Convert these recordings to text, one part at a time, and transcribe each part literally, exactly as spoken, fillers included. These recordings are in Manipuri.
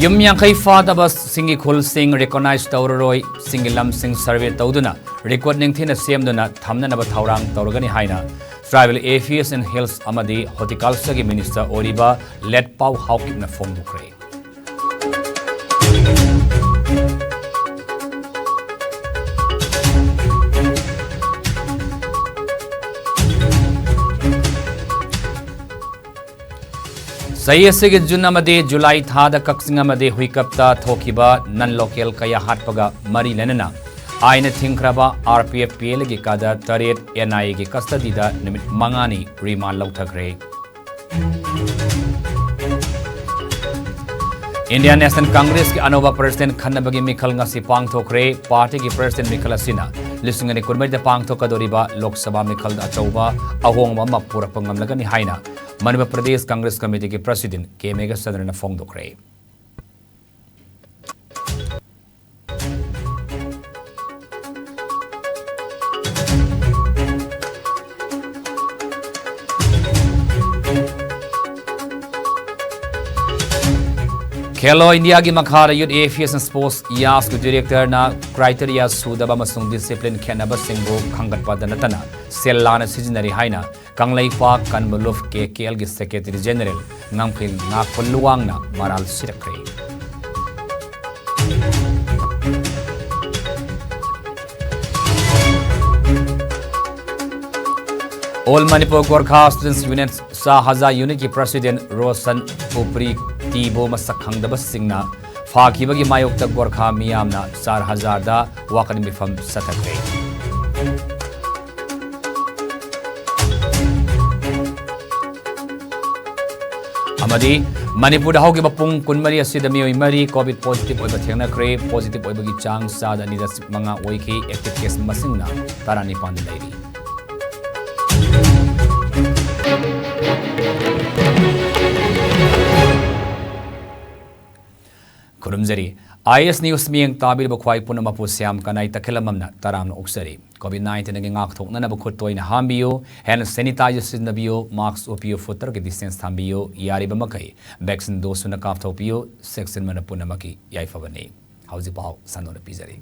ꯌꯨꯝ ꯌꯥꯡꯈꯩ ꯐꯥꯗꯕꯁꯤꯡꯒꯤ ꯈꯨꯜꯁꯤꯡ recognize ꯇꯧꯔꯔꯣꯏ꯫ ꯁꯤꯡꯒꯤ ꯂꯝꯁꯤꯡ survey ꯇꯧꯗꯨꯅ record ꯅꯤꯡꯊꯤꯅ ꯁꯦꯝꯗꯨꯅ ꯊꯝꯅꯅꯕ ꯊꯧꯔꯥꯡ ꯇꯧꯔꯒꯅꯤ ꯍꯥꯏꯅ Tribal Affairs and Health ꯑꯃꯗꯤ Horticultureꯒꯤ Minister ꯑꯣꯏꯔꯤꯕ ꯂꯦꯠꯄꯥꯎ ꯍꯥꯎꯀꯤꯞꯅ ꯐꯣꯡꯗꯣꯛꯈ꯭ꯔꯦ꯫ ꯆꯍꯤ ꯑꯁꯤꯒꯤ ꯖꯨꯟ ꯑꯃꯗꯤ ꯖꯨꯂꯥꯏ ꯊꯥꯗ ꯀꯛꯆꯤꯡ ꯑꯃꯗꯤ ꯍꯨꯏꯀꯞꯇ ꯊꯣꯛꯈꯤꯕ non local ꯀꯌꯥ ꯍꯥꯠꯄꯒ ꯃꯔꯤ ꯂꯩꯅꯅ ꯑꯥꯏꯟꯅ ꯊꯤꯡꯈ꯭ꯔꯕ RPFPLꯒꯤ cadre ꯇꯔꯦꯠ NIAꯒꯤ custodyꯗ ꯅꯨꯃꯤꯠ ꯃꯉꯥꯅꯤ remand ꯂꯧꯊꯈ꯭ꯔꯦ꯫ Indian National Congressꯀꯤ ꯑꯅꯧꯕ president ꯈꯟꯅꯕꯒꯤ ꯃꯤꯈꯜ ꯉꯁꯤ ꯄꯥꯡꯊꯣꯛꯈ꯭ꯔꯦ꯫ Partyꯒꯤ president ꯃꯤꯈꯜ ꯑꯁꯤꯅ ꯂꯤꯁꯤꯡ ꯑꯅꯤ ꯀꯨꯟꯃꯔꯤꯗ ꯄꯥꯡꯊꯣꯛꯀꯗꯧꯔꯤꯕ ꯂꯣꯛ ꯁꯚꯥ ꯃꯤꯈꯜꯗ ꯑꯆꯧꯕ ꯑꯍꯣꯡꯕ ꯑꯃ ꯄꯨꯔꯛꯄ ꯉꯝꯂꯒꯅꯤ ꯍꯥꯏꯅ ꯃꯅꯤꯄꯨꯔ ꯄ꯭ꯔꯗꯦꯁ ꯀꯪꯒ꯭ꯔꯦꯁ ꯀꯃꯤꯇꯤꯒꯤ president ꯀꯦ ꯃꯦꯘꯆꯟꯗ꯭ꯔꯅ ꯐꯣꯡꯗꯣꯛꯈ꯭ꯔꯦ꯫ ꯈꯦꯂꯣ ꯏꯟꯗꯤꯌꯥꯒꯤ ꯃꯈꯥꯗ Youth Affairs and Sports, ꯌꯥꯁꯀꯤ directorꯅ criteria ꯁꯨꯗꯕ ꯑꯃꯁꯨꯡ discipline ꯈꯦꯠꯅꯕꯁꯤꯡꯕꯨ ꯈꯪꯒꯠꯄꯗ ꯅꯠꯇꯅ ꯁꯦꯜ ꯂꯥꯟꯅ ꯁꯤꯖꯤꯟꯅꯔꯤ ꯍꯥꯏꯅ ꯀꯪꯂꯩꯄꯥꯛ ꯀꯟꯕ ꯂꯨꯞ KKLꯒꯤ secretary general ꯉꯝꯈꯩ ꯉꯥꯛꯄ ꯂꯨꯋꯥꯡꯅ ꯃꯔꯥꯜ ꯁꯤꯔꯛꯈ꯭ꯔꯦ꯫ All Manipur Gorkha Students Union ꯁꯥꯍꯖꯥ unitꯀꯤ president Roshan ꯎꯄ꯭ꯔꯤꯇꯤꯕꯨ ꯃꯁꯛ ꯈꯪꯗꯕꯁꯤꯡꯅ ꯐꯥꯈꯤꯕꯒꯤ ꯃꯥꯌꯣꯛꯇ ꯒꯣꯔꯈꯥ ꯃꯤꯌꯥꯝꯅ ꯆꯥꯔ ꯍꯖꯥꯔꯗ ꯋꯥꯀꯠ ꯃꯤꯐꯝ ꯆꯠꯊꯈ꯭ꯔꯦ꯫ ꯑꯃꯗꯤ ꯃꯅꯤꯄꯨꯔꯗ ꯍꯧꯈꯤꯕ ꯄꯨꯡ ꯀꯨꯟꯃꯔꯤ ꯑꯁꯤꯗ ꯃꯤꯑꯣꯏ ꯃꯔꯤ COVID positive ꯑꯣꯏꯕ ꯊꯦꯡꯅꯈ꯭ꯔꯦ꯫ Positive ꯑꯣꯏꯕꯒꯤ ꯆꯥꯡ ꯆꯥꯗ ꯑꯅꯤ ꯗꯁꯃꯤꯛ ꯃꯉꯥ ꯑꯣꯏꯈꯤ꯫ Active case ꯃꯁꯤꯡꯅ ꯇꯔꯥꯅꯤꯄꯥꯟꯗ ꯂꯩꯔꯤ꯫ ꯈꯨꯔꯨꯝꯖꯔꯤ꯫ ꯑꯥꯏ ꯑꯦꯁ ꯅ꯭ꯌꯨꯁ ꯃꯤꯠꯌꯦꯡ ꯇꯥꯕꯤꯔꯤꯕ ꯈ꯭ꯋꯥꯏ ꯄꯨꯝꯅꯃꯛꯄꯨ ꯁ꯭ꯌꯥꯝ ꯀꯅꯥꯏ ꯇꯈꯦꯜꯂꯝꯕꯝꯅ ꯇꯔꯥꯝꯅ ꯑꯣꯛꯆꯔꯤ꯫ ꯀꯣꯚꯤꯗ ꯅꯥꯏꯟꯇꯤꯟꯒꯤ ꯉꯥꯛꯊꯣꯛꯅꯅꯕ ꯈꯨꯠ ꯇꯣꯏꯅ ꯍꯥꯝꯕꯤꯌꯨ, ꯍꯦꯟꯗ ꯁꯦꯅꯤꯇꯥꯏꯖꯔ ꯁꯤꯖꯤꯟꯅꯕꯤꯌꯨ, ꯃꯥꯁꯛ ꯎꯞꯄꯤꯌꯨ, ꯐꯨꯠ ꯇꯔꯨꯛꯀꯤ ꯗꯤꯁꯇꯦꯟꯁ ꯊꯝꯕꯤꯌꯨ, ꯌꯥꯔꯤꯕ ꯃꯈꯩ ꯚꯦꯛꯁꯤꯟ ꯗꯣꯁ ꯁꯨꯅ ꯀꯥꯞꯊꯣꯛꯄꯤꯌꯨ, ꯆꯦꯛꯁꯤꯟꯕꯅ ꯄꯨꯝꯅꯃꯛꯀꯤ ꯌꯥꯏꯐꯕꯅꯤ꯫ ꯍꯧꯖꯤꯛ ꯄꯥꯎ ꯁꯟꯗꯣꯛꯅ ꯄꯤꯖꯔꯤ꯫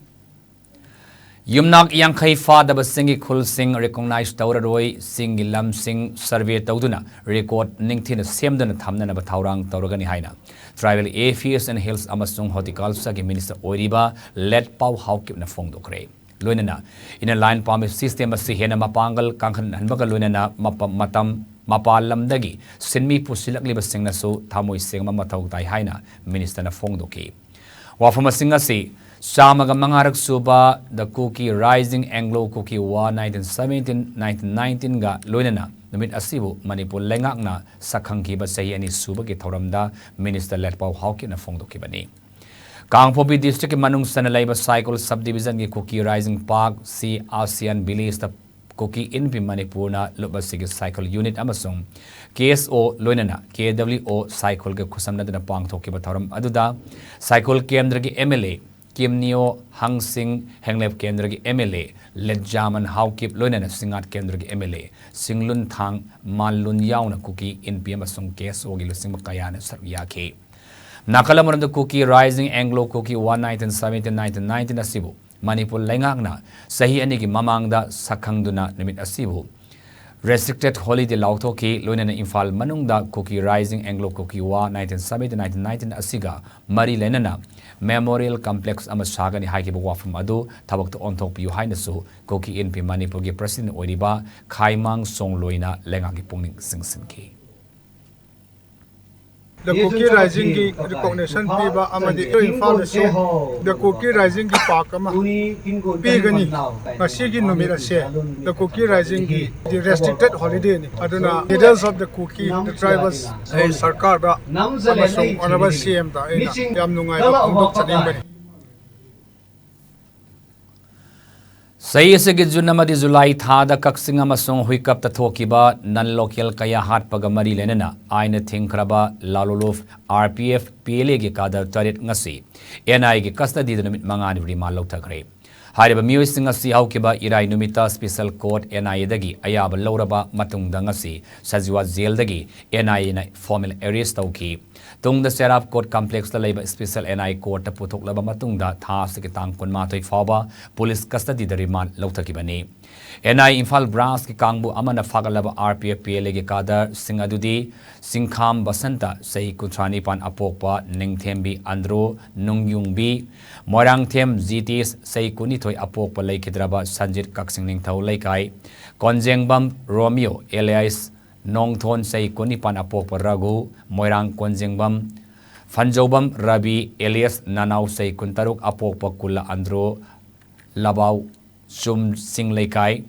ꯌꯨꯝꯅꯥꯛ ꯌꯥꯡꯈꯩ ꯐꯥꯗꯕꯁꯤꯡꯒꯤ ꯈꯨꯜꯁꯤꯡ ꯔꯤꯀꯣꯛꯅꯥꯏꯖ ꯇꯧꯔꯔꯣꯏ, ꯆꯤꯡꯒꯤ ꯂꯝꯁꯤꯡ ꯁꯔꯚꯦ ꯇꯧꯗꯨꯅ ꯔꯦꯀꯣꯔꯗ ꯅꯤꯡꯊꯤꯅ ꯁꯦꯝꯗꯨꯅ ꯊꯝꯅꯅꯕ ꯊꯧꯔꯥꯡ ꯇꯧꯔꯒꯅꯤ ꯍꯥꯏꯅ ꯇ꯭ꯔꯥꯏꯕꯦꯜ ꯑꯦꯐꯤꯌꯔꯁ ꯑꯦꯟ ꯍꯤꯜꯁ ꯑꯃꯁꯨꯡ ꯍꯣꯔꯇꯤꯀꯜꯆꯔꯒꯤ ꯃꯤꯅꯤꯁꯇꯔ ꯑꯣꯏꯔꯤꯕ ꯂꯦꯠꯄꯥꯎ ꯍꯥꯎꯀꯤꯞꯅ ꯐꯣꯡꯗꯣꯛꯈ꯭ꯔꯦ꯫ ꯂꯣꯏꯅꯅ ꯏꯟꯅꯔ ꯂꯥꯏꯟ ꯄꯥꯔꯃꯤꯠ ꯁꯤꯁꯇꯦꯝ ꯑꯁꯤ ꯍꯦꯟꯅ ꯃꯄꯥꯡꯒꯜ ꯀꯥꯡꯈꯠꯍꯟꯕꯒ ꯂꯣꯏꯅꯅ ꯃꯄ-, ꯃꯇꯝ, ꯃꯄꯥꯟ ꯂꯝꯗꯒꯤ ꯁꯤꯟꯃꯤ ꯄꯨꯁꯤꯜꯂꯛꯂꯤꯕꯁꯤꯡꯅꯁꯨ ꯊꯃꯣꯏ ꯁꯦꯡꯕ ꯃꯊꯧ ꯇꯥꯏ ꯍꯥꯏꯅ ꯃꯤꯅꯤꯁꯇꯔꯅ ꯐꯣꯡꯗꯣꯛꯈꯤ꯫ ꯋꯥꯐꯝꯁꯤꯡ ꯑꯁꯤ ꯆꯥꯝꯃꯒ ꯃꯉꯥꯔꯛ ꯁꯨꯕ The Kuki Rising Anglo Kuki War nineteen seventeen nineteen nineteenꯒ ꯂꯣꯏꯅꯅ ꯅꯨꯃꯤꯠ ꯑꯁꯤꯕꯨ ꯃꯅꯤꯄꯨꯔ ꯂꯩꯉꯥꯛꯅ ꯁꯛꯈꯪꯈꯤꯕ ꯆꯍꯤ ꯑꯅꯤ ꯁꯨꯕꯒꯤ ꯊꯧꯔꯝꯗ ꯃꯤꯅꯤꯁꯇꯔ ꯂꯦꯠꯄꯥꯎ ꯍꯥꯎꯀꯤꯞꯅ ꯐꯣꯡꯗꯣꯛꯈꯤꯕꯅꯤ꯫ ꯀꯥꯡꯄꯣꯛꯄꯤ ꯗꯤꯁꯇ꯭ꯔꯤꯛꯀꯤ ꯃꯅꯨꯡ ꯆꯟꯅ ꯂꯩꯕ ꯁꯥꯏꯀꯣꯜ ꯁꯕ ꯗꯤꯕꯤꯖꯟꯒꯤ ꯀꯨꯀꯤ ꯔꯥꯏꯖꯤꯡ ꯄꯥꯛ ꯁꯤ ꯑꯥꯁꯤꯌꯥꯟ ꯚꯤꯂꯦꯖꯇ ꯀꯨꯀꯤ ꯏꯟꯄꯤ ꯃꯅꯤꯄꯨꯔꯅ ꯂꯨꯞ ꯑꯁꯤꯒꯤ ꯁꯥꯏꯀꯜ ꯌꯨꯅꯤꯠ ꯑꯃꯁꯨꯡ ꯀꯦ ꯑꯦꯁ ꯑꯣ ꯂꯣꯏꯅꯅ ꯀꯦ ꯗꯕ꯭ꯂꯤꯎ ꯑꯣ ꯁꯥꯏꯀꯜꯒ ꯈꯨꯠꯁꯝꯅꯗꯨꯅ ꯄꯥꯡꯊꯣꯛꯈꯤꯕ ꯊꯧꯔꯝ ꯑꯗꯨꯗ ꯁꯥꯏꯀꯜ ꯀꯦꯟꯗ꯭ꯔꯒꯤ ꯑꯦꯝ ꯑꯦꯜ ꯑꯦ ꯀꯤꯝꯅꯤꯌꯣ ꯍꯪꯁꯤꯡ, ꯍꯦꯡꯂꯦꯞ ꯀꯦꯟꯗ꯭ꯔꯒꯤ ꯑꯦꯝ ꯑꯦꯜ ꯑꯦ ꯂꯦꯠꯖꯥꯃꯟ ꯍꯥꯎꯀꯤꯞ ꯂꯣꯏꯅꯅ ꯁꯤꯡꯉꯥꯠ ꯀꯦꯟꯗ꯭ꯔꯒꯤ ꯑꯦꯝ ꯑꯦꯜ ꯑꯦ ꯁꯤꯡꯂꯨꯟ ꯊꯥꯡ ꯃꯥꯟꯂꯨꯟ ꯌꯥꯎꯅ ꯀꯨꯀꯤ ꯏꯟꯄꯤ ꯑꯃꯁꯨꯡ ꯀꯦ ꯑꯦꯁ ꯑꯣꯒꯤ ꯂꯨꯆꯤꯡꯕ ꯀꯌꯥꯅ ꯁꯔꯨꯛ ꯌꯥꯈꯤ꯫ ꯅꯥꯀꯜ ꯑꯃꯔꯣꯝꯗ ꯀꯨꯀꯤ ꯔꯥꯏꯖꯤꯡ ꯑꯦꯡꯒ꯭ꯂꯣ ꯀꯨꯀꯤ war nineteen seventeen nineteen nineteen ꯑꯁꯤꯕꯨ ꯃꯅꯤꯄꯨꯔ ꯂꯩꯉꯥꯛꯅ ꯆꯍꯤ ꯑꯅꯤꯒꯤ ꯃꯃꯥꯡꯗ ꯁꯛꯈꯪꯗꯨꯅ ꯅꯨꯃꯤꯠ ꯑꯁꯤꯕꯨ ꯔꯦꯁꯇ꯭ꯔꯤꯛꯇꯦꯗ ꯍꯣꯂꯤꯗꯦ ꯂꯥꯎꯊꯣꯛꯈꯤ꯫ ꯂꯣꯏꯅꯅ ꯏꯝꯐꯥꯜ ꯃꯅꯨꯡꯗ ꯀꯨꯀꯤ ꯔꯥꯏꯖꯤꯡ ꯑꯦꯡꯒ꯭ꯂꯣ ꯀꯨꯀꯤ war nineteen seventeen nineteen nineteen ꯑꯁꯤꯒ ꯃꯔꯤ ꯂꯩꯅꯅ ꯃꯦꯃꯣꯔꯤꯌꯦꯜ ꯀꯝꯄ꯭ꯂꯦꯛꯁ ꯑꯃ ꯁꯥꯒꯅꯤ ꯍꯥꯏꯈꯤꯕ ꯋꯥꯐꯝ ꯑꯗꯨ ꯊꯕꯛꯇ ꯑꯣꯟꯊꯣꯛꯄꯤꯌꯨ ꯍꯥꯏꯅꯁꯨ ꯀꯨꯀꯤ ꯏꯟꯄꯤ ꯃꯅꯤꯄꯨꯔꯒꯤ ꯄ꯭ꯔꯁꯤꯗꯦꯟ ꯑꯣꯏꯔꯤꯕ ꯈꯥꯏꯃꯥꯡ ꯁꯣꯡꯂꯣꯏꯅ ꯂꯩꯉꯥꯛꯀꯤ ꯄꯨꯛꯅꯤꯡ ꯆꯤꯡꯁꯤꯟꯈꯤ꯫ The Kuki Risingꯒꯤ recognition ꯄꯤꯕ ꯑꯃꯗꯤ ꯏꯝꯐꯥꯜꯗꯁꯨ The Kuki Risingꯒꯤ ꯄꯥꯛ ꯑꯃ ꯄꯤꯒꯅꯤ꯫ ꯉꯁꯤꯒꯤ ꯅꯨꯃꯤꯠ ꯑꯁꯦ The Kuki Risingꯒꯤ restricted holidayꯅꯤ꯫ ꯑꯗꯨꯅ leaders of the Kuki, the tribals, ꯑꯩ ꯁꯔꯀꯥꯔꯗ ꯑꯃꯁꯨꯡ Honourable C M ꯗ ꯑꯩꯅ ꯌꯥꯝ ꯅꯨꯡꯉꯥꯏꯕ ꯐꯣꯡꯗꯣꯛꯆꯅꯤꯡꯕꯅꯤ꯫ ꯆꯍꯤ ꯑꯁꯤꯒꯤ ꯖꯨꯟ ꯑꯃꯗꯤ ꯖꯨꯂꯥꯏ ꯊꯥꯗ ꯀꯛꯆꯤꯡ ꯑꯃꯁꯨꯡ ꯍꯨꯏꯀꯞꯇ ꯊꯣꯛꯈꯤꯕ non local ꯀꯌꯥ ꯍꯥꯠꯄꯒ ꯃꯔꯤ ꯂꯩꯅꯅ ꯑꯥꯏꯟꯅ ꯊꯤꯡꯈ꯭ꯔꯕ ꯂꯥꯂꯨꯂꯨꯐ RPF PLAꯒꯤ cadre ꯇꯔꯦꯠ ꯉꯁꯤ NIAꯒꯤ custodyꯗ ꯅꯨꯃꯤꯠ ꯃꯉꯥꯅꯤ remand ꯂꯧꯊꯈ꯭ꯔꯦ꯫ ꯍꯥꯏꯔꯤꯕ ꯃꯤꯑꯣꯏꯁꯤꯡ ꯑꯁꯤ ꯍꯧꯈꯤꯕ ꯏꯔꯥꯏ ꯅꯨꯃꯤꯠꯇ special court NIAꯗꯒꯤ ꯑꯌꯥꯕ ꯂꯧꯔꯕ ꯃꯇꯨꯡꯗ ꯉꯁꯤ ꯁꯖꯤꯋꯥ ꯖꯦꯜꯗꯒꯤ NIAꯅ formal arrest ꯇꯧꯈꯤ꯫ ꯇꯨꯡꯗ ꯁꯦꯔꯥꯐ court complexꯇ ꯂꯩꯕ special NI courtꯇ ꯄꯨꯊꯣꯛꯂꯕ ꯃꯇꯨꯡꯗ ꯊꯥ ꯑꯁꯤꯒꯤ ꯇꯥꯡ ꯀꯨꯟꯃꯥꯊꯣꯏ ꯐꯥꯎꯕ police custodyꯗ remand ꯂꯧꯊꯈꯤꯕꯅꯤ꯫ NI ꯏꯝꯐꯥꯜ branchꯀꯤ ꯀꯥꯡꯕꯨ ꯑꯃꯅ ꯐꯥꯒꯠꯂꯕ RPF PLAꯒꯤ cadreꯁꯤꯡ ꯑꯗꯨꯗꯤ ꯁꯤꯡꯈꯥꯝ ꯕꯁꯟꯇ, ꯆꯍꯤ ꯀꯨꯟꯊ꯭ꯔꯥ ꯅꯤꯄꯥꯟ ꯑꯄꯣꯛꯄ, ꯅꯤꯡꯊꯦꯝꯕꯤ ꯑꯟꯗ꯭ꯔꯣ, ꯅꯨꯡꯌꯨꯡꯕꯤ, ꯃꯣꯏꯔꯥꯡꯊꯦꯝ ꯖꯤꯇꯦꯁ, ꯆꯍꯤ ꯀꯨꯟꯅꯤꯊꯣꯏ ꯑꯄꯣꯛꯄ, ꯂꯩꯈꯤꯗ꯭ꯔꯕ ꯁꯟꯖꯤꯠ, ꯀꯛꯆꯤꯡ ꯅꯤꯡꯊꯧ ꯂꯩꯀꯥꯏ, ꯀꯣꯟꯖꯦꯡꯕꯝ ꯔꯣꯃꯤꯌꯣ alias ꯅꯣꯡꯊꯣꯟ, ꯆꯍꯤ ꯀꯨꯟꯅꯤꯄꯥꯟ ꯑꯄꯣꯛꯄ ꯔꯘꯨ, ꯃꯣꯏꯔꯥꯡ ꯀꯣꯟꯖꯦꯡꯕꯝ ꯐꯟꯖꯧꯕꯝ ꯔꯕꯤ alias ꯅꯅꯥꯎ, ꯆꯍꯤ ꯀꯨꯟꯇꯔꯨꯛ ꯑꯄꯣꯛꯄ ꯀꯨꯜꯂ ꯑꯟꯗ꯭ꯔꯣ, ꯂꯕꯥꯎ ꯆꯨꯝꯁꯤꯡ ꯂꯩꯀꯥꯏ,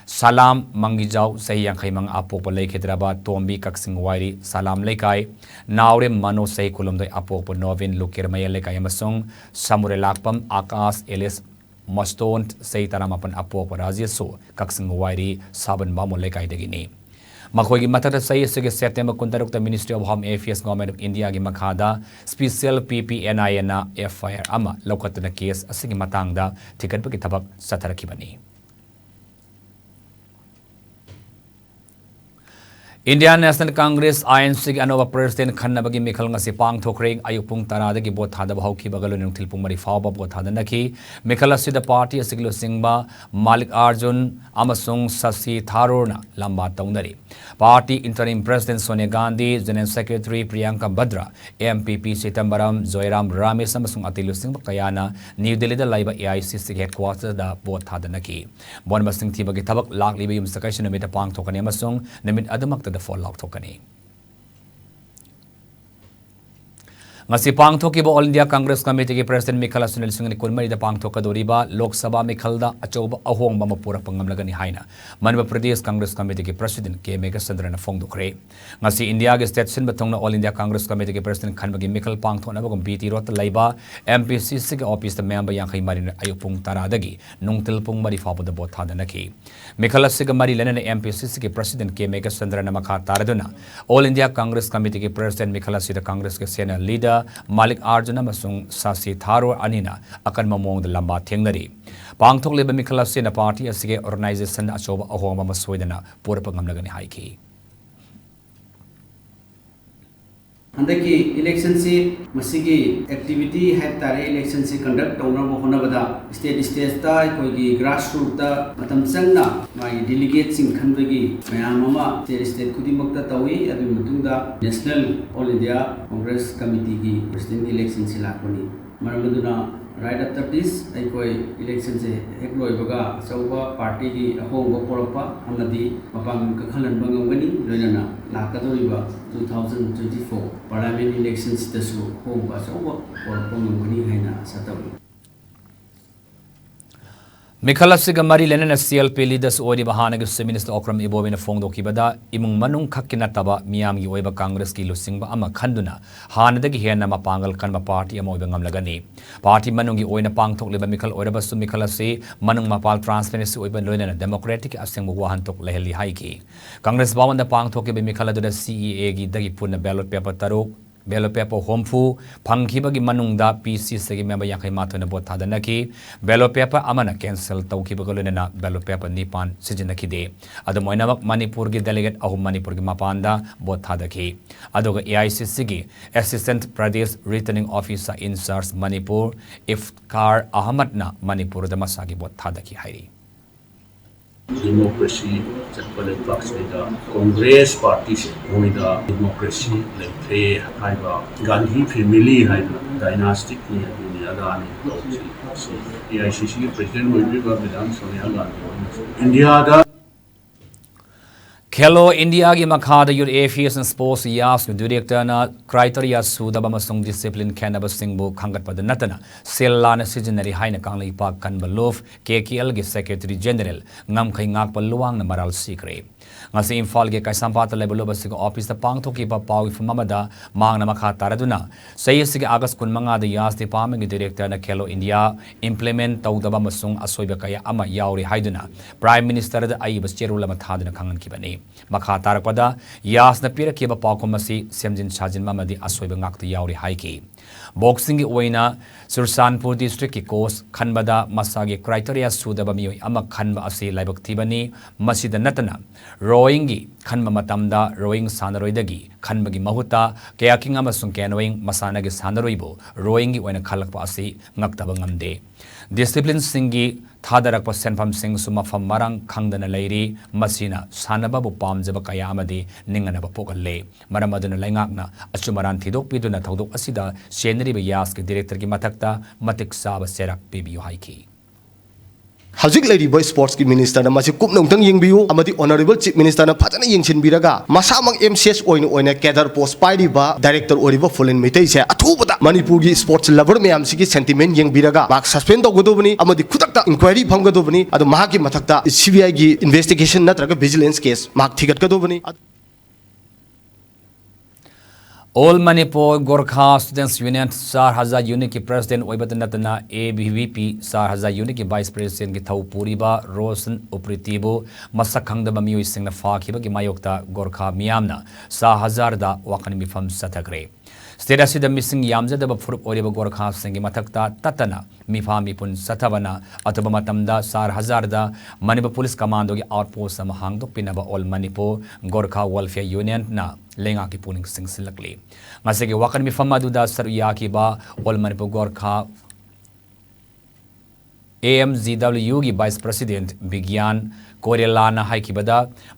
ꯁꯂꯥꯝ ꯃꯪꯒꯤꯖꯥꯎ, ꯆꯍꯤ ꯌꯥꯡꯈꯩ ꯃꯉꯥ ꯑꯄꯣꯛꯄ, ꯂꯩꯈꯤꯗ꯭ꯔꯕ ꯇꯣꯝꯕꯤ, ꯀꯛꯆꯤꯡ ꯋꯥꯏꯔꯤ ꯁꯂꯥꯝ ꯂꯩꯀꯥꯏ, ꯅꯥꯎꯔꯦꯝ ꯃꯅꯣ, ꯆꯍꯤ ꯀꯨꯟꯍꯨꯝꯗꯣꯏ ꯑꯄꯣꯛꯄ ꯅꯣꯕꯤꯟ, ꯂꯨꯀꯦꯔꯃꯌꯦꯜ ꯂꯩꯀꯥꯏ ꯑꯃꯁꯨꯡ ꯁꯃꯨꯔꯦꯂꯥꯛꯄꯝ ꯑꯀꯥꯁ alias ꯃꯁꯇꯣꯟ, ꯆꯍꯤ ꯇꯔꯥꯃꯥꯄꯟ ꯑꯄꯣꯛꯄ ꯔꯥꯖꯦꯁꯁꯨ ꯀꯛꯆꯤꯡ ꯋꯥꯏꯔꯤ ꯁꯥꯕꯟ ꯕꯥꯃꯣꯟ ꯂꯩꯀꯥꯏꯗꯒꯤꯅꯤ꯫ ꯃꯈꯣꯏꯒꯤ ꯃꯊꯛꯇ ꯆꯍꯤ ꯑꯁꯤꯒꯤ ꯁꯦꯞꯇꯦꯝꯕꯔ ꯀꯨꯟꯇꯔꯨꯛꯇ Ministry of Home Affairs, Government of Indiaꯒꯤ ꯃꯈꯥꯗ special PPNIAꯅ FIR ꯑꯃ ꯂꯧꯈꯠꯇꯨꯅ case ꯑꯁꯤꯒꯤ ꯃꯇꯥꯡꯗ ꯊꯤꯒꯠꯄꯒꯤ ꯊꯕꯛ ꯆꯠꯊꯔꯛꯈꯤꯕꯅꯤ꯫ Indian National Congress, INCꯒꯤ ꯑꯅꯧꯕ president ꯈꯟꯅꯕꯒꯤ ꯃꯤꯈꯜ ꯉꯁꯤ ꯄꯥꯡꯊꯣꯛꯈ꯭ꯔꯦ꯫ ꯑꯌꯨꯛ ꯄꯨꯡ ꯇꯔꯥꯗꯒꯤ vote ꯊꯥꯗꯕ ꯍꯧꯈꯤꯕꯒ ꯂꯣꯏꯅꯅ ꯅꯨꯡꯊꯤꯜ ꯄꯨꯡ ꯃꯔꯤ ꯐꯥꯎꯕ vote ꯊꯥꯗꯅꯈꯤ꯫ ꯃꯤꯈꯜ ꯑꯁꯤꯗ party ꯑꯁꯤꯒꯤ ꯂꯨꯆꯤꯡꯕ ꯃꯥꯂꯤꯛ ꯑꯥꯔꯖꯨꯟ ꯑꯃꯁꯨꯡ ꯁꯁꯤ ꯊꯥꯔꯨꯔꯅ ꯂꯝꯕꯥ ꯇꯧꯅꯔꯤ꯫ Party interim president Sonia Gandhi, General Secretary Priyanka ꯚꯗ꯭ꯔꯥ, MPP ꯁꯤꯇꯝꯕꯔꯝ, ꯖꯣꯏꯔꯥꯝ Ramesh ꯑꯃꯁꯨꯡ ꯑꯇꯩ ꯂꯨꯆꯤꯡꯕ ꯀꯌꯥꯅ New Delhiꯗ ꯂꯩꯕ AICCꯒꯤ headquarterꯗ vote ꯊꯥꯗꯅꯈꯤ꯫ Vote ꯃꯁꯤꯡ ꯊꯤꯕꯒꯤ ꯊꯕꯛ ꯂꯥꯛꯂꯤꯕ ꯌꯨꯝꯁꯀꯩꯁ ꯅꯨꯃꯤꯠꯇ ꯄꯥꯡꯊꯣꯛꯀꯅꯤ ꯑꯃꯁꯨꯡ ꯅꯨꯃꯤꯠ ꯑꯗꯨꯃꯛꯇꯗ ꯐꯣꯜ ꯂꯥꯎꯊꯣꯛꯀꯅꯤ꯫ ꯉꯁꯤ ꯄꯥꯡꯊꯣꯛꯈꯤꯕ All India Congress Committeeꯒꯤ President ꯃꯤꯈꯜ ꯑꯁꯤꯅ ꯂꯤꯁꯤꯡ ꯑꯅꯤ ꯀꯨꯟꯃꯔꯤꯗ ꯄꯥꯡꯊꯣꯛꯀꯗꯧꯔꯤꯕ ꯂꯣꯛ ꯁꯚꯥ ꯃꯤꯈꯜꯗ ꯑꯆꯧꯕ ꯑꯍꯣꯡꯕ ꯑꯃ ꯄꯨꯔꯛꯄ ꯉꯝꯂꯒꯅꯤ ꯍꯥꯏꯅ ꯃꯅꯤꯄꯨꯔ ꯄ꯭ꯔꯗꯦꯁ Congress Committeeꯒꯤ President ꯀꯦ ꯃꯦꯘꯆꯟꯗ꯭ꯔꯅ ꯐꯣꯡꯗꯣꯛꯈ꯭ꯔꯦ꯫ ꯉꯁꯤ ꯏꯟꯗꯤꯌꯥꯒꯤ state ꯁꯤꯟꯕ ꯊꯨꯡꯅ All India Congress Committeeꯒꯤ President ꯈꯟꯕꯒꯤ ꯃꯤꯈꯜ ꯄꯥꯡꯊꯣꯛꯅꯕꯒꯨꯝ B T Roadꯇ ꯂꯩꯕ M P C Cꯒꯤ officeꯇ member ꯌꯥꯡꯈꯩ ꯃꯔꯤꯅ ꯑꯌꯨꯛ ꯄꯨꯡ ꯇꯔꯥꯗꯒꯤ ꯅꯨꯡꯊꯤꯜ ꯄꯨꯡ ꯃꯔꯤ ꯐꯥꯎꯕꯗ vote ꯊꯥꯗꯅꯈꯤ꯫ ꯃꯤꯈꯜ ꯑꯁꯤꯒ ꯃꯔꯤ ꯂꯩꯅꯅ M P C Cꯒꯤ President ꯀꯦ ꯃꯦꯘꯆꯟꯗ꯭ꯔꯅ ꯃꯈꯥ ꯇꯥꯔꯗꯨꯅ All India Congress Committeeꯒꯤ President ꯃꯤꯈꯜ ꯑꯁꯤꯗ Congressꯀꯤ senior leader ꯃꯥꯂꯤꯛ ꯑꯥꯔꯖꯨꯟ ꯑꯃꯁꯨꯡ ꯁꯥꯁꯤ ꯊꯥꯔꯨꯔ ꯑꯅꯤꯅ ꯑꯀꯟꯕ ꯃꯑꯣꯡꯗ ꯂꯝꯕꯥ ꯊꯦꯡꯅꯔꯤ꯫ ꯄꯥꯡꯊꯣꯛꯂꯤꯕ ꯃꯤꯈꯜ ꯑꯁꯤꯅ party ꯑꯁꯤꯒꯤ organizationꯗ ꯑꯆꯧꯕ ꯑꯍꯣꯡꯕ ꯑꯃ ꯁꯣꯏꯗꯅ ꯄꯨꯔꯛꯄ ꯉꯝꯂꯒꯅꯤ ꯍꯥꯏꯈꯤ꯫ ꯍꯟꯗꯛꯀꯤ electionꯁꯤ ꯃꯁꯤꯒꯤ activity ꯍꯥꯏꯕ ꯇꯥꯔꯦ, electionꯁꯤ conduct ꯇꯧꯅꯕ ꯍꯣꯠꯅꯕꯗ state stateꯇ ꯑꯩꯈꯣꯏꯒꯤ grassrootꯇ ꯃꯇꯝ ꯆꯪꯅ ꯃꯥꯒꯤ delegateꯁꯤꯡ ꯈꯟꯕꯒꯤ ꯃꯌꯥꯝ ꯑꯃ state state ꯈꯨꯗꯤꯡꯃꯛꯇ ꯇꯧꯏ꯫ ꯑꯗꯨꯒꯤ ꯃꯇꯨꯡꯗ National All India Congress Committeeꯒꯤ Presidentꯀꯤ electionꯁꯤ ꯂꯥꯛꯄꯅꯤ꯫ ꯃꯔꯝ ꯑꯗꯨꯅ right after this ꯑꯩꯈꯣꯏ electionꯁꯦ ꯍꯦꯛ ꯂꯣꯏꯕꯒ ꯑꯆꯧꯕ partyꯒꯤ ꯑꯍꯣꯡꯕ ꯄꯨꯔꯛꯄ ꯑꯃꯗꯤ ꯃꯄꯥꯡꯒꯜ ꯀꯟꯈꯠꯍꯟꯕ ꯉꯝꯒꯅꯤ꯫ ꯂꯣꯏꯅꯅ ꯂꯥꯛꯀꯗꯧꯔꯤꯕ two thousand twenty four parliament electionꯁꯤꯗꯁꯨ ꯑꯍꯣꯡꯕ ꯑꯆꯧꯕ ꯄꯨꯔꯛꯄ ꯉꯝꯒꯅꯤ ꯍꯥꯏꯅ ꯑꯥꯁꯥ ꯇꯧꯏ꯫ ꯃꯤꯈꯜ ꯑꯁꯤꯒ ꯃꯔꯤ ꯂꯩꯅꯅ C L P leaders ꯑꯣꯏꯔꯤꯕ ꯍꯥꯟꯅꯒꯤ Chief Minister ꯑꯣꯀ꯭ꯔꯝ ꯏꯕꯣꯕꯤꯅ ꯐꯣꯡꯗꯣꯛꯈꯤꯕꯗ, ꯏꯃꯨꯡ ꯃꯅꯨꯡ ꯈꯛꯀꯤ ꯅꯠꯇꯕ ꯃꯤꯌꯥꯝꯒꯤ ꯑꯣꯏꯕ Congressꯀꯤ ꯂꯨꯆꯤꯡꯕ ꯑꯃ ꯈꯟꯗꯨꯅ ꯍꯥꯟꯅꯗꯒꯤ ꯍꯦꯟꯅ ꯃꯄꯥꯡꯒꯜ ꯀꯟꯕ party ꯑꯃ ꯑꯣꯏꯕ ꯉꯝꯂꯒꯅꯤ꯫ Party ꯃꯅꯨꯡꯒꯤ ꯑꯣꯏꯅ ꯄꯥꯡꯊꯣꯛꯂꯤꯕ ꯃꯤꯈꯜ ꯑꯣꯏꯔꯕꯁꯨ ꯃꯤꯈꯜ ꯑꯁꯤ ꯃꯅꯨꯡ ꯃꯄꯥꯟ transparency ꯑꯣꯏꯕ ꯂꯣꯏꯅꯅ democraticꯀꯤ ꯑꯁꯦꯡꯕ ꯋꯥꯍꯟꯊꯣꯛ ꯂꯩꯍꯜꯂꯤ ꯍꯥꯏꯈꯤ꯫ Congress ꯚꯋꯟꯗ ꯄꯥꯡꯊꯣꯛꯈꯤꯕ ꯃꯤꯈꯜ ꯑꯗꯨꯗ C E Aꯒꯤꯗꯒꯤ ꯄꯨꯟꯅ ballot paper ꯇꯔꯨꯛ, ballot paper ꯍꯨꯝꯐꯨ ꯐꯪꯈꯤꯕꯒꯤ ꯃꯅꯨꯡꯗ P C Cꯒꯤ member ꯌꯥꯡꯈꯩ ꯃꯥꯊꯣꯏꯅ vote ꯊꯥꯗꯅꯈꯤ꯫ Ballot paper ꯑꯃꯅ cancel ꯇꯧꯈꯤꯕꯒ ꯂꯣꯏꯅꯅ ballot paper ꯅꯤꯄꯥꯟ ꯁꯤꯖꯤꯟꯅꯈꯤꯗꯦ꯫ ꯑꯗꯨꯝ ꯑꯣꯏꯅꯃꯛ, ꯃꯅꯤꯄꯨꯔꯒꯤ delegate ꯑꯍꯨꯝ ꯃꯅꯤꯄꯨꯔꯒꯤ ꯃꯄꯥꯟꯗ vote ꯊꯥꯗꯈꯤ꯫ ꯑꯗꯨꯒ A I C Cꯒꯤ Assistant Pradesh Returning Officer in Charge Manipur ꯏꯐꯇꯤꯈꯥꯔ ꯑꯍꯃꯗꯅ ꯃꯅꯤꯄꯨꯔꯗ ꯃꯁꯥꯒꯤ vote ꯊꯥꯗꯈꯤ ꯍꯥꯏꯔꯤ꯫ Democracy ꯆꯠꯄ ꯂꯩꯕꯥꯛꯁꯤꯗ Congress partyꯁꯦ ꯃꯣꯏꯗ democracy ꯂꯩꯇ꯭ꯔꯦ ꯍꯥꯏꯕ, ꯒꯥꯟꯙꯤ family ꯍꯥꯏꯗꯅ dynasticꯅꯤ, ꯑꯗꯨꯅꯤ ꯑꯗꯥꯅꯤ ꯇꯧꯕꯁꯤ, ꯃꯁꯤ A I C Cꯒꯤ president ꯑꯣꯏꯕꯤꯔꯤꯕ Madam Sonia Gandhi ꯍꯣꯏꯅꯁꯨ ꯏꯟꯗꯤꯌꯥꯗ ꯈꯦꯂꯣ ꯏꯟꯗꯤꯌꯥꯒꯤ ꯃꯈꯥꯗ Youth Affairs and Sports, ꯌꯥꯁꯀꯤ ꯗꯤꯔꯦꯛꯇꯔꯅ criteria ꯁꯨꯗꯕ ꯑꯃꯁꯨꯡ discipline ꯈꯦꯠꯅꯕꯁꯤꯡꯕꯨ ꯈꯪꯒꯠꯄꯗ ꯅꯠꯇꯅ ꯁꯦꯜ ꯂꯥꯟꯅ ꯁꯤꯖꯤꯟꯅꯔꯤ ꯍꯥꯏꯅ ꯀꯪꯂꯩꯄꯥꯛ ꯀꯟꯕ ꯂꯨꯞ, KKLꯒꯤ Secretary General ꯉꯝꯈꯩ ꯉꯥꯛꯄ ꯂꯨꯋꯥꯡꯅ ꯃꯔꯥꯜ ꯁꯤꯈ꯭ꯔꯦ꯫ ꯉꯁꯤ ꯏꯝꯐꯥꯜꯒꯤ ꯀꯩꯁꯥꯝꯄꯥꯠꯇ ꯂꯩꯕ ꯂꯨꯞ ꯑꯁꯤꯒꯤ ꯑꯣꯐꯤꯁꯇ ꯄꯥꯡꯊꯣꯛꯈꯤꯕ ꯄꯥꯎ ꯃꯤꯐꯝ ꯑꯃꯗ ꯃꯍꯥꯛꯅ ꯃꯈꯥ ꯇꯥꯔꯗꯨꯅ ꯆꯍꯤ ꯑꯁꯤꯒꯤ ꯑꯥꯒꯁ ꯀꯨꯟꯃꯉꯥꯗ ꯌꯥꯁ ꯗꯤꯄꯥꯔꯠꯃꯦꯟꯒꯤ ꯗꯤꯔꯦꯛꯇꯔꯅ ꯈꯦꯂꯣ ꯏꯟꯗꯤꯌꯥ implement ꯇꯧꯗꯕ ꯑꯃꯁꯨꯡ ꯑꯁꯣꯏꯕ ꯀꯌꯥ ꯑꯃ ꯌꯥꯎꯔꯤ ꯍꯥꯏꯗꯨꯅ Prime Ministerꯗ ꯑꯏꯕ ꯆꯦꯔꯣꯜ ꯑꯃ ꯊꯥꯗꯨꯅ ꯈꯪꯍꯟꯈꯤꯕꯅꯤ꯫ ꯃꯈꯥ ꯇꯥꯔꯛꯄꯗ ꯌꯥꯁꯅ ꯄꯤꯔꯛꯈꯤꯕ ꯄꯥꯎꯈꯨꯝ ꯑꯁꯤ ꯁꯦꯝꯖꯤꯟ ꯁꯥꯖꯤꯟꯕ ꯑꯃꯗꯤ ꯑꯁꯣꯏꯕ ꯉꯥꯛꯇ ꯌꯥꯎꯔꯤ ꯍꯥꯏꯈꯤ꯫ Boxingꯒꯤ ꯑꯣꯏꯅ ꯆꯨꯔꯆꯥꯟꯄꯨꯔ districtꯀꯤ coach ꯈꯟꯕꯗ ꯃꯁꯥꯒꯤ criteria ꯁꯨꯗꯕ ꯃꯤꯑꯣꯏ ꯑꯃ ꯈꯟꯕ ꯑꯁꯤ ꯂꯥꯏꯕꯛ ꯊꯤꯕꯅꯤ꯫ ꯃꯁꯤꯗ ꯅꯠꯇꯅ rowingꯒꯤ ꯈꯟꯕ ꯃꯇꯝꯗ rowing ꯁꯥꯟꯅꯔꯣꯏꯗꯒꯤ ꯈꯟꯕꯒꯤ ꯃꯍꯨꯠꯇ kayaking ꯑꯃꯁꯨꯡ canoeing ꯃꯁꯥꯟꯅꯒꯤ ꯁꯥꯟꯅꯔꯣꯏꯕꯨ rowingꯒꯤ ꯑꯣꯏꯅ ꯈꯜꯂꯛꯄ ꯑꯁꯤ ꯉꯛꯇꯕ ꯉꯝꯗꯦ꯫ Disciplineꯁꯤꯡꯒꯤ ꯊꯥꯗꯔꯛꯄ ꯁꯦꯟꯐꯝꯁꯤꯡꯁꯨ ꯃꯐꯝ ꯃꯔꯥꯡ ꯈꯪꯗꯅ ꯂꯩꯔꯤ꯫ ꯃꯁꯤꯅ ꯁꯥꯟꯅꯕꯕꯨ ꯄꯥꯝꯖꯕ ꯀꯌꯥ ꯑꯃꯗꯤ ꯅꯤꯡꯍꯟꯅꯕ ꯄꯣꯛꯍꯜꯂꯦ꯫ ꯃꯔꯝ ꯑꯗꯨꯅ ꯂꯩꯉꯥꯛꯅ ꯑꯆꯨꯝ ꯑꯔꯥꯟ ꯊꯤꯗꯣꯛꯄꯤꯗꯨꯅ ꯊꯧꯗꯣꯛ ꯑꯁꯤꯗ ꯆꯦꯟꯅꯔꯤꯕ ꯌꯥꯁꯀꯤ ꯗꯤꯔꯦꯛꯇꯔꯒꯤ ꯃꯊꯛꯇ ꯃꯇꯤꯛ ꯆꯥꯕ ꯆꯩꯔꯥꯛ ꯄꯤꯕꯤꯌꯨ ꯍꯥꯏꯈꯤ꯫ ꯍꯧꯖꯤꯛ ꯂꯩꯔꯤꯕ sportsꯀꯤ ministerꯅ ꯃꯁꯤ ꯀꯨꯞꯅ ꯑꯃꯨꯛꯇꯪ ꯌꯦꯡꯕꯤꯌꯨ ꯑꯃꯗꯤ Honourable Chief Ministerꯅ ꯐꯖꯅ ꯌꯦꯡꯁꯤꯟꯕꯤꯔꯒ ꯃꯁꯥꯃꯛ MCS ꯑꯣꯏꯅ ꯑꯣꯏꯅ cadre post ꯄꯥꯏꯔꯤꯕ director ꯑꯣꯏꯔꯤꯕ ꯐꯨꯂꯦꯟ ꯃꯩꯇꯩꯁꯦ ꯑꯊꯨꯕꯗ ꯃꯅꯤꯄꯨꯔꯒꯤ sports lover ꯃꯌꯥꯝꯁꯤꯒꯤ sentiment ꯌꯦꯡꯕꯤꯔꯒ ꯃꯍꯥꯛ suspend ꯇꯧꯒꯗꯧꯕꯅꯤ ꯑꯃꯗꯤ ꯈꯨꯗꯛꯇ inquiry ꯐꯝꯒꯗꯧꯕꯅꯤ꯫ ꯑꯗꯣ ꯃꯍꯥꯛꯀꯤ ꯃꯊꯛꯇ CBIꯒꯤ investigation ꯅꯠꯇ꯭ꯔꯒ vigilance case ꯃꯍꯥꯛ ꯊꯤꯒꯠꯀꯗꯧꯕꯅꯤ꯫ All Manipur Gorkha Students Union ꯆꯥꯔ ꯍꯖꯥꯔ unitꯀꯤ president ꯑꯣꯏꯕꯇ ꯅꯠꯇꯅ ABVP ꯆꯥꯔ ꯍꯖꯥꯔ unitꯀꯤ vice presidentꯀꯤ ꯊꯧ ꯄꯨꯔꯤꯕ ꯔꯣꯁꯟ ꯎꯄ꯭ꯔꯤꯇꯤꯕꯨ ꯃꯁꯛ ꯈꯪꯗꯕ ꯃꯤꯑꯣꯏꯁꯤꯡꯅ ꯐꯥꯈꯤꯕꯒꯤ ꯃꯥꯌꯣꯛꯇ ꯒꯣꯔꯈꯥ ꯃꯤꯌꯥꯝꯅ ꯆꯥꯔ ꯍꯖꯥꯔꯗ ꯋꯥꯈꯜ ꯃꯤꯐꯝ ꯆꯠꯊꯈ꯭ꯔꯦ꯫ State ꯑꯁꯤꯗ ꯃꯤꯁꯤꯡ ꯌꯥꯝꯖꯗꯕ ꯐꯨꯔꯨꯞ ꯑꯣꯏꯔꯤꯕ ꯒꯣꯔꯈꯥꯁꯤꯡꯒꯤ ꯃꯊꯛꯇ ꯇꯠꯇꯅ ꯃꯤꯐꯥ ꯃꯤꯄꯨꯟ ꯆꯠꯊꯕꯅ ꯑꯊꯨꯕ ꯃꯇꯝꯗ ꯆꯥꯔ ꯍꯖꯥꯔꯗ ꯃꯅꯤꯄꯨꯔ police commandoꯒꯤ outpost ꯑꯃ ꯍꯥꯡꯗꯣꯛꯄꯤꯅꯕ All Manipur Gorkha Welfare Unionꯅ ꯂꯩꯉꯥꯛꯀꯤ ꯄꯨꯛꯅꯤꯡ ꯆꯤꯡꯁꯤꯜꯂꯛꯂꯤ꯫ ꯉꯁꯤꯒꯤ ꯋꯥꯀꯠ ꯃꯤꯐꯝ ꯑꯗꯨꯗ ꯁꯔꯨꯛ ꯌꯥꯈꯤꯕ All Manipur Gorkha AMGWꯒꯤ vice president ꯕꯤꯒ꯭ꯌꯥꯟ ꯀꯣꯏꯔꯦꯂꯥꯅ ꯍꯥꯏꯈꯤꯕꯗ,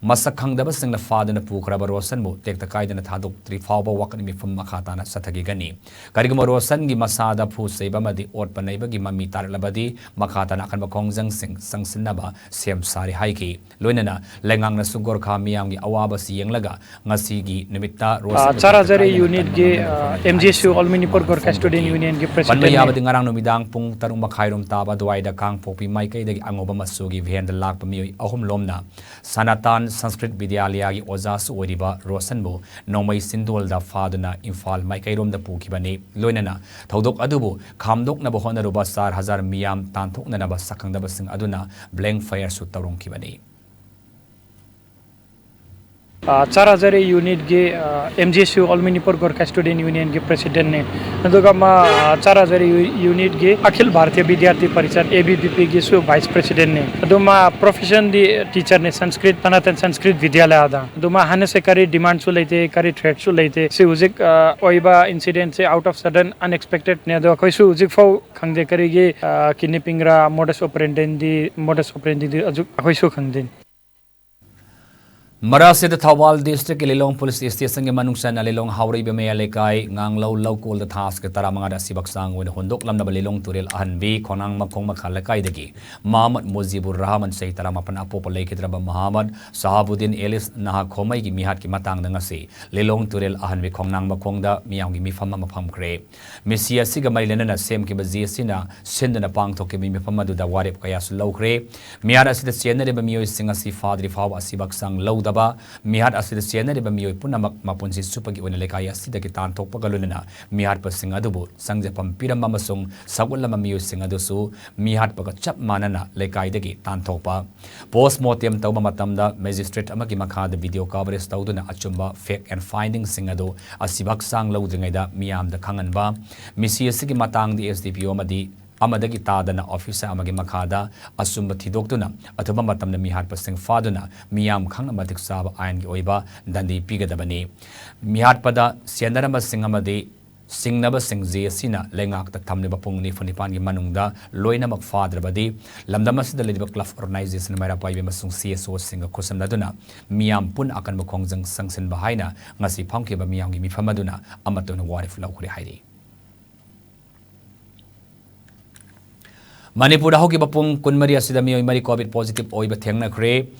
ꯃꯁꯛ ꯈꯪꯗꯕꯁꯤꯡꯅ ꯐꯥꯗꯨꯅ ꯄꯨꯈ꯭ꯔꯕ ꯔꯣꯁꯟꯕꯨ ꯇꯦꯛꯇ ꯀꯥꯏꯗꯅ ꯊꯥꯗꯣꯛꯇ꯭ꯔꯤ ꯐꯥꯎꯕ ꯋꯥꯀꯠ ꯃꯤꯐꯝ ꯃꯈꯥ ꯇꯥꯅ ꯆꯠꯊꯈꯤꯒꯅꯤ꯫ ꯀꯔꯤꯒꯨꯝꯕ ꯔꯣꯁꯟꯒꯤ ꯃꯁꯥꯗ ꯐꯨ ꯆꯩꯕ ꯑꯃꯗꯤ ꯑꯣꯠꯄ ꯅꯩꯕꯒꯤ ꯃꯃꯤ ꯇꯥꯔꯛꯂꯕꯗꯤ, ꯃꯈꯥ ꯇꯥꯅ ꯑꯀꯟꯕ ꯈꯣꯡꯖꯪꯁꯤꯡ ꯆꯪꯁꯤꯟꯅꯕ ꯁꯦꯝ ꯁꯥꯔꯤ ꯍꯥꯏꯈꯤ꯫ ꯂꯣꯏꯅꯅ ꯂꯩꯉꯥꯛꯅꯁꯨ ꯒꯣꯔꯈꯥ ꯃꯤꯌꯥꯝꯒꯤ ꯑꯋꯥꯕꯁꯤ ꯌꯦꯡꯂꯒ ꯉꯁꯤꯒꯤ ꯅꯨꯃꯤꯠꯇ ꯔꯣꯁꯟꯕꯨ ꯆꯥꯔꯥꯖꯔꯤ ꯇꯦꯛꯇ ꯀꯥꯏꯗꯅ ꯌꯨꯅꯤꯠꯀꯤ, ꯀꯟꯕ ꯑ, ꯉꯝꯅꯕ ꯑꯦꯝ ꯖꯤ ꯑꯦꯁ ꯌꯨ ꯐꯣꯡꯗꯣꯛꯈꯤ꯫ ꯑꯣꯜ ꯃꯅꯤꯄꯨꯔ ꯒꯣꯔꯈꯥ ꯄꯟꯕ ꯁ꯭ꯇꯨꯗꯦꯟ ꯌꯥꯕꯗꯤ ꯌꯨꯅꯤꯌꯟꯒꯤ ꯉꯔꯥꯡ ꯄ꯭ꯔꯦꯁꯤꯗꯦꯟꯠꯅꯤ꯫ ꯅꯨꯃꯤꯗꯥꯡ ꯄꯨꯡ ꯇꯔꯨꯛ ꯃꯈꯥꯏꯔꯣꯝ ꯇꯥꯕ ꯑꯗꯨꯋꯥꯏꯗ ꯀꯥꯡꯄꯣꯛꯄꯤ ꯃꯥꯏꯀꯩꯗꯒꯤ ꯑꯉꯧꯕ ꯃꯆꯨꯒꯤ ꯚꯦꯟꯗ ꯂꯥꯛꯄ ꯃꯤꯑꯣꯏ ꯑꯍꯨꯝ ꯂꯣꯝꯅ ꯁꯅꯥꯇꯥꯟ ꯁꯪꯁꯀ꯭ꯔꯤꯠ ꯕꯤꯗ꯭ꯌꯥꯂꯌꯥꯒꯤ ꯑꯣꯖꯥꯁꯨ ꯑꯣꯏꯔꯤꯕ ꯔꯣꯁꯟꯕꯨ ꯅꯣꯡꯃꯩ ꯁꯤꯟꯗꯣꯜꯗ ꯐꯥꯗꯨꯅ ꯏꯝꯐꯥꯜ ꯃꯥꯏꯀꯩꯔꯣꯝꯗ ꯄꯨꯈꯤꯕꯅꯤ꯫ ꯂꯣꯏꯅꯅ ꯊꯧꯗꯣꯛ ꯑꯗꯨꯕꯨ ꯈꯥꯝꯗꯣꯛꯅꯕ ꯍꯣꯠꯅꯔꯨꯕ ꯆꯥꯔ ꯍꯖꯥꯔ ꯃꯤꯌꯥꯝ ꯇꯥꯟꯊꯣꯛꯅꯅꯕ ꯁꯛꯈꯪꯗꯕꯁꯤꯡ ꯑꯗꯨꯅ ꯕ꯭ꯂꯦꯡ ꯐꯥꯌꯔꯁꯨ ꯇꯧꯔꯝꯈꯤꯕꯅꯤ꯫ ꯑ, ꯆꯥꯔꯥꯖꯔꯤ ꯌꯨꯅꯤꯠꯀꯤ, ꯑ, M G S U all Manipur Gorkha student ꯌꯨꯅꯤꯌꯟꯒꯤ ꯄ꯭ꯔꯦꯁꯤꯗꯦꯟꯠꯅꯤ꯫ ꯑꯗꯨꯒ ꯃꯥ, ꯑ, ꯆꯥꯔꯥꯖꯔꯤ ꯌꯨ-, ꯌꯨꯅꯤꯠꯀꯤ Akhil Bharatiya Vidyarthi Parishad, A B V ꯄꯤꯒꯤꯁꯨ ꯚꯥꯏꯁ ꯄ꯭ꯔꯦꯁꯤꯗꯦꯟꯠꯅꯤ꯫ ꯑꯗꯨ ꯃꯥ ꯄ꯭ꯔꯣꯐꯦꯁꯟꯗꯤ ꯇꯤꯆꯔꯅꯤ, ꯁꯪꯁꯀ꯭ꯔꯤꯠ, ꯁꯅꯥꯇꯟ ꯁꯪꯁꯀ꯭ꯔꯤꯠ ꯕꯤꯗ꯭ꯌꯥꯂꯌꯥꯗ꯫ ꯑꯗꯨ ꯃꯥ ꯍꯥꯟꯅꯁꯦ ꯀꯔꯤ ꯗꯤꯃꯥꯟꯁꯨ ꯂꯩꯇꯦ, ꯀꯔꯤ ꯊ꯭ꯔꯦꯠꯁꯨ ꯂꯩꯇꯦ꯫ ꯁꯤ ꯍꯧꯖꯤꯛ, ꯑ, ꯑꯣꯏꯕ ꯏꯟꯁꯤꯗꯦꯟꯠꯁꯦ ꯑꯥꯎꯠ ꯑꯣꯐ ꯁꯗꯟ ꯑꯟꯑꯦꯛꯁꯄꯦꯛꯇꯦꯗꯅꯤ꯫ ꯑꯗꯣ ꯑꯩꯈꯣꯏꯁꯨ ꯍꯧꯖꯤꯛꯐꯥꯎ ꯈꯪꯗꯦ ꯀꯔꯤꯒꯤ, ꯑ, ꯀꯤꯗꯅꯦꯄꯤꯡꯔ, ꯃꯣꯗꯁ ꯑꯣꯄꯔꯦꯟꯗꯤꯗꯤ, ꯃꯣꯗꯁ ꯑꯣꯄꯔꯦꯟꯗꯤꯗꯤ ꯍꯧꯖꯤꯛ ꯑꯩꯈꯣꯏꯁꯨ ꯈꯪꯗꯦ꯫ ꯃꯔꯥꯁꯤꯗ ꯊꯧꯕꯥꯜ ꯗꯤꯁꯇ꯭ꯔꯤꯛꯀꯤ ꯂꯤꯂꯣꯡ ꯄꯨꯂꯤꯁ ꯁ꯭ꯇꯦꯁꯟꯒꯤ ꯃꯅꯨꯡ ꯆꯟꯅ ꯂꯤꯂꯣꯡ ꯍꯥꯎꯔꯩꯕ ꯃꯌꯥꯏ ꯂꯩꯀꯥꯏ, ꯉꯥꯡꯂꯧ ꯂꯧꯀꯣꯜꯗ ꯊꯥꯁꯤꯒꯤ ꯇꯔꯥꯃꯉꯥꯗ ꯑꯁꯤꯕ ꯍꯛꯆꯥꯡ ꯑꯣꯏꯅ ꯍꯨꯟꯗꯣꯛꯂꯝꯂꯕ ꯂꯤꯂꯣꯡ ꯇꯨꯔꯦꯜ ꯑꯍꯟꯕꯤ ꯈꯣꯡꯅꯥꯡ ꯃꯈꯣꯡ ꯃꯈꯥ ꯂꯩꯀꯥꯏꯗꯒꯤ ꯃꯍꯃꯗ ꯃꯨꯖꯤꯕꯨꯔ ꯔꯍꯃꯟ, ꯆꯍꯤ ꯇꯔꯥꯃꯥꯄꯟ, ꯑꯄꯣꯛꯄ ꯂꯩꯈꯤꯗ꯭ꯔꯕ ꯃꯍꯃꯗ ꯁꯍꯥꯕꯨꯗꯤꯟ ꯑꯦꯂꯤꯁ ꯅꯍꯥ ꯈꯣꯃꯩꯒꯤ ꯃꯤꯍꯥꯠꯀꯤ ꯃꯇꯥꯡꯗ ꯉꯁꯤ ꯂꯤꯂꯣꯡ ꯇꯨꯔꯦꯜ ꯑꯍꯟꯕꯤ ꯈꯣꯡꯅꯥꯡ ꯃꯈꯣꯡꯗ ꯃꯤꯌꯥꯝꯒꯤ ꯃꯤꯐꯝ ꯑꯃ ꯐꯝꯈ꯭ꯔꯦ꯫ ꯃꯤꯁꯤ ꯑꯁꯤꯒ ꯃꯔꯤ ꯂꯩꯅꯅ ꯁꯦꯝꯈꯤꯕ ꯖꯦ ꯑꯦꯁ ꯁꯤꯅ ꯁꯤꯟꯗꯨꯅ ꯄꯥꯡꯊꯣꯛꯈꯤꯕ ꯃꯤꯐꯝ ꯑꯗꯨꯗ ꯋꯥꯔꯦꯞ ꯀꯌꯥꯁꯨ ꯂꯧꯈ꯭ꯔꯦ꯫ ꯃꯤꯍꯥꯠ ꯑꯁꯤꯗ ꯆꯦꯟꯅꯔꯤꯕ ꯃꯤꯑꯣꯏꯁꯤꯡ ꯑꯁꯤ ꯐꯥꯗ꯭ꯔꯤ ꯐꯥꯎꯕ ꯑꯁꯤꯕ ꯍꯛꯆꯥꯡ ꯂꯧꯗꯕ, ꯃꯤꯍꯥꯠ ꯑꯁꯤꯗ ꯆꯦꯟꯅꯔꯤꯕ ꯃꯤꯑꯣꯏ ꯄꯨꯝꯅꯃꯛ ꯃꯄꯨꯟꯁꯤ ꯆꯨꯞꯄꯒꯤ ꯑꯣꯏꯅ ꯂꯩꯀꯥꯏ ꯑꯁꯤꯗꯒꯤ ꯇꯥꯟꯊꯣꯛꯄꯒ ꯂꯣꯏꯅꯅ ꯃꯤꯍꯥꯠꯄꯁꯤꯡ ꯑꯗꯨꯕꯨ ꯆꯪꯖꯐꯝ ꯄꯤꯔꯝꯕ ꯑꯃꯁꯨꯡ ꯁꯧꯒꯠꯂꯝꯕ ꯃꯤꯑꯣꯏꯁꯤꯡ ꯑꯗꯨꯁꯨ ꯃꯤꯍꯥꯠꯄꯒ ꯆꯞ ꯃꯥꯟꯅꯅ ꯂꯩꯀꯥꯏꯗꯒꯤ ꯇꯥꯟꯊꯣꯛꯄ꯫ ꯄꯣꯁꯃꯣꯔꯇꯦꯝ ꯇꯧꯕ ꯃꯇꯝꯗ ꯃꯦꯖꯤꯁꯇ꯭ꯔꯦꯠ ꯑꯃꯒꯤ ꯃꯈꯥꯗ ꯚꯤꯗꯤꯑꯣ ꯀꯚꯔꯦꯖ ꯇꯧꯗꯨꯅ ꯑꯆꯨꯝꯕ ꯐꯦꯛ ꯑꯦꯟ ꯐꯥꯏꯟꯗꯤꯡꯁꯤꯡ ꯑꯗꯨ ꯑꯁꯤꯕ ꯍꯛꯆꯥꯡ ꯂꯧꯗ꯭ꯔꯤꯉꯩꯗ ꯃꯤꯌꯥꯝꯗ ꯈꯪꯍꯟꯕ꯫ ꯃꯤꯁꯤ ꯑꯁꯤꯒꯤ ꯃꯇꯥꯡꯗ ꯑꯦꯁ ꯗꯤ ꯄꯤ ꯑꯣ ꯑꯃꯗꯤ ꯑꯃꯗꯒꯤ ꯇꯥꯗꯅ ꯑꯣꯐꯤꯁꯥꯔ ꯑꯃꯒꯤ ꯃꯈꯥꯗ ꯑꯆꯨꯝꯕ ꯊꯤꯗꯣꯛꯇꯨꯅ ꯑꯊꯨꯕ ꯃꯇꯝꯗ ꯃꯤꯍꯥꯠꯄꯁꯤꯡ ꯐꯥꯗꯨꯅ ꯃꯤꯌꯥꯝ ꯈꯪꯅ ꯃꯇꯤꯛ ꯆꯥꯕ ꯑꯥꯏꯟꯒꯤ ꯑꯣꯏꯕ ꯗꯟꯗꯤ ꯄꯤꯒꯗꯕꯅꯤ꯫ ꯃꯤꯍꯥꯠꯄꯗ ꯆꯦꯟꯅꯔꯝꯕꯁꯤꯡ ꯑꯃꯗꯤ ꯁꯤꯡꯅꯕꯁꯤꯡ ꯖꯦ ꯑꯦ ꯁꯤꯅ ꯂꯩꯉꯥꯛꯇ ꯊꯝꯂꯤꯕ ꯄꯨꯡ ꯅꯤꯐꯨ ꯅꯤꯄꯥꯟꯒꯤ ꯃꯅꯨꯡꯗ ꯂꯣꯏꯅꯃꯛ ꯐꯥꯗ꯭ꯔꯕꯗꯤ ꯂꯝꯗꯝ ꯑꯁꯤꯗ ꯂꯩꯔꯤꯕ club organization, ꯃꯩꯔꯥ ꯄꯥꯏꯕꯤ ꯑꯃꯁꯨꯡ ꯁꯤ ꯑꯦꯁ ꯑꯣꯁꯤꯡꯒ ꯈꯨꯠꯁꯝꯅꯗꯨꯅ ꯃꯤꯌꯥꯝ ꯄꯨꯟꯅ ꯑꯀꯟꯕ ꯈꯣꯡꯖꯪ ꯆꯪꯁꯤꯟꯕ ꯍꯥꯏꯅ ꯉꯁꯤ ꯐꯝꯈꯤꯕ ꯃꯤꯌꯥꯝꯒꯤ ꯃꯤꯐꯝ ꯑꯗꯨꯅ ꯑꯃꯠꯇ ꯑꯣꯏꯅ ꯋꯥꯔꯦꯞ ꯂꯧꯈ꯭ꯔꯦ ꯍꯥꯏꯔꯤ꯫ ꯃꯅꯤꯄꯨꯔꯗ ꯍꯧꯈꯤꯕ ꯄꯨꯡ ꯀꯨꯟꯃꯔꯤ ꯑꯁꯤꯗ ꯃꯤꯑꯣꯏ ꯃꯔꯤ COVID positive ꯑꯣꯏꯕ ꯊꯦꯡꯅꯈ꯭ꯔꯦ꯫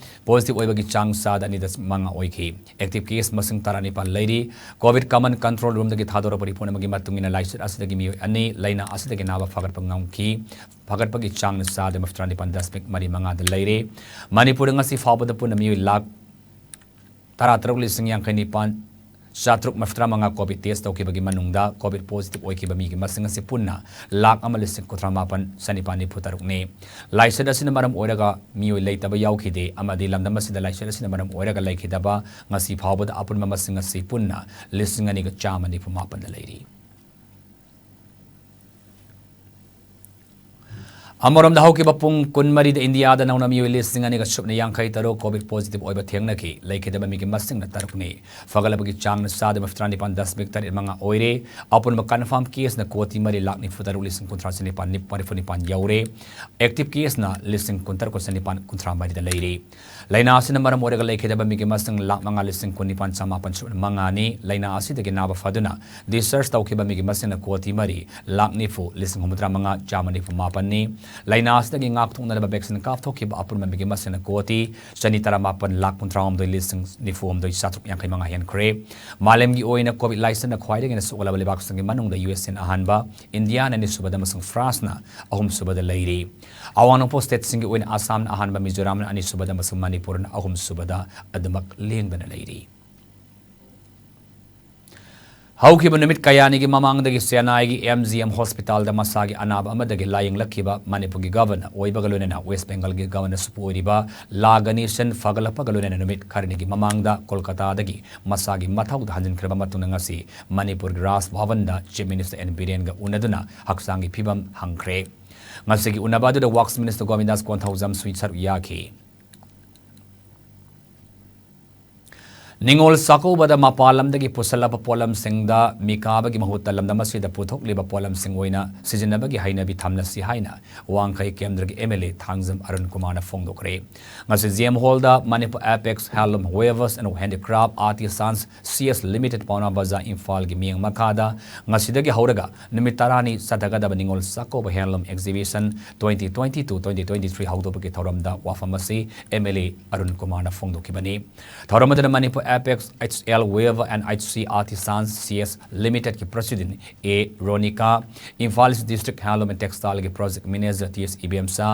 Positive ꯑꯣꯏꯕꯒꯤ ꯆꯥꯡ ꯆꯥꯗ ꯑꯅꯤ ꯗꯁꯃꯤꯛ ꯃꯉꯥ ꯑꯣꯏꯈꯤ꯫ Active case ꯃꯁꯤꯡ ꯇꯔꯥꯅꯤꯄꯥꯟ ꯂꯩꯔꯤ꯫ COVID common control roomꯗꯒꯤ ꯊꯥꯗꯣꯔꯛꯄ report ꯑꯃꯒꯤ ꯃꯇꯨꯡ ꯏꯟꯅ ꯂꯥꯏꯆꯠ ꯑꯁꯤꯗꯒꯤ ꯃꯤꯑꯣꯏ ꯑꯅꯤ ꯂꯥꯏꯅꯥ ꯑꯁꯤꯗꯒꯤ ꯅꯥꯕ ꯐꯒꯠꯄ ꯉꯝꯈꯤ꯫ ꯐꯒꯠꯄꯒꯤ ꯆꯥꯡꯅ ꯆꯥꯗ ꯃꯔꯤꯐꯨꯇꯔꯥ ꯅꯤꯄꯥꯟ ꯗꯁꯃꯤꯛ ꯃꯔꯤ ꯃꯉꯥꯗ ꯂꯩꯔꯦ꯫ ꯃꯅꯤꯄꯨꯔꯗ ꯉꯁꯤ ꯐꯥꯎꯕꯗ ꯄꯨꯟꯅ ꯃꯤꯑꯣꯏ ꯂꯥꯈ ꯇꯔꯥꯇꯔꯨꯛ ꯂꯤꯁꯤꯡ ꯌꯥꯡꯈꯩ ꯅꯤꯄꯥꯟ ꯆꯥꯇ꯭ꯔꯨꯛ ꯃꯔꯤꯐꯨꯇꯔꯥ ꯃꯉꯥ COVID test ꯇꯧꯈꯤꯕꯒꯤ ꯃꯅꯨꯡꯗ COVID positive ꯑꯣꯏꯈꯤꯕ ꯃꯤꯒꯤ ꯃꯁꯤꯡ ꯑꯁꯤ ꯄꯨꯟꯅ ꯂꯥꯈ ꯑꯃ ꯂꯤꯁꯤꯡ ꯀꯨꯟꯊ꯭ꯔꯥ ꯃꯥꯄꯟ ꯆꯅꯤꯄꯥꯟ ꯅꯤꯐꯨ ꯇꯔꯨꯛꯅꯤ꯫ ꯂꯥꯏꯆꯠ ꯑꯁꯤꯅ ꯃꯔꯝ ꯑꯣꯏꯔꯒ ꯃꯤꯑꯣꯏ ꯂꯩꯇꯕ ꯌꯥꯎꯈꯤꯗꯦ ꯑꯃꯗꯤ ꯂꯝꯗꯝ ꯑꯁꯤꯗ ꯂꯥꯏꯆꯠ ꯑꯁꯤꯅ ꯃꯔꯝ ꯑꯣꯏꯔꯒ ꯂꯩꯈꯤꯗꯕ ꯉꯁꯤ ꯐꯥꯎꯕꯗ ꯑꯄꯨꯟꯕ ꯃꯁꯤꯡ ꯑꯁꯤ ꯄꯨꯟꯅ ꯂꯤꯁꯤꯡ ꯑꯅꯤꯒ ꯆꯥꯝꯃ ꯅꯤꯐꯨ ꯃꯥꯄꯟꯗ ꯂꯩꯔꯤ꯫ ꯑꯃꯔꯣꯝꯗ, ꯍꯧꯈꯤꯕ ꯄꯨꯡ ꯀꯨꯟꯃꯔꯤꯗ ꯏꯟꯗꯤꯌꯥꯗ ꯅꯧꯅ ꯃꯤꯑꯣꯏ ꯂꯤꯁꯤꯡ ꯑꯅꯤꯒ ꯁꯨꯞꯅ ꯌꯥꯡꯈꯩ ꯇꯔꯨꯛ COVID positive ꯑꯣꯏꯕ ꯊꯦꯡꯅꯈꯤ꯫ ꯂꯩꯈꯤꯗꯕ ꯃꯤꯒꯤ ꯃꯁꯤꯡꯅ ꯇꯔꯨꯛꯅꯤ꯫ ꯐꯒꯠꯂꯕꯒꯤ ꯆꯥꯡꯅ ꯆꯥꯗ ꯃꯔꯤꯐꯨꯇꯔꯥ ꯅꯤꯄꯥꯟ ꯗꯁꯃꯤꯛ ꯇꯔꯦꯠ ꯃꯉꯥ ꯑꯣꯏꯔꯦ꯫ ꯑꯄꯨꯟꯕ confirm caseꯅ ꯀꯣꯇꯤ ꯃꯔꯤ ꯂꯥꯈ ꯅꯤꯐꯨ ꯇꯔꯨꯛ ꯂꯤꯁꯤꯡ ꯀꯨꯟꯊ꯭ꯔꯥ ꯆꯅꯤꯄꯥꯟ ꯃꯔꯤꯐꯨ ꯅꯤꯄꯥꯟ ꯌꯧꯔꯦ꯫ Active caseꯅ ꯂꯤꯁꯤꯡ ꯀꯨꯟꯇꯔꯨꯛ ꯆꯅꯤꯄꯥꯟ ꯀꯨꯟꯊ꯭ꯔꯥ ꯃꯔꯤꯗ ꯂꯩꯔꯤ꯫ ꯂꯥꯏꯅꯥ ꯑꯁꯤꯅ ꯃꯔꯝ ꯑꯣꯏꯔꯒ ꯂꯩꯈꯤꯗꯕ ꯃꯤꯒꯤ ꯃꯁꯤꯡ ꯂꯥꯈ ꯃꯉꯥ ꯂꯤꯁꯤꯡ ꯀꯨꯟꯅꯤꯄꯥꯟ ꯆꯃꯥꯄꯟ ꯁꯨꯞꯅ ꯃꯉꯥꯅꯤ꯫ ꯂꯥꯏꯅꯥ ꯑꯁꯤꯗꯒꯤ ꯅꯥꯕ ꯐꯗꯨꯅ discharge ꯇꯧꯈꯤꯕ ꯃꯤꯒꯤ ꯃꯁꯤꯡꯅ ꯀꯣꯇꯤ ꯃꯔꯤ ꯂꯥꯈ ꯅꯤꯐꯨ ꯂꯤꯁꯤꯡ ꯍꯨꯝꯐꯨꯇꯔꯥ ꯃꯉꯥ ꯆꯥꯝꯃ ꯅꯤꯐꯨ ꯃꯥꯄꯟꯅꯤ꯫ ꯂꯥꯏꯅꯥ ꯑꯁꯤꯗꯒꯤ ꯉꯥꯛꯊꯣꯛꯅꯅꯕ vaccine ꯀꯥꯞꯊꯣꯛꯈꯤꯕ ꯑꯄꯨꯟꯕ ꯃꯤꯒꯤ ꯃꯁꯤꯡꯅ ꯀꯣꯇꯤ ꯆꯅꯤ ꯇꯔꯥꯃꯥꯄꯟ ꯂꯥꯈ ꯀꯨꯟꯊ꯭ꯔꯥ ꯍꯨꯝꯗꯣꯏ ꯂꯤꯁꯤꯡ ꯅꯤꯐꯨ ꯍꯨꯝꯗꯣꯏ ꯆꯥꯇ꯭ꯔꯨꯛ ꯌꯥꯡꯈꯩ ꯃꯉꯥ ꯍꯦꯟꯈ꯭ꯔꯦ꯫ ꯃꯥꯂꯦꯝꯒꯤ ꯑꯣꯏꯅ COVID ꯂꯥꯏꯆꯠꯅ ꯈ꯭ꯋꯥꯏꯗꯒꯤ ꯍꯦꯟꯅ ꯁꯣꯛꯍꯜꯂꯕ ꯂꯩꯕꯥꯛꯁꯤꯡꯒꯤ ꯃꯅꯨꯡꯗ ꯌꯨ ꯑꯦꯁ ꯑꯦꯅ ꯑꯍꯥꯟꯕ, ꯏꯟꯗꯤꯌꯥꯅ ꯑꯅꯤꯁꯨꯕꯗ ꯑꯃꯁꯨꯡ ꯐ꯭ꯔꯥꯟꯁꯅ ꯑꯍꯨꯝꯁꯨꯕꯗ ꯂꯩꯔꯤ꯫ ꯑꯋꯥꯡ ꯅꯣꯡꯄꯣꯛ stateꯁꯤꯡꯒꯤ ꯑꯣꯏꯅ ꯑꯁꯥꯝꯅ ꯑꯍꯥꯟꯕ, ꯃꯤꯖꯣꯔꯥꯝꯅ ꯑꯅꯤꯁꯨꯕꯗ ꯑꯃꯁꯨꯡ ꯃꯅꯤꯄꯨꯔꯅ ꯑꯍꯨꯝꯁꯨꯕꯗ ꯑꯗꯨꯃꯛ ꯂꯦꯡꯗꯅ ꯂꯩꯔꯤ꯫ ꯍꯧꯈꯤꯕ ꯅꯨꯃꯤꯠ ꯀꯌꯥꯅꯤꯒꯤ ꯃꯃꯥꯡꯗꯒꯤ ꯆꯦꯟꯅꯥꯏꯒꯤ M G M hospitalꯗ ꯃꯁꯥꯒꯤ ꯑꯅꯥꯕ ꯑꯃꯗꯒꯤ ꯂꯥꯌꯦꯡꯂꯛꯈꯤꯕ ꯃꯅꯤꯄꯨꯔꯒꯤ governor ꯑꯣꯏꯕꯒ ꯂꯣꯏꯅꯅ West Bengalꯒꯤ governorꯁꯨ ꯑꯣꯏꯔꯤꯕ ꯂꯥ ꯒꯅꯦꯁꯟ ꯐꯒꯠꯂꯛꯄꯒ ꯂꯣꯏꯅꯅ ꯅꯨꯃꯤꯠ ꯈꯔꯅꯤꯒꯤ ꯃꯃꯥꯡꯗ ꯀꯣꯜꯀꯇꯥꯗꯒꯤ ꯃꯁꯥꯒꯤ ꯃꯊꯧꯗ ꯍꯟꯖꯤꯟꯈ꯭ꯔꯕ ꯃꯇꯨꯡꯗ ꯉꯁꯤ ꯃꯅꯤꯄꯨꯔꯒꯤ ꯔꯥꯖ ꯚꯕꯟꯗ Chief Minister N ꯕꯤꯔꯦꯟꯒ ꯎꯅꯗꯨꯅ ꯍꯛꯆꯥꯡꯒꯤ ꯐꯤꯕꯝ ꯍꯪꯈ꯭ꯔꯦ꯫ ꯉꯁꯤꯒꯤ ꯎꯅꯕ ꯑꯗꯨꯗ Works Minister ꯒꯣꯕꯤꯟꯗꯥꯁ ꯀꯣꯟꯊꯧꯖꯝꯁꯨ ꯁꯔꯨꯛ ꯌꯥꯈꯤ꯫ ꯅꯤꯉꯣꯜ ꯆꯥꯛꯀꯧꯕꯗ ꯃꯄꯥꯟ ꯂꯝꯗꯒꯤ ꯄꯨꯁꯜꯂꯛꯄ ꯄꯣꯠꯂꯝꯁꯤꯡꯗ ꯃꯤꯀꯥꯕꯒꯤ ꯃꯍꯨꯠꯇ ꯂꯝꯗꯝ ꯑꯁꯤꯗ ꯄꯨꯊꯣꯛꯂꯤꯕ ꯄꯣꯠꯂꯝꯁꯤꯡ ꯑꯣꯏꯅ ꯁꯤꯖꯤꯟꯅꯕꯒꯤ ꯍꯩꯅꯕꯤ ꯊꯝꯂꯁꯤ ꯍꯥꯏꯅ ꯋꯥꯡꯈꯩ ꯀꯦꯟꯗ꯭ꯔꯒꯤ M L A Thangjam Arun ꯀꯨꯃꯥꯔꯅ ꯐꯣꯡꯗꯣꯛꯈ꯭ꯔꯦ꯫ ꯉꯁꯤ ꯖꯤ ꯑꯦꯝ ꯍꯣꯜꯗ Manipur Apex Handloom Weavers and Handicraft Artisans C S limited ꯄꯥꯎꯅꯥ ꯕꯖꯥꯔ ꯏꯝꯐꯥꯜꯒꯤ ꯃꯤꯠꯌꯦꯡ ꯃꯈꯥꯗ ꯉꯁꯤꯗꯒꯤ ꯍꯧꯔꯒ ꯅꯨꯃꯤꯠ ꯇꯔꯥꯅꯤ ꯆꯠꯊꯒꯗꯕ Ningol Chakkouba Handloom Exhibition twenty twenty-two twenty twenty-three ꯍꯧꯗꯣꯛꯄꯒꯤ ꯊꯧꯔꯝꯗ ꯋꯥꯐꯝ ꯑꯁꯤ ꯑꯦꯝ ꯑꯦꯜ ꯑꯦ ꯑꯔꯨꯟ ꯀꯨꯃꯥꯔꯅ ꯐꯣꯡꯗꯣꯛꯈꯤꯕꯅꯤ꯫ ꯊꯧꯔꯝ ꯑꯗꯨꯗ Manipur Apex H L Weaver and H C Artisans C S Limited ꯀꯤ president A ꯔꯣꯅꯤꯀꯥ, Imphal is district handloom and textile ꯒꯤ project manager T S ꯏꯕꯦꯝꯆꯥ,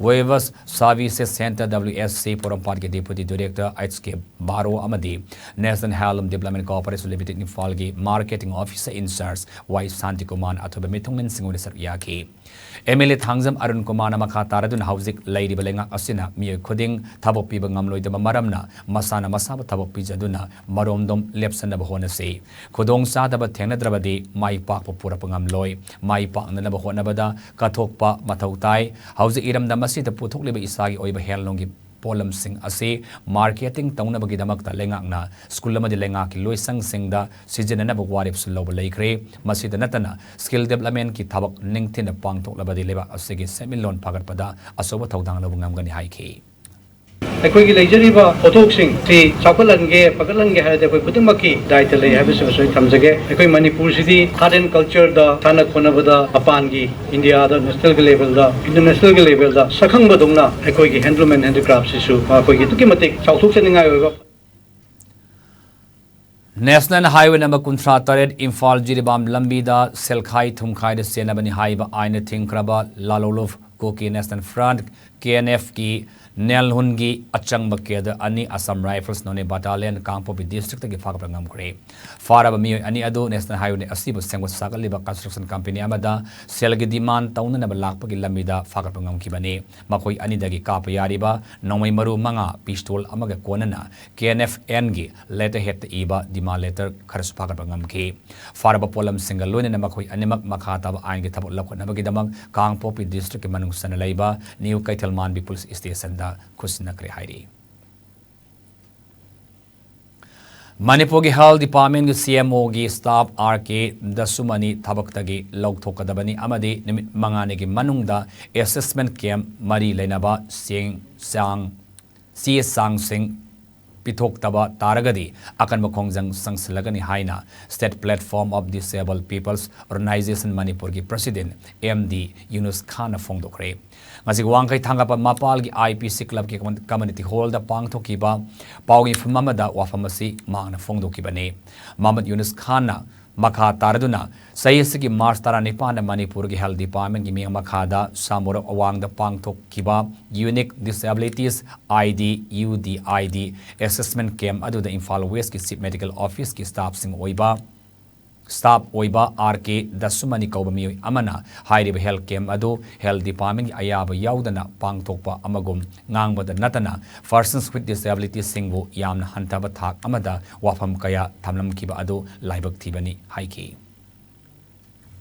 Weavers Services Centre W S C ꯄꯣꯔꯣꯝꯄꯥꯠꯀꯤ deputy director H K ꯕꯥꯔꯣ ꯑꯃꯗꯤ National Handloom Development Corporation Limited ꯏꯝꯐꯥꯜꯒꯤ marketing officer in charge ꯋꯥꯏ ꯁꯥꯟꯇꯤꯀꯨꯃꯥꯔꯅ ꯑꯊꯣꯏꯕ ꯃꯤꯊꯨꯡꯂꯦꯟꯁꯤꯡ ꯑꯣꯏꯅ ꯁꯔꯨꯛ ꯌꯥꯈꯤ꯫ M L A Thangjam Arun ꯀꯨꯃꯥꯔꯅ ꯃꯈꯥ ꯇꯥꯔꯗꯨꯅ ꯍꯧꯖꯤꯛ ꯂꯩꯔꯤꯕ ꯂꯩꯉꯥꯛ ꯑꯁꯤꯅ ꯃꯤꯑꯣꯏ ꯈꯨꯗꯤꯡ ꯊꯕꯛ ꯄꯤꯕ ꯉꯝꯂꯣꯏꯗꯕ ꯃꯔꯝꯅ ꯃꯁꯥꯅ ꯃꯁꯥꯕꯨ ꯊꯕꯛ ꯄꯤꯖꯗꯨꯅ ꯃꯔꯣꯝꯗꯣꯝ ꯂꯦꯞꯁꯟꯅꯕ ꯍꯣꯠꯅꯁꯤ꯫ ꯈꯨꯗꯣꯡ ꯆꯥꯗꯕ ꯊꯦꯡꯅꯗ꯭ꯔꯕꯗꯤ ꯃꯥꯏ ꯄꯥꯛꯄ ꯄꯨꯔꯛꯄ ꯉꯝꯂꯣꯏ꯫ ꯃꯥꯏ ꯄꯥꯛꯅꯅꯕ ꯍꯣꯠꯅꯕꯗ ꯀꯠꯊꯣꯛꯄ ꯃꯊꯧ ꯇꯥꯏ꯫ ꯍꯧꯖꯤꯛ ꯏꯔꯝꯗꯝ ꯑꯁꯤꯗ ꯄꯨꯊꯣꯛꯂꯤꯕ ꯏꯁꯥꯒꯤ ꯑꯣꯏꯕ handloom ꯒꯤ ꯄꯣꯠꯂꯝꯁꯤꯡ ꯑꯁꯤ marketing ꯇꯧꯅꯕꯒꯤꯗꯃꯛꯇ ꯂꯩꯉꯥꯛꯅ ꯁ꯭ꯀꯨꯜ ꯑꯃꯗꯤ ꯂꯩꯉꯥꯛꯀꯤ ꯂꯣꯏꯁꯪꯁꯤꯡꯗ ꯁꯤꯖꯤꯟꯅꯅꯕ ꯋꯥꯔꯦꯞꯁꯨ ꯂꯧꯕ ꯂꯩꯈ꯭ꯔꯦ꯫ ꯃꯁꯤꯗ ꯅꯠꯇꯅ skill development ꯀꯤ ꯊꯕꯛ ꯅꯤꯡꯊꯤꯅ ꯄꯥꯡꯊꯣꯛꯂꯕꯗꯤ ꯂꯩꯕꯥꯛ ꯑꯁꯤꯒꯤ ꯁꯦꯟꯃꯤꯠꯂꯣꯟ ꯐꯒꯠꯄꯗ ꯑꯆꯧꯕ ꯊꯧꯗꯥꯡ ꯂꯧꯕ ꯉꯝꯒꯅꯤ ꯍꯥꯏꯈꯤ꯫ ꯑꯩꯈꯣꯏꯒꯤ ꯂꯩꯖꯔꯤꯕ ꯄꯣꯠꯊꯣꯛꯁꯤꯡ ꯑꯁꯤ ꯆꯥꯎꯈꯠꯍꯟꯒꯦ, ꯐꯒꯠꯍꯟꯒꯦ ꯍꯥꯏꯔꯗꯤ ꯑꯩꯈꯣꯏ ꯈꯨꯗꯤꯡꯃꯛꯀꯤ ꯗꯥꯏꯇ ꯂꯩ ꯍꯥꯏꯕꯁꯤꯃꯁꯨ ꯑꯩ ꯊꯝꯖꯒꯦ꯫ ꯑꯩꯈꯣꯏ ꯃꯅꯤꯄꯨꯔꯁꯤꯗꯤ art and culture ꯗ, ꯁꯥꯟꯅ ꯈꯣꯠꯅꯕꯗ, ꯃꯄꯥꯟꯒꯤ ꯏꯟꯗꯤꯌꯥꯗ, national ꯒꯤ level ꯗ, international ꯒꯤ level ꯗ ꯁꯛꯈꯪꯕꯗꯧꯅ ꯑꯩꯈꯣꯏꯒꯤ handloom and handicraft ꯁꯤꯁꯨ ꯑꯩꯈꯣꯏꯒꯤ ꯑꯗꯨꯛꯀꯤ ꯃꯇꯤꯛ ꯆꯥꯎꯊꯣꯛꯆꯅꯤꯡꯉꯥꯏ ꯑꯣꯏꯕ꯫ National Highway number ꯀꯨꯟꯊ꯭ꯔꯥ ꯇꯔꯦꯠ ꯏꯝꯐꯥꯜ ꯖꯤꯔꯤꯕꯥꯝ ꯂꯝꯕꯤꯗ ꯁꯦꯜꯈꯥꯏ ꯊꯨꯝꯈꯥꯏꯗ ꯆꯦꯟꯅꯕꯅꯤ ꯍꯥꯏꯕ ꯑꯥꯏꯟꯅ ꯊꯤꯡꯈ꯭ꯔꯕ ꯂꯥꯂꯣꯂꯨꯞ ꯀꯨꯀꯤ National Front, K N F ꯀꯤ ꯅꯦꯜꯍꯨꯟꯒꯤ ꯑꯆꯪꯕ cadre ꯑꯅꯤ, Assam Rifles ꯅꯣꯅꯦ Battalion, ꯀꯥꯡꯄꯣꯛꯄꯤ district ꯇꯒꯤ ꯐꯥꯒꯠꯄ ꯉꯝꯈ꯭ꯔꯦ꯫ ꯐꯥꯔꯕ ꯃꯤꯑꯣꯏ ꯑꯅꯤ ꯑꯗꯨ National Highway ꯑꯁꯤꯕꯨ ꯁꯦꯝꯒꯠ ꯁꯥꯒꯠꯂꯤꯕ construction company ꯑꯃꯗ ꯁꯦꯜꯒꯤ demand ꯇꯧꯅꯅꯕ ꯂꯥꯛꯄꯒꯤ ꯂꯝꯕꯤꯗ ꯐꯥꯒꯠꯄ ꯉꯝꯈꯤꯕꯅꯤ꯫ ꯃꯈꯣꯏ ꯑꯅꯤꯗꯒꯤ ꯀꯥꯞꯄ ꯌꯥꯔꯤꯕ ꯅꯣꯡꯃꯩ ꯃꯔꯨ ꯃꯉꯥ, pistol ꯑꯃꯒ ꯀꯣꯟꯅꯅ K N F N ꯒꯤ letterhead ꯇ ꯏꯕ demand letter ꯈꯔꯁꯨ ꯐꯥꯒꯠꯄ ꯉꯝꯈꯤ꯫ ꯐꯥꯔꯕ ꯄꯣꯠꯂꯝꯁꯤꯡꯒ ꯂꯣꯏꯅꯅ ꯃꯈꯣꯏ ꯑꯅꯤꯃꯛ ꯃꯈꯥ ꯇꯥꯕ ꯑꯥꯏꯟꯒꯤ ꯊꯕꯛ ꯂꯧꯈꯠꯅꯕꯒꯤꯗꯃꯛ ꯀꯥꯡꯄꯣꯛꯄꯤ district ꯀꯤ ꯃꯅꯨꯡ ꯆꯟꯅ ꯂꯩꯕ ꯅ꯭ꯌꯨ ꯀꯩꯊꯦꯜꯃꯥꯟꯕꯤ police station ꯗ ꯈꯨꯠꯁꯤꯟꯅꯈ꯭ꯔꯦ ꯍꯥꯏꯔꯤ꯫ ꯃꯅꯤꯄꯨꯔꯒꯤ Health Department ꯀꯤ C M O ꯒꯤ staff R K ꯗꯁꯨꯃꯅꯤ ꯊꯕꯛꯇꯒꯤ ꯂꯧꯊꯣꯛꯀꯗꯕꯅꯤ ꯑꯃꯗꯤ ꯅꯨꯃꯤꯠ ꯃꯉꯥꯅꯤꯒꯤ ꯃꯅꯨꯡꯗ assessment camp ꯃꯔꯤ ꯂꯩꯅꯕ ꯆꯦꯡ ꯆꯥꯡ, ꯆꯦ ꯆꯥꯡꯁꯤꯡ ꯄꯤꯊꯣꯛꯇꯕ ꯇꯥꯔꯒꯗꯤ ꯑꯀꯟꯕ ꯈꯣꯡꯖꯪ ꯆꯪꯁꯤꯜꯂꯒꯅꯤ ꯍꯥꯏꯅ State Platform of Disabled People's Organisation ꯃꯅꯤꯄꯨꯔꯒꯤ president M D ꯌꯨꯅꯨꯁ ꯈꯥꯟꯅ ꯐꯣꯡꯗꯣꯛꯈ꯭ꯔꯦ꯫ ꯉꯁꯤ ꯋꯥꯡꯈꯩ ꯊꯥꯡꯒꯄ ꯃꯄꯥꯜꯒꯤ I P C club ꯀꯤ community hall ꯗ ꯄꯥꯡꯊꯣꯛꯈꯤꯕ ꯄꯥꯎꯒꯤ ꯃꯤꯐꯝ ꯑꯃꯗ ꯋꯥꯐꯝ ꯑꯁꯤ ꯃꯍꯥꯛꯅ ꯐꯣꯡꯗꯣꯛꯈꯤꯕꯅꯤ꯫ ꯃꯍꯃꯗ ꯌꯨꯅꯨꯁ ꯈꯥꯟꯅ ꯃꯈꯥ ꯇꯥꯔꯗꯨꯅ, ꯆꯍꯤ ꯑꯁꯤꯒꯤ ꯃꯥꯔꯆ ꯇꯔꯥꯅꯤꯄꯥꯟꯗ ꯃꯅꯤꯄꯨꯔꯒꯤ Health Department ꯀꯤ ꯃꯤꯠꯌꯦꯡ ꯃꯈꯥꯗ ꯁꯥꯃꯨꯔꯛ ꯑꯋꯥꯡꯗ ꯄꯥꯡꯊꯣꯛꯈꯤꯕ Unique Disabilities I D, U D I D, assessment camp ꯑꯗꯨꯗ ꯏꯝꯐꯥꯜ West ꯀꯤ Chief Medical Office ꯀꯤ staff ꯁꯤꯡ ꯑꯣꯏꯕ staff ꯑꯣꯏꯕ R K ꯗꯁꯨꯃꯅꯤ ꯀꯧꯕ ꯃꯤꯑꯣꯏ ꯑꯃꯅ ꯍꯥꯏꯔꯤꯕ health camp ꯑꯗꯨ Health Department ꯀꯤ ꯑꯌꯥꯕ ꯌꯥꯎꯗꯅ ꯄꯥꯡꯊꯣꯛꯄ ꯑꯃꯒꯨꯝ ꯉꯥꯡꯕꯗ ꯅꯠꯇꯅ, persons with disability ꯁꯤꯡꯕꯨ ꯌꯥꯝꯅ ꯍꯟꯊꯕ ꯊꯥꯛ ꯑꯃꯗ ꯋꯥꯐꯝ ꯀꯌꯥ ꯊꯝꯂꯝꯈꯤꯕ ꯑꯗꯨ ꯂꯥꯏꯕꯛ ꯊꯤꯕꯅꯤ ꯍꯥꯏꯈꯤ꯫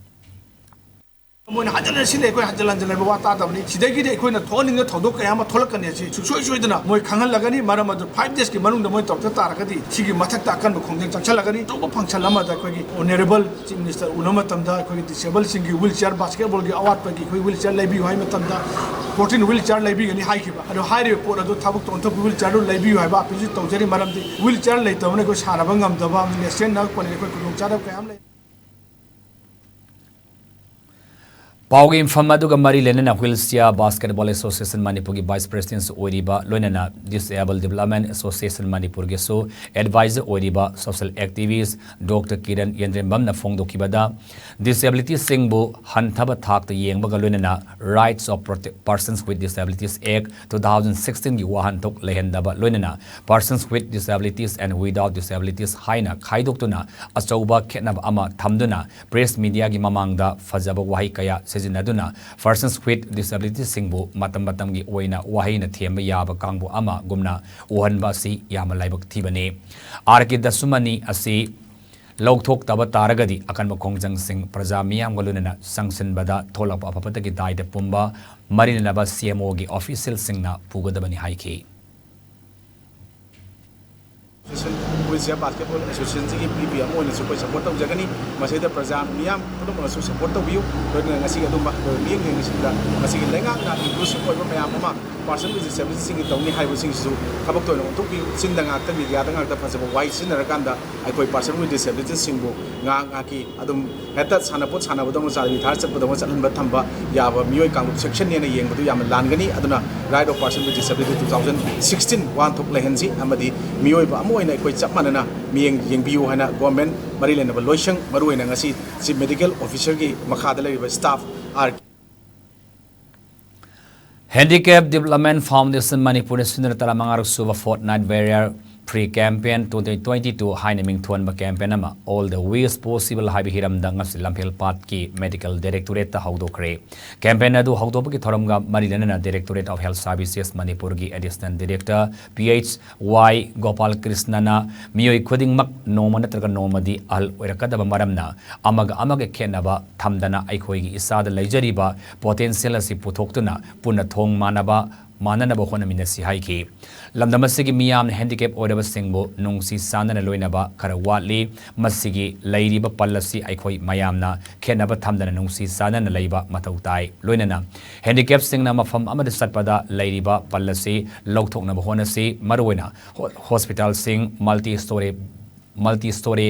ꯃꯣꯏꯅ ꯍꯟꯖꯤꯟ ꯍꯟꯖꯤꯟ ꯑꯩꯈꯣꯏ ꯍꯟꯖꯤꯟ ꯍꯟꯖꯤꯟ ꯍꯥꯏꯕ ꯋꯥ ꯇꯥꯗꯕꯅꯤ꯫ ꯁꯤꯗꯒꯤꯗꯤ ꯑꯩꯈꯣꯏꯅ ꯊꯣꯛꯍꯟꯅꯤꯡꯕ ꯊꯧꯗꯣꯛ ꯀꯌꯥ ꯑꯃ ꯊꯣꯛꯂꯛꯀꯅꯤ꯫ ꯑꯁꯤ ꯁꯨꯡꯁꯣꯏ ꯁꯣꯏꯗꯅ ꯃꯣꯏ ꯈꯪꯍꯜꯂꯒꯅꯤ꯫ ꯃꯔꯝ ꯑꯗꯨ five days ꯀꯤ ꯃꯅꯨꯡꯗ ꯃꯣꯏ ꯇꯧꯔꯛꯇ ꯇꯥꯔꯒꯗꯤ ꯁꯤꯒꯤ ꯃꯊꯛꯇ ꯑꯀꯟꯕ ꯈꯣꯡꯖꯪ ꯆꯪꯁꯤꯜꯂꯒꯅꯤ꯫ ꯑꯆꯧꯕ function ꯑꯃꯗ ꯑꯩꯈꯣꯏꯒꯤ Honourable Chief Minister ꯎꯅꯕ ꯃꯇꯝꯗ ꯑꯩꯈꯣꯏꯒꯤ disabled ꯁꯤꯡꯒꯤ wheelchair, basketball ꯒꯤ ꯑꯋꯥꯠꯄꯒꯤ ꯑꯩꯈꯣꯏ wheelchair ꯂꯩꯕꯤꯌꯨ ꯍꯥꯏꯕ ꯃꯇꯝꯗ fourteen wheelchair ꯂꯩꯕꯤꯒꯅꯤ ꯍꯥꯏꯈꯤꯕ꯫ ꯑꯗꯣ ꯍꯥꯏꯔꯤꯕ ꯄꯣꯠ ꯑꯗꯨ ꯊꯕꯛꯇ ꯑꯣꯟꯊꯣꯛꯄ wheelchair ꯗꯨ ꯂꯩꯕꯤꯌꯨ ꯍꯥꯏꯕ appeal ꯁꯨ ꯇꯧꯖꯔꯤ꯫ ꯃꯔꯝꯗꯤ wheelchair ꯂꯩꯇꯕꯅ ꯑꯩꯈꯣꯏ ꯁꯥꯟꯅꯕ ꯉꯝꯗꯕ, national ꯅꯛꯄꯅꯤꯅ ꯑꯩꯈꯣꯏ ꯈꯨꯗꯣꯡꯆꯥꯗꯕ ꯀꯌꯥ ꯑꯃ ꯂꯩ꯫ ꯄꯥꯎꯒꯤ ꯃꯤꯐꯝ ꯑꯗꯨꯒ ꯃꯔꯤ ꯂꯩꯅꯅ Wheelchair Basketball Association ꯃꯅꯤꯄꯨꯔꯒꯤ vice president ꯁꯨ ꯑꯣꯏꯔꯤꯕ ꯂꯣꯏꯅꯅ Disabled Development Association ꯃꯅꯤꯄꯨꯔꯒꯤꯁꯨ advisor ꯑꯣꯏꯔꯤꯕ social activist Doctor Kiran ꯌꯦꯟꯗ꯭ꯔꯦꯝꯕꯝꯅ ꯐꯣꯡꯗꯣꯛꯈꯤꯕꯗ, disability ꯁꯤꯡꯕꯨ ꯍꯟꯊꯕ ꯊꯥꯛꯇ ꯌꯦꯡꯕꯒ ꯂꯣꯏꯅꯅ Rights of Prote-, Persons with Disabilities Act two thousand sixteen ꯒꯤ ꯋꯥꯍꯟꯊꯣꯛ ꯂꯩꯍꯟꯗꯕ ꯂꯣꯏꯅꯅ persons with disabilities and without disabilities ꯍꯥꯏꯅ ꯈꯥꯏꯗꯣꯛꯇꯨꯅ ꯑꯆꯧꯕ ꯈꯦꯠꯅꯕ ꯑꯃ ꯊꯝꯗꯨꯅ press media ꯒꯤ ꯃꯃꯥꯡꯗ ꯐꯖꯕ ꯋꯥꯍꯩ ꯀꯌꯥ ꯁꯤꯖꯤꯟꯅꯗꯨꯅ persons with disability ꯁꯤꯡꯕꯨ ꯃꯇꯝ ꯃꯇꯝꯒꯤ ꯑꯣꯏꯅ ꯋꯥꯍꯩꯅ ꯊꯦꯝꯕ ꯌꯥꯕ ꯀꯥꯡꯕꯨ ꯑꯃꯒꯨꯝꯅ ꯎꯍꯟꯕ ꯑꯁꯤ ꯌꯥꯝꯅ ꯂꯥꯏꯕꯛ ꯊꯤꯕꯅꯤ꯫ R K ꯗꯁꯨꯃꯅꯤ ꯑꯁꯤ ꯂꯧꯊꯣꯛꯇꯕ ꯇꯥꯔꯒꯗꯤ ꯑꯀꯟꯕ ꯈꯣꯡꯖꯪꯁꯤꯡ ꯄ꯭ꯔꯖꯥ ꯃꯤꯌꯥꯝꯒ ꯂꯣꯏꯅꯅ ꯆꯪꯁꯤꯟꯕꯗ ꯊꯣꯛꯂꯛꯄ ꯑꯐꯕꯇꯒꯤ ꯗꯥꯏꯗ ꯄꯨꯝꯕ ꯃꯔꯤ ꯂꯩꯅꯕ C M O ꯒꯤ official ꯁꯤꯡꯅ ꯄꯨꯒꯗꯕꯅꯤ ꯍꯥꯏꯈꯤ꯫ Association ꯑꯩꯈꯣꯏ ꯁꯤꯌꯥ ꯕꯥꯁꯀꯦꯠꯕꯣꯜ ꯑꯦꯁꯣꯁꯤꯌꯦꯁꯟꯁꯤꯒꯤ ꯄꯤ ꯄꯤ ꯑꯃ ꯑꯣꯏꯅꯁꯨ ꯑꯩꯈꯣꯏ ꯁꯄꯣꯔꯠ ꯇꯧꯖꯒꯅꯤ꯫ ꯃꯁꯤꯗ ꯄ꯭ꯔꯖꯥ ꯃꯤꯌꯥꯝ ꯄꯨꯝꯅꯃꯛꯅꯁꯨ ꯁꯄꯣꯔꯠ ꯇꯧꯕꯤꯌꯨ꯫ ꯂꯣꯏꯅꯅ ꯉꯁꯤꯒꯤ ꯑꯗꯨꯝꯕ ꯃꯤꯠꯌꯦꯡ ꯌꯦꯡꯕꯁꯤꯗ ꯉꯁꯤꯒꯤ ꯂꯩꯉꯥꯛꯅ ꯏꯟꯀ꯭ꯂꯨꯁꯤꯞ ꯑꯣꯏꯕ ꯃꯌꯥꯝ ꯑꯃ ꯄꯥꯔꯁꯟ ꯋꯤꯠ ꯗꯤꯁꯦꯕꯤꯂꯤꯇꯤꯁꯤꯡꯒꯤ ꯇꯧꯅꯤ ꯍꯥꯏꯕꯁꯤꯡꯁꯤꯁꯨ ꯊꯕꯛꯇ ꯑꯣꯏꯅ ꯑꯣꯟꯊꯣꯛꯄꯤꯌꯨ꯫ ꯆꯤꯟꯗ ꯉꯥꯛꯇ, ꯃꯤꯗꯤꯌꯥꯗ ꯉꯥꯛꯇ ꯐꯖꯕ ꯋꯥꯍꯩ ꯁꯤꯖꯤꯟꯅꯔꯀꯥꯟꯗ ꯑꯩꯈꯣꯏ ꯄꯥꯔꯁꯟ ꯋꯤꯠ ꯗꯤꯁꯦꯕꯤꯂꯤꯇꯤꯁꯤꯡꯕꯨ ꯉꯥꯏꯍꯥꯛ ꯉꯥꯏꯍꯥꯛꯀꯤ ꯑꯗꯨꯝ ꯍꯦꯛꯇ ꯁꯥꯟꯅꯄꯣꯠ ꯁꯥꯟꯅꯕꯗꯧꯅ, ꯆꯥꯔꯤ ꯊꯥꯔ ꯆꯠꯄꯗꯧꯅ ꯆꯠꯍꯟꯕ ꯊꯝꯕ ꯌꯥꯕ ꯃꯤꯑꯣꯏ ꯀꯥꯡꯂꯨꯞ ꯁꯦꯛꯁꯟꯅꯦꯅ ꯌꯦꯡꯕꯗꯨ ꯌꯥꯝꯅ ꯂꯥꯟꯒꯅꯤ꯫ ꯑꯗꯨꯅ Right of Person with Disability two thousand sixteen ꯋꯥꯍꯟꯊꯣꯛ ꯂꯩꯍꯟꯁꯤ ꯑꯃꯗꯤ ꯃꯤꯑꯣꯏꯕ ꯑꯃ ꯑꯣꯏꯅ ꯑꯩꯈꯣꯏ ꯆꯞ ꯃꯥꯟꯅꯅ ꯃꯤꯠꯌꯦꯡ ꯌꯦꯡꯕꯤꯌꯨ ꯍꯥꯏꯅ ꯒꯣꯔꯃꯦꯟ ꯃꯔꯤ ꯂꯩꯅꯕ ꯂꯣꯏꯁꯪ, ꯃꯔꯨꯑꯣꯏꯅ ꯉꯁꯤ ꯆꯤꯐ ꯃꯦꯗꯤꯀꯦꯜ ꯑꯣꯐꯤꯁꯔꯒꯤ ꯃꯈꯥꯗ ꯂꯩꯔꯤꯕ staff R Handicap Development Foundation ꯃꯅꯤꯄꯨꯔꯅ ꯁꯤꯟꯗꯨꯅ ꯇꯔꯥꯃꯉꯥꯔꯛ ꯁꯨꯕ Fortnight Barrier Free Campaign twenty twenty-two ꯍꯥꯏꯅ ꯃꯤꯡꯊꯣꯟꯕ ꯀꯦꯝꯄꯦꯟ ꯑꯃ All the Ways Possible ꯍꯥꯏꯕ ꯍꯤꯔꯝꯗ ꯉꯁꯤ ꯂꯝꯐꯦꯜꯄꯥꯠꯀꯤ ꯃꯦꯗꯤꯀꯦꯜ ꯗꯥꯏꯔꯦꯛꯇꯣꯔꯦꯠꯇ ꯍꯧꯗꯣꯛꯈ꯭ꯔꯦ꯫ ꯀꯦꯝꯄꯦꯟ ꯑꯗꯨ ꯍꯧꯗꯣꯛꯄꯒꯤ ꯊꯧꯔꯝꯒ ꯃꯔꯤ ꯂꯩꯅꯅ Directorate of Health Services ꯃꯅꯤꯄꯨꯔꯒꯤ ꯑꯦꯗꯤꯁꯅꯦꯜ ꯗꯥꯏꯔꯦꯛꯇꯔ ꯄꯤ ꯑꯩꯆ ꯋꯥꯏ ꯒꯣꯄꯥꯜ ꯀ꯭ꯔꯤꯁꯅꯅ ꯃꯤꯑꯣꯏ ꯈꯨꯗꯤꯡꯃꯛ ꯅꯣꯡꯃ ꯅꯠꯇ꯭ꯔꯒ ꯅꯣꯡꯃꯗꯤ ꯑꯍꯜ ꯑꯣꯏꯔꯛꯀꯗꯕ ꯃꯔꯝꯅ ꯑꯃꯒ ꯑꯃꯒ ꯈꯦꯠꯅꯕ ꯊꯝꯗꯅ ꯑꯩꯈꯣꯏꯒꯤ ꯏꯁꯥꯗ ꯂꯩꯖꯔꯤꯕ ꯄꯣꯇꯦꯟꯁꯤꯌꯦꯜ ꯑꯁꯤ ꯄꯨꯊꯣꯛꯇꯨꯅ ꯄꯨꯟꯅ ꯊꯣꯡ ꯃꯥꯟꯅꯕ ꯃꯥꯟꯅꯅꯕ ꯍꯣꯠꯅꯃꯤꯟꯅꯁꯤ ꯍꯥꯏꯈꯤ꯫ ꯂꯝꯗꯝ ꯑꯁꯤꯒꯤ ꯃꯤꯌꯥꯝꯅ ꯍꯦꯟꯗꯤꯀꯦꯞ ꯑꯣꯏꯔꯕꯁꯤꯡꯕꯨ ꯅꯨꯡꯁꯤ ꯆꯥꯟꯅꯅ ꯂꯣꯏꯅꯕ ꯈꯔ ꯋꯥꯠꯂꯤ꯫ ꯃꯁꯤꯒꯤ ꯂꯩꯔꯤꯕ ꯄꯜ ꯑꯁꯤ ꯑꯩꯈꯣꯏ ꯃꯌꯥꯝꯅ ꯈꯦꯠꯅꯕ ꯊꯝꯗꯅ ꯅꯨꯡꯁꯤ ꯆꯥꯟꯅꯅ ꯂꯩꯕ ꯃꯊꯧ ꯇꯥꯏ꯫ ꯂꯣꯏꯅꯅ ꯍꯦꯟꯗꯤꯀꯦꯞꯁꯤꯡꯅ ꯃꯐꯝ ꯑꯃꯗ ꯆꯠꯄꯗ ꯂꯩꯔꯤꯕ ꯄꯜ ꯑꯁꯤ ꯂꯧꯊꯣꯛꯅꯕ ꯍꯣꯠꯅꯁꯤ꯫ ꯃꯔꯨꯑꯣꯏꯅ ꯍꯣ-, ꯍꯣꯁꯄꯤꯇꯥꯜꯁꯤꯡ, multi story, multi story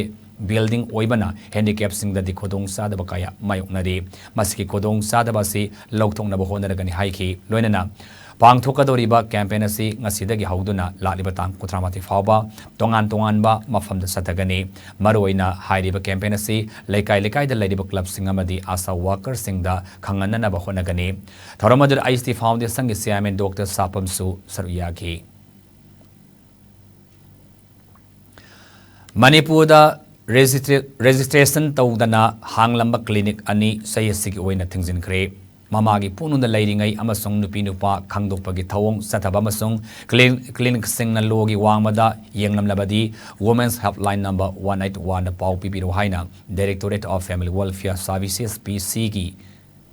building ꯑꯣꯏꯕꯅ ꯍꯦꯟꯗꯤꯀꯦꯞꯁꯤꯡꯗꯗꯤ ꯈꯨꯗꯣꯡꯆꯥꯗꯕ ꯀꯌꯥ ꯃꯥꯌꯣꯛꯅꯔꯤ꯫ ꯃꯁꯤꯒꯤ ꯈꯨꯗꯣꯡꯆꯥꯗꯕ ꯑꯁꯤ ꯂꯧꯊꯣꯛꯅꯕ ꯍꯣꯠꯅꯔꯒꯅꯤ ꯍꯥꯏꯈꯤ꯫ ꯂꯣꯏꯅꯅ ꯄꯥꯡꯊꯣꯛꯀꯗꯧꯔꯤꯕ ꯀꯦꯝꯄꯦꯟ ꯑꯁꯤ ꯉꯁꯤꯗꯒꯤ ꯍꯧꯗꯨꯅ ꯂꯥꯛꯂꯤꯕ ꯇꯥꯡ ꯀꯨꯟꯊ꯭ꯔꯥꯃꯥꯊꯣꯏ ꯐꯥꯎꯕ ꯇꯣꯉꯥꯟ ꯇꯣꯉꯥꯟꯕ ꯃꯐꯝꯗ ꯆꯠꯊꯒꯅꯤ꯫ ꯃꯔꯨꯑꯣꯏꯅ ꯍꯥꯏꯔꯤꯕ ꯀꯦꯝꯄꯦꯟ ꯑꯁꯤ ꯂꯩꯀꯥꯏ ꯂꯩꯀꯥꯏꯗ ꯂꯩꯔꯤꯕ ꯀ꯭ꯂꯕꯁꯤꯡ ꯑꯃꯗꯤ ꯑꯥꯁꯥ ꯋꯥꯀꯔꯁꯤꯡꯗ ꯈꯪꯍꯟꯅꯅꯕ ꯍꯣꯠꯅꯒꯅꯤ꯫ ꯊꯧꯔꯝ ꯑꯗꯨꯗ ꯑꯩꯆ ꯗꯤ ꯐꯥꯎꯟꯗꯦꯁꯟꯒꯤ ꯆꯤꯌꯥꯔꯃꯦꯟ ꯗꯣꯛꯇꯔ ꯁꯥꯄꯝꯁꯨ ꯁꯔꯨꯛ ꯌꯥꯈꯤ꯫ ꯃꯅꯤꯄꯨꯔꯗ ꯔꯦꯖꯤꯁꯇ꯭ꯔꯦ-, ꯔꯦꯖꯤꯁꯇ꯭ꯔꯦꯁꯟ ꯇꯧꯗꯅ ꯍꯥꯡꯂꯝꯕ ꯀ꯭ꯂꯤꯅꯤꯛ ꯑꯅꯤ ꯆꯍꯤ ꯑꯁꯤꯒꯤ ꯑꯣꯏꯅ ꯊꯤꯡꯖꯤꯟꯈ꯭ꯔꯦ꯫ ꯃꯃꯥꯒꯤ ꯄꯨꯛꯅꯨꯡꯗ ꯂꯩꯔꯤꯉꯩ ꯑꯃꯁꯨꯡ ꯅꯨꯄꯤ ꯅꯨꯄꯥ ꯈꯪꯗꯣꯛꯄꯒꯤ ꯊꯧꯑꯣꯡ ꯆꯠꯊꯕ ꯑꯃꯁꯨꯡ ꯀ꯭ꯂꯤꯟ-, ꯀ꯭ꯂꯤꯅꯤꯛꯁꯤꯡꯅ ꯂꯣꯒꯤ ꯋꯥꯡꯃꯗ ꯌꯦꯡꯂꯝꯂꯕꯗꯤ Women's Helpline number one eight one ꯗ ꯄꯥꯎ ꯄꯤꯕꯤꯔꯣ ꯍꯥꯏꯅ Directorate of Family Welfare Services, ꯄꯤ ꯁꯤꯒꯤ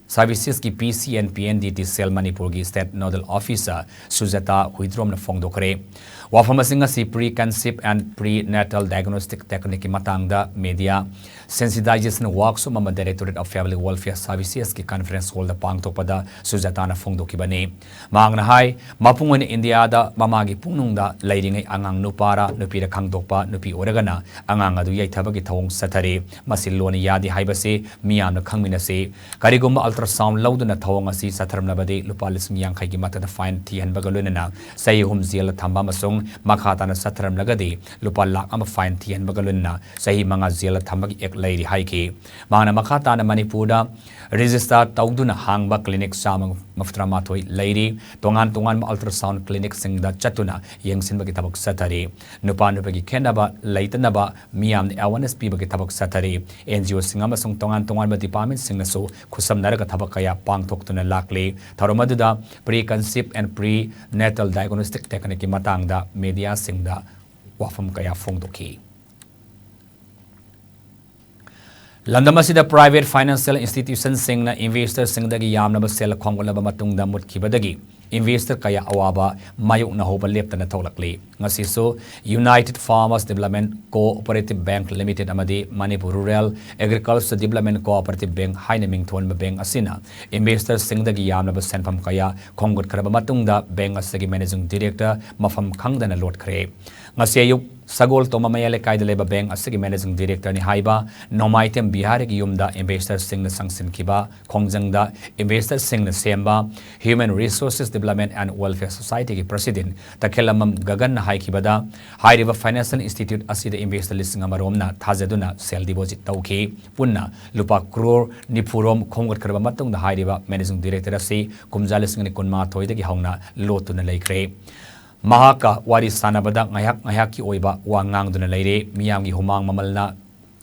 Servicesꯀꯤ P C and P N D T cell ꯃꯅꯤꯄꯨꯔꯒꯤ State Nodal Officer ꯁꯨꯖꯥꯇꯥ ꯍꯨꯏꯗ꯭ꯔꯣꯝꯅ ꯐꯣꯡꯗꯣꯛꯈ꯭ꯔꯦ꯫ ꯋꯥꯐꯝ ꯑꯁꯤ ꯉꯁꯤ Pre Conceive and Pre Natal Diagnostic Techniqueꯀꯤ ꯃꯇꯥꯡꯗ media sensitization workshop ꯑꯃ Directorate of Family Welfare Servicesꯀꯤ conference hallꯗ ꯄꯥꯡꯊꯣꯛꯄꯗ ꯁꯨꯖꯥꯇꯥꯅ ꯐꯣꯡꯗꯣꯛꯈꯤꯕꯅꯤ꯫ ꯃꯍꯥꯛꯅ ꯍꯥꯏ, ꯃꯄꯨꯡ ꯑꯣꯏꯅ ꯏꯟꯗꯤꯌꯥꯗ ꯃꯃꯥꯒꯤ ꯄꯨꯛꯅꯨꯡꯗ ꯂꯩꯔꯤꯉꯩ ꯑꯉꯥꯡ ꯅꯨꯄꯥꯔ ꯅꯨꯄꯤꯔ ꯈꯪꯗꯣꯛꯄ, ꯅꯨꯄꯤ ꯑꯣꯏꯔꯒꯅ ꯑꯉꯥꯡ ꯑꯗꯨ ꯌꯩꯊꯕꯒꯤ ꯊꯧꯑꯣꯡ ꯆꯠꯊꯔꯤ꯫ ꯃꯁꯤ ꯂꯣꯟꯅ ꯌꯥꯗꯦ ꯍꯥꯏꯕꯁꯤ ꯃꯤꯌꯥꯝꯅ ꯈꯪꯃꯤꯟꯅꯁꯤ꯫ ꯀꯔꯤꯒꯨꯝꯕ ultrasound ꯂꯧꯗꯨꯅ ꯊꯧꯑꯣꯡ ꯑꯁꯤ ꯆꯠꯊꯔꯝꯂꯕꯗꯤ ꯂꯨꯄꯥ ꯂꯤꯁꯤꯡ ꯌꯥꯡꯈꯩꯒꯤ ꯃꯊꯛꯇ fine ꯊꯤꯍꯟꯕꯒ ꯂꯣꯏꯅꯅ ꯆꯍꯤ ꯑꯍꯨꯝ ꯖꯦꯜꯗ ꯊꯝꯕ ꯑꯃꯁꯨꯡ ꯃꯈꯥ ꯇꯥꯅ ꯆꯠꯊꯔꯝꯂꯒꯗꯤ ꯂꯨꯄꯥ ꯂꯥꯈ ꯑꯃ fine ꯊꯤꯍꯟꯕꯒ ꯂꯣꯏꯅꯅ ꯆꯍꯤ ꯃꯉꯥ ꯖꯦꯜꯗ ꯊꯝꯕꯒꯤ act ꯂꯩꯔꯤ ꯍꯥꯏꯈꯤ꯫ ꯃꯍꯥꯛꯅ ꯃꯈꯥ ꯇꯥꯅ ꯃꯅꯤꯄꯨꯔꯗ register ꯇꯧꯗꯨꯅ ꯍꯥꯡꯕ clinic ꯆꯥꯝꯃ ꯃꯧꯗ꯭ꯔꯥ ꯃꯥꯊꯣꯏ ꯂꯩꯔꯤ꯫ ꯇꯣꯉꯥꯟ ꯇꯣꯉꯥꯟꯕ ultrasound clinicꯁꯤꯡꯗ ꯆꯠꯇꯨꯅ ꯌꯦꯡꯁꯤꯟꯕꯒꯤ ꯊꯕꯛ ꯆꯠꯊꯔꯤ꯫ ꯅꯨꯄꯥ ꯅꯨꯄꯤꯒꯤ ꯈꯦꯠꯅꯕ ꯂꯩꯇꯅꯕ ꯃꯤꯌꯥꯝꯗ awareness ꯄꯤꯕꯒꯤ ꯊꯕꯛ ꯆꯠꯊꯔꯤ꯫ NGOꯁꯤꯡ ꯑꯃꯁꯨꯡ ꯇꯣꯉꯥꯟ ꯇꯣꯉꯥꯟꯕ departmentꯁꯤꯡꯅꯁꯨ ꯈꯨꯠꯁꯝꯅꯔꯒ ꯊꯕꯛ ꯀꯌꯥ ꯄꯥꯡꯊꯣꯛꯇꯨꯅ ꯂꯥꯛꯂꯤ꯫ ꯊꯧꯔꯝ ꯑꯗꯨꯗ Pre Conceive and Pre Natal Diagnostic Techniqueꯀꯤ ꯃꯇꯥꯡꯗ mediaꯁꯤꯡꯗ ꯋꯥꯐꯝ ꯀꯌꯥ ꯐꯣꯡꯗꯣꯛꯈꯤ꯫ ꯂꯝꯗꯝ ꯑꯁꯤꯗ private financial institutionꯁꯤꯡꯅ investorꯁꯤꯡꯗꯒꯤ ꯌꯥꯝꯂꯕ ꯁꯦꯜ ꯈꯣꯝꯒꯠꯂꯕ ꯃꯇꯨꯡꯗ ꯃꯨꯠꯈꯤꯕꯗꯒꯤ investor ꯀꯌꯥ ꯑꯋꯥꯕ ꯃꯥꯌꯣꯛꯅꯍꯧꯕ ꯂꯦꯞꯇꯅ ꯊꯣꯛꯂꯛꯂꯤ꯫ ꯉꯁꯤꯁꯨ United Farmers Development Cooperative Bank Limited ꯑꯃꯗꯤ Manipur Rural Agriculture Development Cooperative Bank ꯍꯥꯏꯅ ꯃꯤꯡꯊꯣꯟꯕ bank ꯑꯁꯤꯅ investorꯁꯤꯡꯗꯒꯤ ꯌꯥꯝꯂꯕ ꯁꯦꯟꯐꯝ ꯀꯌꯥ ꯈꯣꯝꯒꯠꯈ꯭ꯔꯕ ꯃꯇꯨꯡꯗ bank ꯑꯁꯤꯒꯤ managing director ꯃꯐꯝ ꯈꯪꯗꯅ ꯂꯣꯠꯈ꯭ꯔꯦ꯫ ꯉꯁꯤ ꯑꯌꯨꯛ ꯁꯒꯣꯜ ꯇꯣꯝꯕ ꯃꯌꯥꯏ ꯂꯩꯀꯥꯏꯗ ꯂꯩꯕ bank ꯑꯁꯤꯒꯤ managing directorꯅꯤ ꯍꯥꯏꯕ ꯅꯣꯡꯃꯥꯏꯊꯦꯝ ꯕꯤꯍꯥꯔꯤꯒꯤ ꯌꯨꯝꯗ investorꯁꯤꯡꯅ ꯆꯪꯁꯤꯟꯈꯤꯕ ꯈꯣꯡꯖꯪꯗ investorꯁꯤꯡꯅ ꯁꯦꯝꯕ Human Resources Development and Welfare Societyꯒꯤ president ꯇꯈꯦꯜꯂꯝꯕꯝ ꯒꯒꯟꯅ ꯍꯥꯏꯈꯤꯕꯗ, ꯍꯥꯏꯔꯤꯕ financial institute ꯑꯁꯤꯗ investor ꯂꯤꯁꯤꯡ ꯑꯃ ꯔꯣꯝꯅ ꯊꯥꯖꯗꯨꯅ ꯁꯦꯜ deposit ꯇꯧꯈꯤ꯫ ꯄꯨꯟꯅ ꯂꯨꯄꯥ crore ꯅꯤꯐꯨ ꯔꯣꯝ ꯈꯣꯝꯒꯠꯈ꯭ꯔꯕ ꯃꯇꯨꯡꯗ ꯍꯥꯏꯔꯤꯕ managing director ꯑꯁꯤ ꯀꯨꯝꯖꯥ ꯂꯤꯁꯤꯡ ꯑꯅꯤ ꯀꯨꯟꯃꯥꯊꯣꯏꯗꯒꯤ ꯍꯧꯅ ꯂꯣꯠꯇꯨꯅ ꯂꯩꯈ꯭ꯔꯦ꯫ ꯃꯍꯥꯛꯀ ꯋꯥꯔꯤ ꯁꯥꯟꯅꯕꯗ ꯉꯥꯏꯍꯥꯛ ꯉꯥꯏꯍꯥꯛꯀꯤ ꯑꯣꯏꯕ ꯋꯥ ꯉꯥꯡꯗꯨꯅ ꯂꯩꯔꯦ꯫ ꯃꯤꯌꯥꯝꯒꯤ ꯍꯨꯃꯥꯡ ꯃꯃꯜꯅ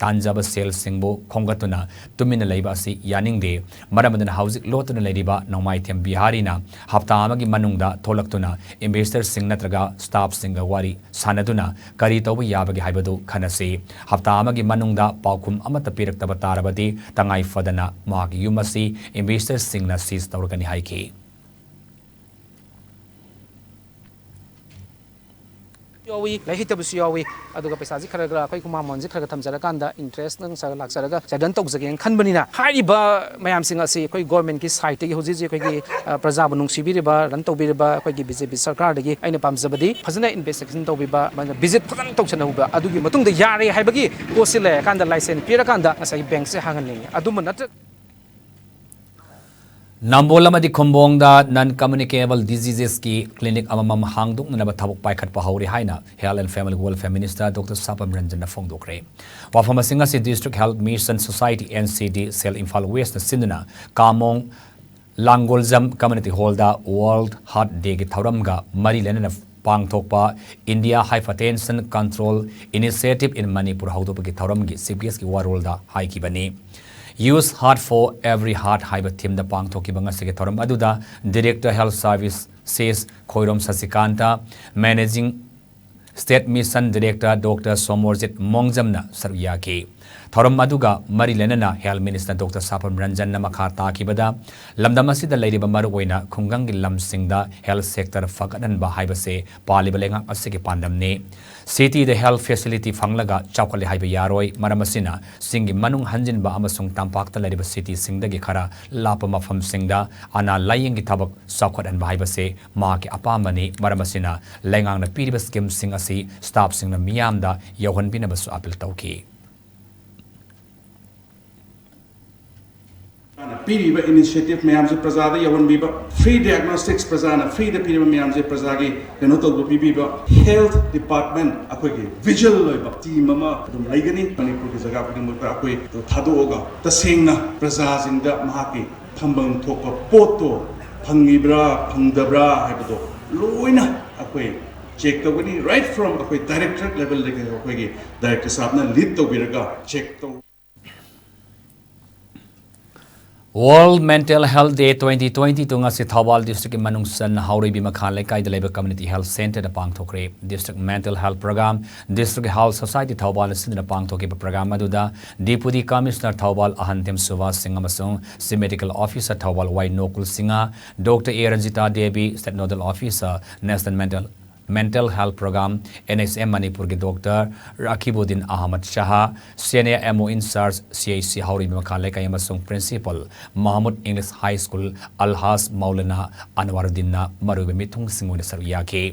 ꯇꯥꯟꯖꯕ ꯁꯦꯜꯁꯤꯡꯕꯨ ꯈꯣꯝꯒꯠꯇꯨꯅ ꯇꯨꯃꯤꯟꯅ ꯂꯩꯕ ꯑꯁꯤ ꯌꯥꯅꯤꯡꯗꯦ꯫ ꯃꯔꯝ ꯑꯗꯨꯅ ꯍꯧꯖꯤꯛ ꯂꯣꯠꯇꯨꯅ ꯂꯩꯔꯤꯕ ꯅꯣꯡꯃꯥꯏꯊꯦꯝ ꯕꯤꯍꯥꯔꯤꯅ ꯍꯞꯇꯥ ꯑꯃꯒꯤ ꯃꯅꯨꯡꯗ ꯊꯣꯛꯂꯛꯇꯨꯅ ꯏꯟꯚꯦꯁꯇꯔꯁꯤꯡ ꯅꯠꯇ꯭ꯔꯒ ꯁ꯭ꯇꯥꯐꯁꯤꯡꯒ ꯋꯥꯔꯤ ꯁꯥꯟꯅꯗꯨꯅ ꯀꯔꯤ ꯇꯧꯕ ꯌꯥꯕꯒꯦ ꯍꯥꯏꯕꯗꯨ ꯈꯟꯅꯁꯤ꯫ ꯍꯞꯇꯥ ꯑꯃꯒꯤ ꯃꯅꯨꯡꯗ ꯄꯥꯎꯈꯨꯝ ꯑꯃꯠꯇ ꯄꯤꯔꯛꯇꯕ ꯇꯥꯔꯕꯗꯤ ꯇꯉꯥꯏ ꯐꯗꯅ ꯃꯍꯥꯛꯀꯤ ꯌꯨꯝ ꯑꯁꯤ ꯏꯟꯚꯦꯁꯇꯔꯁꯤꯡꯅ ꯁꯤꯖ ꯇꯧꯔꯒꯅꯤ ꯍꯥꯏꯈꯤ꯫ ꯌꯥꯎꯏ, ꯂꯥꯏꯔꯤꯛ ꯍꯩꯇꯕꯁꯨ ꯌꯥꯎꯏ꯫ ꯑꯗꯨꯒ ꯄꯩꯁꯥꯁꯤ ꯈꯔ ꯈꯔ ꯑꯩꯈꯣꯏ ꯈꯨꯃꯥꯡ ꯃꯃꯜꯁꯤ ꯈꯔ ꯈꯔ ꯊꯝꯖꯔꯀꯥꯟꯗ ꯏꯟꯇꯔꯦꯁ ꯅꯪ ꯁꯔ ꯂꯥꯛꯆꯔꯒ ꯁꯦ ꯔꯟ ꯇꯧꯖꯒꯦꯅ ꯈꯟꯕꯅꯤꯅ ꯍꯥꯏꯔꯤꯕ ꯃꯌꯥꯝꯁꯤꯡ ꯑꯁꯤ ꯑꯩꯈꯣꯏ ꯒꯣꯔꯃꯦꯟꯒꯤ ꯁꯥꯏꯠꯇꯒꯤ ꯍꯧꯖꯤꯛ ꯍꯧꯖꯤꯛ ꯑꯩꯈꯣꯏꯒꯤ ꯑ, ꯄ꯭ꯔꯖꯥꯕꯨ ꯅꯨꯡꯁꯤꯕꯤꯔꯤꯕ, ꯔꯟ ꯇꯧꯕꯤꯔꯤꯕ ꯑꯩꯈꯣꯏꯒꯤ ꯕꯤ ꯖꯦ ꯄꯤ ꯁꯔꯀꯥꯔꯗꯒꯤ ꯑꯩꯅ ꯄꯥꯝꯖꯕꯗꯤ ꯐꯖꯅ ꯏꯟꯚꯦꯁꯇꯤꯒꯦꯁꯟ ꯇꯧꯕꯤꯕ, ꯚꯤꯖꯤꯠ ꯐꯖꯅ ꯇꯧꯁꯟꯍꯧꯕ, ꯑꯗꯨꯒꯤ ꯃꯇꯨꯡꯗ ꯌꯥꯔꯦ ꯍꯥꯏꯕꯒꯤ ꯄꯣꯠꯁꯤ ꯂꯩꯔꯀꯥꯟꯗ ꯂꯥꯏꯁꯦꯟꯁ ꯄꯤꯔꯀꯥꯟꯗ ꯉꯁꯥꯏꯒꯤ ꯕꯦꯡꯁꯦ ꯍꯥꯡꯍꯟꯅꯤꯡꯉꯤ꯫ ꯑꯗꯨꯝꯕ ꯅꯠꯇ꯭ꯔ ꯅꯝꯕꯣꯜ ꯑꯃꯗꯤ ꯈꯨꯝꯕꯣꯡꯗ non communicable diseasesꯀꯤ clinic ꯑꯃꯃꯝ ꯍꯥꯡꯗꯣꯛꯅꯅꯕ ꯊꯕꯛ ꯄꯥꯏꯈꯠꯄ ꯍꯧꯔꯦ ꯍꯥꯏꯅ Health and Family Welfare Minister Doctor ꯁꯥꯄꯝ ꯔꯟꯖꯟꯅ ꯐꯣꯡꯗꯣꯛꯈ꯭ꯔꯦ꯫ ꯋꯥꯐꯝ ꯑꯁꯤꯡ ꯑꯁꯤ District Health Mission Society, N C D, Cell Imphal Westꯅ ꯁꯤꯟꯗꯨꯅ ꯀꯥꯃꯣꯡ ꯂꯥꯡꯒꯣꯜꯖꯝ Community Hallꯗ World Heart Dayꯒꯤ ꯊꯧꯔꯝꯒ ꯃꯔꯤ ꯂꯩꯅꯅ ꯄꯥꯡꯊꯣꯛꯄ India Hypertension Control Initiative in Manipur ꯍꯧꯗꯣꯛꯄꯒꯤ ꯊꯧꯔꯝꯒꯤ chief guestꯀꯤ ꯋꯥꯔꯣꯜꯗ ꯍꯥꯏꯈꯤꯕꯅꯤ꯫ Use Heart for Every Heart ꯍꯥꯏꯕ themeꯗ ꯄꯥꯡꯊꯣꯛꯈꯤꯕ ꯉꯁꯤꯒꯤ ꯊꯧꯔꯝ ꯑꯗꯨꯗ Director Health Services Khoirom ꯁꯁꯤꯀꯥꯟꯇ, Managing State Mission Director Doctor Somorjit ꯃꯣꯡꯖꯝꯅ ꯁꯔꯨꯛ ꯌꯥꯈꯤ꯫ ꯊꯧꯔꯝ ꯑꯗꯨꯒ ꯃꯔꯤ ꯂꯩꯅꯅ Health Minister Doctor ꯁꯥꯄꯝ ꯔꯟꯖꯟꯅ ꯃꯈꯥ ꯇꯥꯈꯤꯕꯗ, ꯂꯝꯗꯝ ꯑꯁꯤꯗ ꯂꯩꯔꯤꯕ ꯃꯔꯨꯑꯣꯏꯅ ꯈꯨꯡꯒꯪꯒꯤ ꯂꯝꯁꯤꯡꯗ health sector ꯐꯒꯠꯍꯟꯕ ꯍꯥꯏꯕꯁꯦ ꯄꯥꯜꯂꯤꯕ ꯂꯩꯉꯥꯛ ꯑꯁꯤꯒꯤ ꯄꯥꯟꯗꯝꯅꯤ꯫ Cityꯗ health facility ꯐꯪꯂꯒ ꯆꯥꯎꯈꯠꯂꯦ ꯍꯥꯏꯕ ꯌꯥꯔꯣꯏ꯫ ꯃꯔꯝ ꯑꯁꯤꯅ ꯆꯤꯡꯒꯤ ꯃꯅꯨꯡ ꯍꯟꯖꯤꯟꯕ ꯑꯃꯁꯨꯡ ꯇꯝꯄꯥꯛꯇ ꯂꯩꯔꯤꯕ cityꯁꯤꯡꯗꯒꯤ ꯈꯔ ꯂꯥꯞꯄ ꯃꯐꯝꯁꯤꯡꯗ ꯑꯅꯥ ꯂꯥꯌꯦꯡꯒꯤ ꯊꯕꯛ ꯆꯥꯎꯈꯠꯍꯟꯕ ꯍꯥꯏꯕꯁꯦ ꯃꯍꯥꯛꯀꯤ ꯑꯄꯥꯝꯕꯅꯤ꯫ ꯃꯔꯝ ꯑꯁꯤꯅ ꯂꯩꯉꯥꯛꯅ ꯄꯤꯔꯤꯕ schemeꯁꯤꯡ ꯑꯁꯤ staffꯁꯤꯡꯅ ꯃꯤꯌꯥꯝꯗ ꯌꯧꯍꯟꯕꯤꯅꯕꯁꯨ appeal ꯇꯧꯈꯤ꯫ ꯄꯤꯔꯤꯕ initiative ꯃꯌꯥꯝꯁꯦ ꯄ꯭ꯔꯖꯥꯗ ꯌꯧꯍꯟꯕꯤꯕ, free diagnostics ꯄ꯭ꯔꯖꯥꯅ freeꯗ ꯄꯤꯔꯤꯕ ꯃꯌꯥꯝꯁꯦ ꯄ꯭ꯔꯖꯥꯒꯤ ꯀꯩꯅꯣ ꯇꯧꯕ ꯄꯤꯕꯤꯕ, health department ꯑꯩꯈꯣꯏꯒꯤ vigil ꯑꯣꯏꯕ team ꯑꯃ ꯑꯗꯨꯝ ꯂꯩꯒꯅꯤ꯫ ꯃꯅꯤꯄꯨꯔꯒꯤ ꯖꯒꯥ ꯈꯨꯗꯤꯡꯃꯛꯇ ꯑꯩꯈꯣꯏ ꯊꯥꯗꯣꯛꯑꯒ ꯇꯁꯦꯡꯅ ꯄ꯭ꯔꯖꯥꯁꯤꯡꯗ ꯃꯍꯥꯛꯀꯤ ꯐꯪꯐꯝ ꯊꯣꯛꯄ ꯄꯣꯠꯇꯣ ꯐꯪꯉꯤꯕ꯭ꯔꯥ ꯐꯪꯗꯕ꯭ꯔꯥ ꯍꯥꯏꯕꯗꯣ ꯂꯣꯏꯅ ꯑꯩꯈꯣꯏ Check ꯇꯧꯒꯅꯤ, right from ꯑꯩꯈꯣꯏ director levelꯗꯒꯤ ꯑꯩꯈꯣꯏꯒꯤ director ꯁꯥꯍꯕꯅ lead ꯇꯧꯕꯤꯔꯒ check ꯇꯧ World Mental Health Day twenty twenty-two ꯉꯁꯤ ꯊꯧꯕꯥꯜ districtꯀꯤ ꯃꯅꯨꯡ ꯆꯟꯅ ꯍꯥꯎꯔꯩꯕꯤ ꯃꯈꯥ ꯂꯩꯀꯥꯏꯗ ꯂꯩꯕ community health centreꯗ ꯄꯥꯡꯊꯣꯛꯈ꯭ꯔꯦ꯫ District Mental Health Program, District Health Society ꯊꯧꯕꯥꯜꯅ ꯁꯤꯟꯗꯨꯅ ꯄꯥꯡꯊꯣꯛꯈꯤꯕ program ꯑꯗꯨꯗ Deputy Commissioner ꯊꯧꯕꯥꯜ ꯑꯍꯟꯊꯦꯝ ꯁꯨꯕꯥꯁ ꯁꯤꯡ ꯑꯃꯁꯨꯡ Chief Medical Officer ꯊꯧꯕꯥꯜ ꯋꯥꯏ ꯅꯣꯀꯨꯜ ꯁꯤꯡꯍ, Doctor ꯑꯦ Ranjita Devi, State Nodal Officer, National Mental Mental Health Program, N H M ꯃꯅꯤꯄꯨꯔꯒꯤ Doctor ꯔꯥꯈꯤꯕꯨꯗꯤꯟ Ahmad Shah, Senior M O in charge C H C ꯍꯥꯎꯔꯩꯕꯤ ꯃꯈꯥ ꯂꯩꯀꯥꯏ ꯑꯃꯁꯨꯡ Principal ꯃꯍꯃꯨꯗ English High School ꯑꯜꯍꯥꯖ ꯃꯧꯂꯅꯥ ꯑꯟꯋꯥꯔꯨꯗꯤꯟꯅ ꯃꯔꯨꯑꯣꯏꯕ ꯃꯤꯊꯨꯡꯁꯤꯡ ꯑꯣꯏꯅ ꯁꯔꯨꯛ ꯌꯥꯈꯤ꯫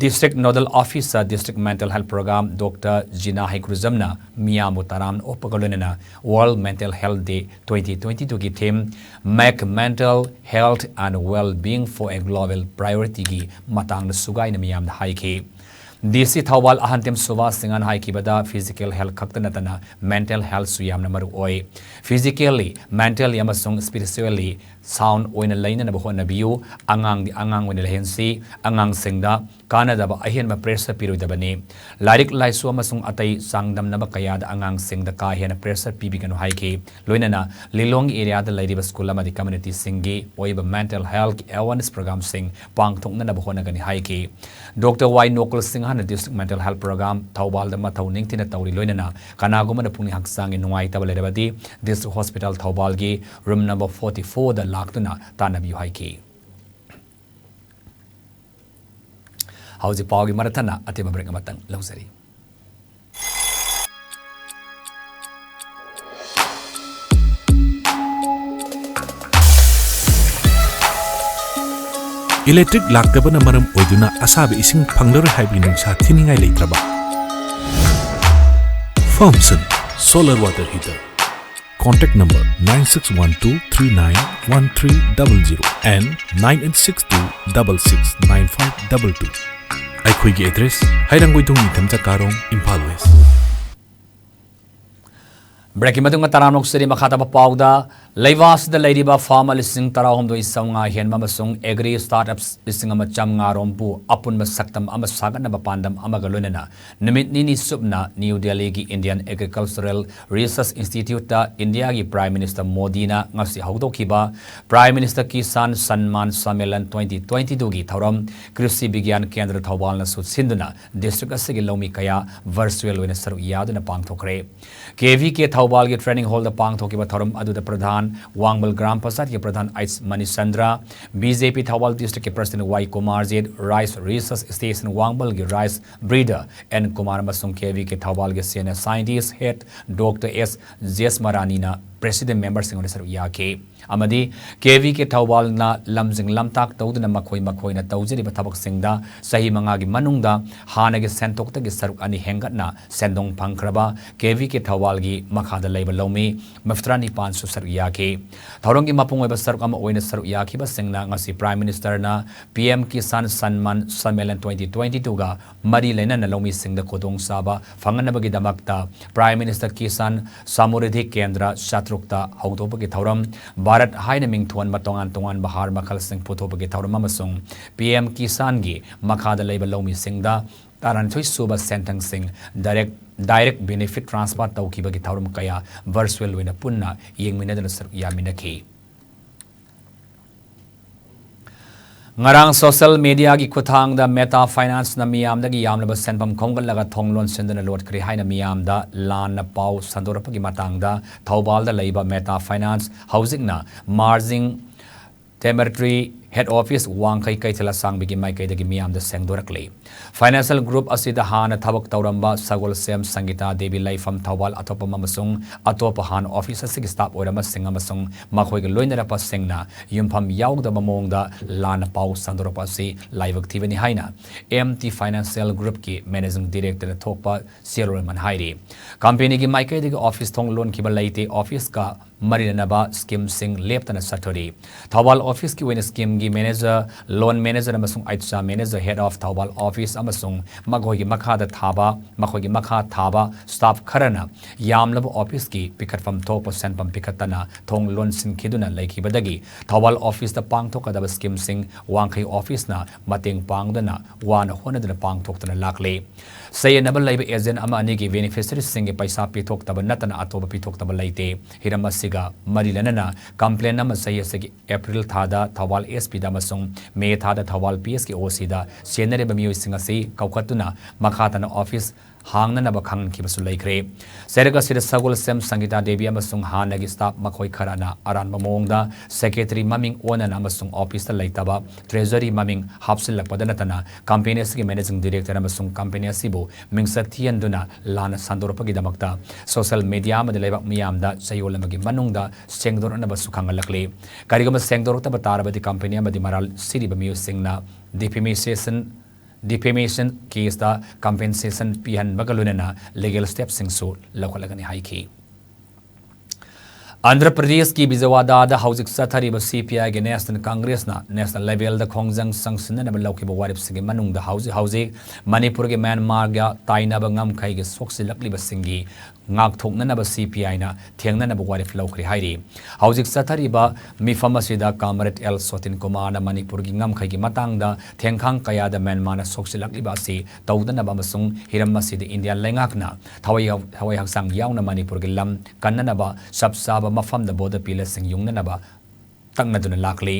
District Nodal Officer, District Mental Health Program, Doctor ꯖꯤꯅꯥ ꯍꯩꯀ꯭ꯔꯨꯖꯝꯅ ꯃꯤꯌꯥꯝꯕꯨ ꯇꯔꯥꯝꯅ ꯑꯣꯛꯄꯒ ꯂꯣꯏꯅꯅ World Mental Health Day twenty twenty-twoꯒꯤ theme Make Mental Health and Well-being for a Global Priorityꯒꯤ ꯃꯇꯥꯡꯗ ꯁꯨꯒꯥꯏꯅ ꯃꯤꯌꯥꯝꯗ ꯍꯥꯏꯈꯤ꯫ DC ꯊꯧꯕꯥꯜ ꯑꯍꯟꯊꯦꯝ ꯁꯨꯕꯥꯁ ꯁꯤꯡꯍꯅ ꯍꯥꯏꯈꯤꯕꯗ physical health ꯈꯛꯇ ꯅꯠꯇꯅ mental healthꯁꯨ ꯌꯥꯝꯅ ꯃꯔꯨ ꯑꯣꯏ꯫ Physically, mentally ꯑꯃꯁꯨꯡ spiritually sound ꯑꯣꯏꯅ ꯂꯩꯅꯅꯕ ꯍꯣꯠꯅꯕꯤꯌꯨ꯫ ꯑꯉꯥꯡꯗꯤ ꯑꯉꯥꯡ ꯑꯣꯏꯅ ꯂꯩꯍꯟꯁꯤ꯫ ꯑꯉꯥꯡꯁꯤꯡꯗ ꯀꯥꯟꯅꯗꯕ ꯑꯍꯦꯟꯕ pressure ꯄꯤꯔꯣꯏꯗꯕꯅꯤ꯫ ꯂꯥꯏꯔꯤꯛ ꯂꯥꯏꯁꯨ ꯑꯃꯁꯨꯡ ꯑꯇꯩ ꯆꯥꯡꯗꯝꯅꯕ ꯀꯌꯥꯗ ꯑꯉꯥꯡꯁꯤꯡꯗ ꯀꯥ ꯍꯦꯟꯅ pressure ꯄꯤꯕꯤꯒꯅꯨ ꯍꯥꯏꯈꯤ꯫ ꯂꯣꯏꯅꯅ ꯂꯤꯂꯣꯡꯒꯤ areaꯗ ꯂꯩꯔꯤꯕ school ꯑꯃꯗꯤ communityꯁꯤꯡꯒꯤ ꯑꯣꯏꯕ mental health awareness programꯁꯤꯡ ꯄꯥꯡꯊꯣꯛꯅꯅꯕ ꯍꯣꯠꯅꯒꯅꯤ ꯍꯥꯏꯈꯤ꯫ Doctor ꯋꯥꯏ ꯅꯣꯀꯨꯜ ꯁꯤꯡꯍꯅ District Mental Health Program ꯊꯧꯕꯥꯜꯗ ꯃꯊꯧ ꯅꯤꯡꯊꯤꯅ ꯇꯧꯔꯤ꯫ ꯂꯣꯏꯅꯅ ꯀꯅꯥꯒꯨꯝꯕꯅ ꯄꯨꯛꯅꯤꯡ ꯍꯛꯆꯥꯡꯒꯤ ꯅꯨꯡꯉꯥꯏꯇꯕ ꯂꯩꯔꯕꯗꯤ District Hospital ꯊꯧꯕꯥꯜꯒꯤ room number forty-fourꯗ ꯂꯥꯛꯇꯨꯅ ꯇꯥꯟꯅꯕꯤꯌꯨ ꯍꯥꯏꯈꯤ꯫ ꯍꯧꯖꯤꯛ ꯄꯥꯎꯒꯤ ꯃꯔꯛ ꯊꯠꯅ ꯑꯇꯦꯟꯕ break ꯑꯃꯇꯪ ꯂꯧꯖꯔꯤ꯫ Electric ꯂꯥꯛꯇꯕꯅ ꯃꯔꯝ ꯑꯣꯏꯗꯨꯅ ꯑꯁꯥꯕ ꯏꯁꯤꯡ ꯐꯪꯂꯔꯣꯏ ꯍꯥꯏꯕꯒꯤ ꯅꯨꯡꯁꯥ ꯊꯤꯅꯤꯡꯉꯥꯏ ꯂꯩꯇ꯭ꯔꯕ? Farmson Solar Water Heater. Contact number nine six one two three nine one three double zero and nine eight six two double six nine five double two. ꯑꯩꯈꯣꯏꯒꯤ address ꯍꯩꯔꯥꯡꯒꯣꯏꯊꯣꯡ ꯅꯤꯡꯊꯝ ꯆꯀꯥꯔꯣꯡ, ꯏꯝꯐꯥꯜ West. Breakꯀꯤ ꯃꯇꯨꯡꯗ ꯇꯔꯥꯝꯅ ꯑꯣꯛꯆꯔꯤ꯫ ꯃꯈꯥ ꯇꯥꯕ ꯄꯥꯎꯗ ꯂꯩꯕꯥꯛ ꯑꯁꯤꯗ ꯂꯩꯔꯤꯕ farmer ꯂꯤꯁꯤꯡ ꯇꯔꯥꯍꯨꯝꯗꯣꯏ ꯆꯥꯝꯃꯉꯥ ꯍꯦꯟꯕ ꯑꯃꯁꯨꯡ agri startups ꯂꯤꯁꯤꯡ ꯑꯃ ꯆꯥꯝꯃꯉꯥ ꯔꯣꯝꯕꯨ ꯑꯄꯨꯟꯕ ꯁꯛꯇꯝ ꯑꯃ ꯁꯥꯒꯠꯅꯕ ꯄꯥꯟꯗꯝ ꯑꯃꯒ ꯂꯣꯏꯅꯅ ꯅꯨꯃꯤꯠ ꯅꯤꯅꯤ ꯆꯨꯞꯅ ꯅ꯭ꯌꯨ ꯗꯦꯜꯂꯤꯒꯤ Indian Agricultural Research Instituteꯇ ꯏꯟꯗꯤꯌꯥꯒꯤ Prime Minister ꯃꯣꯗꯤꯅ ꯉꯁꯤ ꯍꯧꯗꯣꯛꯈꯤꯕ Prime Minister Kisan Samman Sammelan twenty twenty-twoꯒꯤ ꯊꯧꯔꯝ ꯀ꯭ꯔꯤꯁꯤ ꯕꯤꯒ꯭ꯌꯥꯟ ꯀꯦꯟꯗ꯭ꯔ ꯊꯧꯕꯥꯜꯅꯁꯨ ꯁꯤꯟꯗꯨꯅ district ꯑꯁꯤꯒꯤ ꯂꯧꯃꯤ ꯀꯌꯥ virtual ꯑꯣꯏꯅ ꯁꯔꯨꯛ ꯌꯥꯗꯨꯅ ꯄꯥꯡꯊꯣꯛꯈ꯭ꯔꯦ꯫ KVK ꯊꯧꯕꯥꯜꯒꯤ training hallꯗ ꯄꯥꯡꯊꯣꯛꯈꯤꯕ ꯊꯧꯔꯝ ꯑꯗꯨꯗ ꯄ꯭ꯔꯙꯥꯟ ꯋꯥꯡꯕꯜ ꯒ꯭ꯔꯥꯝ ꯄꯟꯆꯥꯌꯠꯀꯤ ꯄ꯭ꯔꯙꯥꯟ ꯑꯩꯆ ꯃꯅꯤꯆꯟꯗ꯭ꯔ, BJP ꯊꯧꯕꯥꯜ districtꯀꯤ president Y Kumarjit, Rice Research Station ꯋꯥꯡꯕꯜꯒꯤ Rice breeder ꯑꯦꯟ ꯀꯨꯃꯥꯔ ꯑꯃꯁꯨꯡ KVK ꯊꯧꯕꯥꯜꯒꯤ senior scientist head Doctor ꯑꯦꯁ ꯖꯦꯁꯃꯔꯥꯅꯤꯅ president memberꯁꯤꯡ ꯑꯣꯏꯅ ꯁꯔꯨꯛ ꯌꯥꯈꯤ꯫ ꯑꯃꯗꯤ KVK ꯊꯧꯕꯥꯜꯅ ꯂꯝꯖꯤꯡ ꯂꯝꯇꯥꯛ ꯇꯧꯗꯨꯅ ꯃꯈꯣꯏ ꯃꯈꯣꯏꯅ ꯇꯧꯖꯔꯤꯕ ꯊꯕꯛꯁꯤꯡꯗ ꯆꯍꯤ ꯃꯉꯥꯒꯤ ꯃꯅꯨꯡꯗ ꯍꯥꯟꯅꯒꯤ ꯁꯦꯟꯊꯣꯛꯇꯒꯤ ꯁꯔꯨꯛ ꯑꯅꯤ ꯍꯦꯟꯒꯠꯅ ꯁꯦꯟꯗꯣꯡ ꯐꯪꯈ꯭ꯔꯕ KVK ꯊꯧꯕꯥꯜꯒꯤ ꯃꯈꯥꯗ ꯂꯩꯕ ꯂꯧꯃꯤ ꯃꯧꯗ꯭ꯔꯥ ꯅꯤꯄꯥꯟꯁꯨ ꯁꯔꯨꯛ ꯌꯥꯈꯤ꯫ ꯊꯧꯔꯝꯒꯤ ꯃꯄꯨꯡ ꯑꯣꯏꯕ ꯁꯔꯨꯛ ꯑꯃ ꯑꯣꯏꯅ ꯁꯔꯨꯛ ꯌꯥꯈꯤꯕꯁꯤꯡꯅ ꯉꯁꯤ Prime Ministerꯅ PM Kisan Samman Sammelan twenty twenty-twoꯒ ꯃꯔꯤ ꯂꯩꯅꯅ ꯂꯧꯃꯤꯁꯤꯡꯗ ꯈꯨꯗꯣꯡꯆꯥꯕ ꯐꯪꯍꯟꯅꯕꯒꯤꯗꯃꯛꯇ Prime Minister Kisan Samruddhi Kendra ꯆꯥꯇ꯭ꯔꯨꯛꯇ ꯍꯧꯗꯣꯛꯄꯒꯤ ꯊꯧꯔꯝ, ꯚꯥꯔꯠ ꯍꯥꯏꯅ ꯃꯤꯡꯊꯣꯟꯕ ꯇꯣꯉꯥꯟ ꯇꯣꯉꯥꯟꯕ ꯍꯥꯔ ꯃꯈꯜꯁꯤꯡ ꯄꯨꯊꯣꯛꯄꯒꯤ ꯊꯧꯔꯝ ꯑꯃꯁꯨꯡ PM Kisanꯒꯤ ꯃꯈꯥꯗ ꯂꯩꯕ ꯂꯧꯃꯤꯁꯤꯡꯗ ꯇꯔꯥꯅꯤꯊꯣꯏ ꯁꯨꯕ ꯁꯦꯟꯊꯪꯁꯤꯡ direct, direct benefit transfer ꯇꯧꯈꯤꯕꯒꯤ ꯊꯧꯔꯝ ꯀꯌꯥ virtual ꯑꯣꯏꯅ ꯄꯨꯟꯅ ꯌꯦꯡꯃꯤꯟꯅꯗꯨꯅ ꯁꯔꯨꯛ ꯌꯥꯃꯤꯟꯅꯈꯤ꯫ ꯉꯔꯥꯡ social mediaꯒꯤ ꯈꯨꯠꯊꯥꯡꯗ Meta Financeꯅ ꯃꯤꯌꯥꯝꯗꯒꯤ ꯌꯥꯝꯂꯕ ꯁꯦꯟꯐꯝ ꯈꯣꯝꯒꯠꯂꯒ ꯊꯣꯡ ꯂꯣꯟꯁꯤꯟꯗꯨꯅ ꯂꯣꯠꯈ꯭ꯔꯦ ꯍꯥꯏꯅ ꯃꯤꯌꯥꯝꯗ ꯂꯥꯟꯅ ꯄꯥꯎ ꯁꯟꯗꯣꯔꯛꯄꯒꯤ ꯃꯇꯥꯡꯗ ꯊꯧꯕꯥꯜꯗ ꯂꯩꯕ Meta Finance ꯍꯧꯖꯤꯛꯅ Margin Cemetery head office ꯋꯥꯡꯈꯩ ꯀꯩꯊꯦꯜ ꯑꯁꯥꯡꯕꯒꯤ ꯃꯥꯏꯀꯩꯗꯒꯤ ꯃꯤꯌꯥꯝꯗ ꯁꯦꯡꯗꯣꯔꯛꯂꯤ꯫ Financial group ꯑꯁꯤꯗ ꯍꯥꯟꯅ ꯊꯕꯛ ꯇꯧꯔꯝꯕ ꯁꯒꯣꯜꯁꯦꯝ ꯁꯪꯒꯤꯇꯥ ꯗꯦꯕꯤ ꯂꯩꯐꯝ ꯊꯧꯕꯥꯜ ꯑꯇꯣꯞꯄꯝ ꯑꯃꯁꯨꯡ ꯑꯇꯣꯞꯄ ꯍꯥꯟꯅ office ꯑꯁꯤꯒꯤ staff ꯑꯣꯏꯔꯝꯕꯁꯤꯡ ꯑꯃꯁꯨꯡ ꯃꯈꯣꯏꯒ ꯂꯣꯏꯅꯔꯛꯄꯁꯤꯡꯅ ꯌꯨꯝꯐꯝ ꯌꯥꯎꯗꯕ ꯃꯑꯣꯡꯗ ꯂꯥꯟꯅ ꯄꯥꯎ ꯁꯟꯗꯣꯔꯛꯄ ꯑꯁꯤ ꯂꯥꯏꯕꯛ ꯊꯤꯕꯅꯤ ꯍꯥꯏꯅ MT Financial groupꯀꯤ managing directorꯅ ꯊꯣꯛꯄ chairwoman ꯍꯥꯏꯔꯤ꯫ Companyꯒꯤ ꯃꯥꯏꯀꯩꯗꯒꯤ office ꯊꯣꯡ ꯂꯣꯟꯈꯤꯕ ꯂꯩꯇꯦ꯫ Officeꯀ ꯃꯔꯤ ꯂꯩꯅꯕ schemeꯁꯤꯡ ꯂꯦꯞꯇꯅ ꯆꯠꯊꯔꯤ꯫ ꯊꯧꯕꯥꯜ officeꯀꯤ ꯑꯣꯏꯅ schemeꯒꯤ ꯃꯦꯅꯦꯖꯔ, ꯂꯣꯟ ꯃꯦꯅꯦꯖꯔ ꯑꯃꯁꯨꯡ H R manager, head of Thoubal office ꯑꯃꯁꯨꯡ ꯃꯈꯣꯏꯒꯤ ꯃꯈꯥꯗ ꯊꯥꯕ, ꯃꯈꯣꯏꯒꯤ ꯃꯈꯥ ꯊꯥꯕ ꯁ꯭ꯇꯥꯐ ꯈꯔꯅ ꯌꯥꯝꯂꯕ ꯑꯣꯐꯤꯁꯀꯤ ꯄꯤꯈꯠꯐꯝ ꯊꯣꯛꯄ ꯁꯦꯟꯐꯝ ꯄꯤꯈꯠꯇꯅ ꯊꯣꯡ ꯂꯣꯟꯁꯤꯟꯈꯤꯗꯨꯅ ꯂꯩꯈꯤꯕꯗꯒꯤ ꯊꯧꯕꯥꯜ ꯑꯣꯐꯤꯁꯇ ꯄꯥꯡꯊꯣꯛꯀꯗꯕ ꯁ꯭ꯀꯤꯝꯁꯤꯡ ꯋꯥꯡꯈꯩ ꯑꯣꯐꯤꯁꯅ ꯃꯇꯦꯡ ꯄꯥꯡꯗꯨꯅ ꯋꯥꯅ ꯍꯣꯠꯅꯗꯨꯅ ꯄꯥꯡꯊꯣꯛꯇꯨꯅ ꯂꯥꯛꯂꯤ꯫ ꯆꯌꯦꯠꯅꯕ ꯂꯩꯕ ꯑꯦꯖꯦꯟ ꯑꯃ ꯑꯅꯤꯒꯤ ꯕꯦꯅꯤꯐꯤꯁꯔꯤꯁꯤꯡꯒꯤ ꯄꯩꯁꯥ ꯄꯤꯊꯣꯛꯇꯕ ꯅꯠꯇꯅ ꯑꯇꯣꯞꯄ ꯄꯤꯊꯣꯛꯇꯕ ꯂꯩꯇꯦ꯫ ꯍꯤꯔꯝ ꯑꯁꯤꯒ ꯃꯔꯤ ꯂꯩꯅꯅ ꯀꯝꯄ꯭ꯂꯦꯟ ꯑꯃ ꯆꯍꯤ ꯑꯁꯤꯒꯤ ꯑꯦꯄ꯭ꯔꯤꯜ ꯊꯥꯗ ꯊꯧꯕꯥꯜ ꯑꯦꯁ ꯄꯤꯗ ꯑꯃꯁꯨꯡ ꯃꯦ ꯊꯥꯗ ꯊꯧꯕꯥꯜ ꯄꯤ ꯑꯦꯁꯀꯤ ꯑꯣ ꯁꯤꯗ ꯆꯦꯟꯅꯔꯤꯕ ꯃꯤꯑꯣꯏꯁꯤꯡ ꯑꯁꯤ ꯀꯧꯈꯠꯇꯨꯅ ꯃꯈꯥ ꯇꯥꯅ ꯑꯣꯐꯤꯁ ꯍꯥꯡꯅꯅꯕ ꯈꯪꯍꯟꯈꯤꯕꯁꯨ ꯂꯩꯈ꯭ꯔꯦ꯫ ꯆꯩꯔꯛ ꯑꯁꯤꯗ ꯁꯒꯣꯜꯁꯦꯝ ꯁꯪꯒꯤꯇꯥ ꯗꯦꯕꯤ ꯑꯃꯁꯨꯡ ꯍꯥꯟꯅꯒꯤ ꯁ꯭ꯇꯥꯐ ꯃꯈꯣꯏ ꯈꯔꯅ ꯑꯔꯥꯟꯕ ꯃꯑꯣꯡꯗ ꯁꯦꯀ꯭ꯔꯦꯇꯔꯤ ꯃꯃꯤꯡ ꯑꯣꯟꯅꯅ ꯑꯃꯁꯨꯡ ꯑꯣꯐꯤꯁꯇ ꯂꯩꯇꯕ ꯇ꯭ꯔꯦꯖꯔꯤ ꯃꯃꯤꯡ ꯍꯥꯞꯆꯤꯜꯂꯛꯄꯗ ꯅꯠꯇꯅ ꯀꯝꯄꯦꯅꯤ ꯑꯁꯤꯒꯤ ꯃꯦꯅꯦꯖꯤꯡ ꯗꯤꯔꯦꯛꯇꯔ ꯑꯃꯁꯨꯡ ꯀꯝꯄꯦꯅꯤ ꯑꯁꯤꯕꯨ ꯃꯤꯡꯆꯠ ꯊꯤꯍꯟꯗꯨꯅ ꯂꯥꯟꯅ ꯁꯟꯗꯣꯔꯛꯄꯒꯤꯗꯃꯛꯇ ꯁꯣꯁꯤꯌꯦꯜ ꯃꯤꯗꯤꯌꯥ ꯑꯃꯗꯤ ꯂꯩꯕꯥꯛ ꯃꯤꯌꯥꯝꯗ ꯆꯌꯣꯜ ꯑꯃꯒꯤ ꯃꯅꯨꯡꯗ ꯁꯦꯡꯗꯣꯔꯛꯅꯕꯁꯨ ꯈꯪꯍꯜꯂꯛꯂꯤ꯫ ꯀꯔꯤꯒꯨꯝꯕ ꯁꯦꯡꯗꯣꯔꯛꯇꯕ ꯇꯥꯔꯕꯗꯤ ꯀꯝꯄꯦꯅꯤ ꯑꯃꯗꯤ ꯃꯔꯥꯜ ꯁꯤꯔꯤꯕ ꯃꯤꯑꯣꯏꯁꯤꯡꯅ ꯗꯤꯐꯦꯃꯦꯁꯟ, ꯗꯤꯐꯦꯃꯦꯁꯟ ꯀꯦꯁꯇ ꯀꯝꯄꯦꯟꯁꯦꯁꯟ ꯄꯤꯍꯟꯕꯒ ꯂꯣꯏꯅꯅ ꯂꯤꯒꯦꯜ ꯁ꯭ꯇꯦꯞꯁꯤꯡꯁꯨ ꯂꯧꯈꯠꯂꯒꯅꯤ ꯍꯥꯏꯈꯤ꯫ ꯑꯟꯙ꯭ꯔ ꯄ꯭ꯔꯗꯦꯁꯀꯤ ꯕꯤꯖꯋꯥꯗꯥꯗ ꯍꯧꯖꯤꯛ ꯆꯠꯊꯔꯤꯕ ꯁꯤ ꯄꯤ ꯑꯥꯏꯒꯤ ꯅꯦꯁꯅꯦꯜ ꯀꯪꯒ꯭ꯔꯦꯁꯅ ꯅꯦꯁꯅꯦꯜ ꯂꯦꯚꯦꯜꯗ ꯈꯣꯡꯖꯪ ꯆꯪꯁꯤꯟꯅꯅꯕ ꯂꯧꯈꯤꯕ ꯋꯥꯔꯦꯞꯁꯤꯡꯒꯤ ꯃꯅꯨꯡꯗ ꯍꯧꯖꯤꯛ ꯍꯧꯖꯤꯛ ꯃꯅꯤꯄꯨꯔꯒꯤ ꯃ꯭ꯌꯥꯟꯃꯥꯔꯒ ꯇꯥꯏꯅꯕ ꯉꯝꯈꯩꯒꯤ ꯁꯣꯛꯆꯤꯜꯂꯛꯂꯤꯕꯁꯤꯡꯒꯤ ꯉꯥꯛꯊꯣꯛꯅꯅꯕ ꯁꯤ ꯄꯤ ꯑꯥꯏꯅ ꯊꯦꯡꯅꯅꯕ ꯋꯥꯔꯦꯞ ꯂꯧꯈ꯭ꯔꯦ ꯍꯥꯏꯔꯤ꯫ ꯍꯧꯖꯤꯛ ꯆꯠꯊꯔꯤꯕ ꯃꯤꯐꯝ ꯑꯁꯤꯗ ꯀꯥꯃꯔꯦꯗ ꯑꯦꯜ ꯁꯣꯇꯤꯟ ꯀꯨꯃꯥꯔꯅ ꯃꯅꯤꯄꯨꯔꯒꯤ ꯉꯝꯈꯩꯒꯤ ꯃꯇꯥꯡꯗ ꯊꯦꯡꯈꯥꯡ ꯀꯌꯥꯗ ꯃ꯭ꯌꯥꯟꯃꯥꯔꯅ ꯁꯣꯛꯆꯤꯜꯂꯛꯂꯤꯕ ꯑꯁꯤ ꯇꯧꯗꯅꯕ ꯑꯃꯁꯨꯡ ꯍꯤꯔꯝ ꯑꯁꯤꯗ ꯏꯟꯗꯤꯌꯥ ꯂꯩꯉꯥꯛꯅ ꯊꯋꯥꯏ ꯌꯥꯎ-, ꯊꯋꯥꯏ ꯍꯛꯆꯥꯡ ꯌꯥꯎꯅ ꯃꯅꯤꯄꯨꯔꯒꯤ ꯂꯝ ꯀꯟꯅꯅꯕ ꯆꯞ ꯆꯥꯕ ꯃꯐꯝꯗ ꯕꯣꯔꯗꯔ ꯄꯤꯂꯔꯁꯤꯡ ꯌꯨꯡꯅꯅꯕ ꯇꯛꯅꯗꯨꯅ ꯂꯥꯛꯂꯤ꯫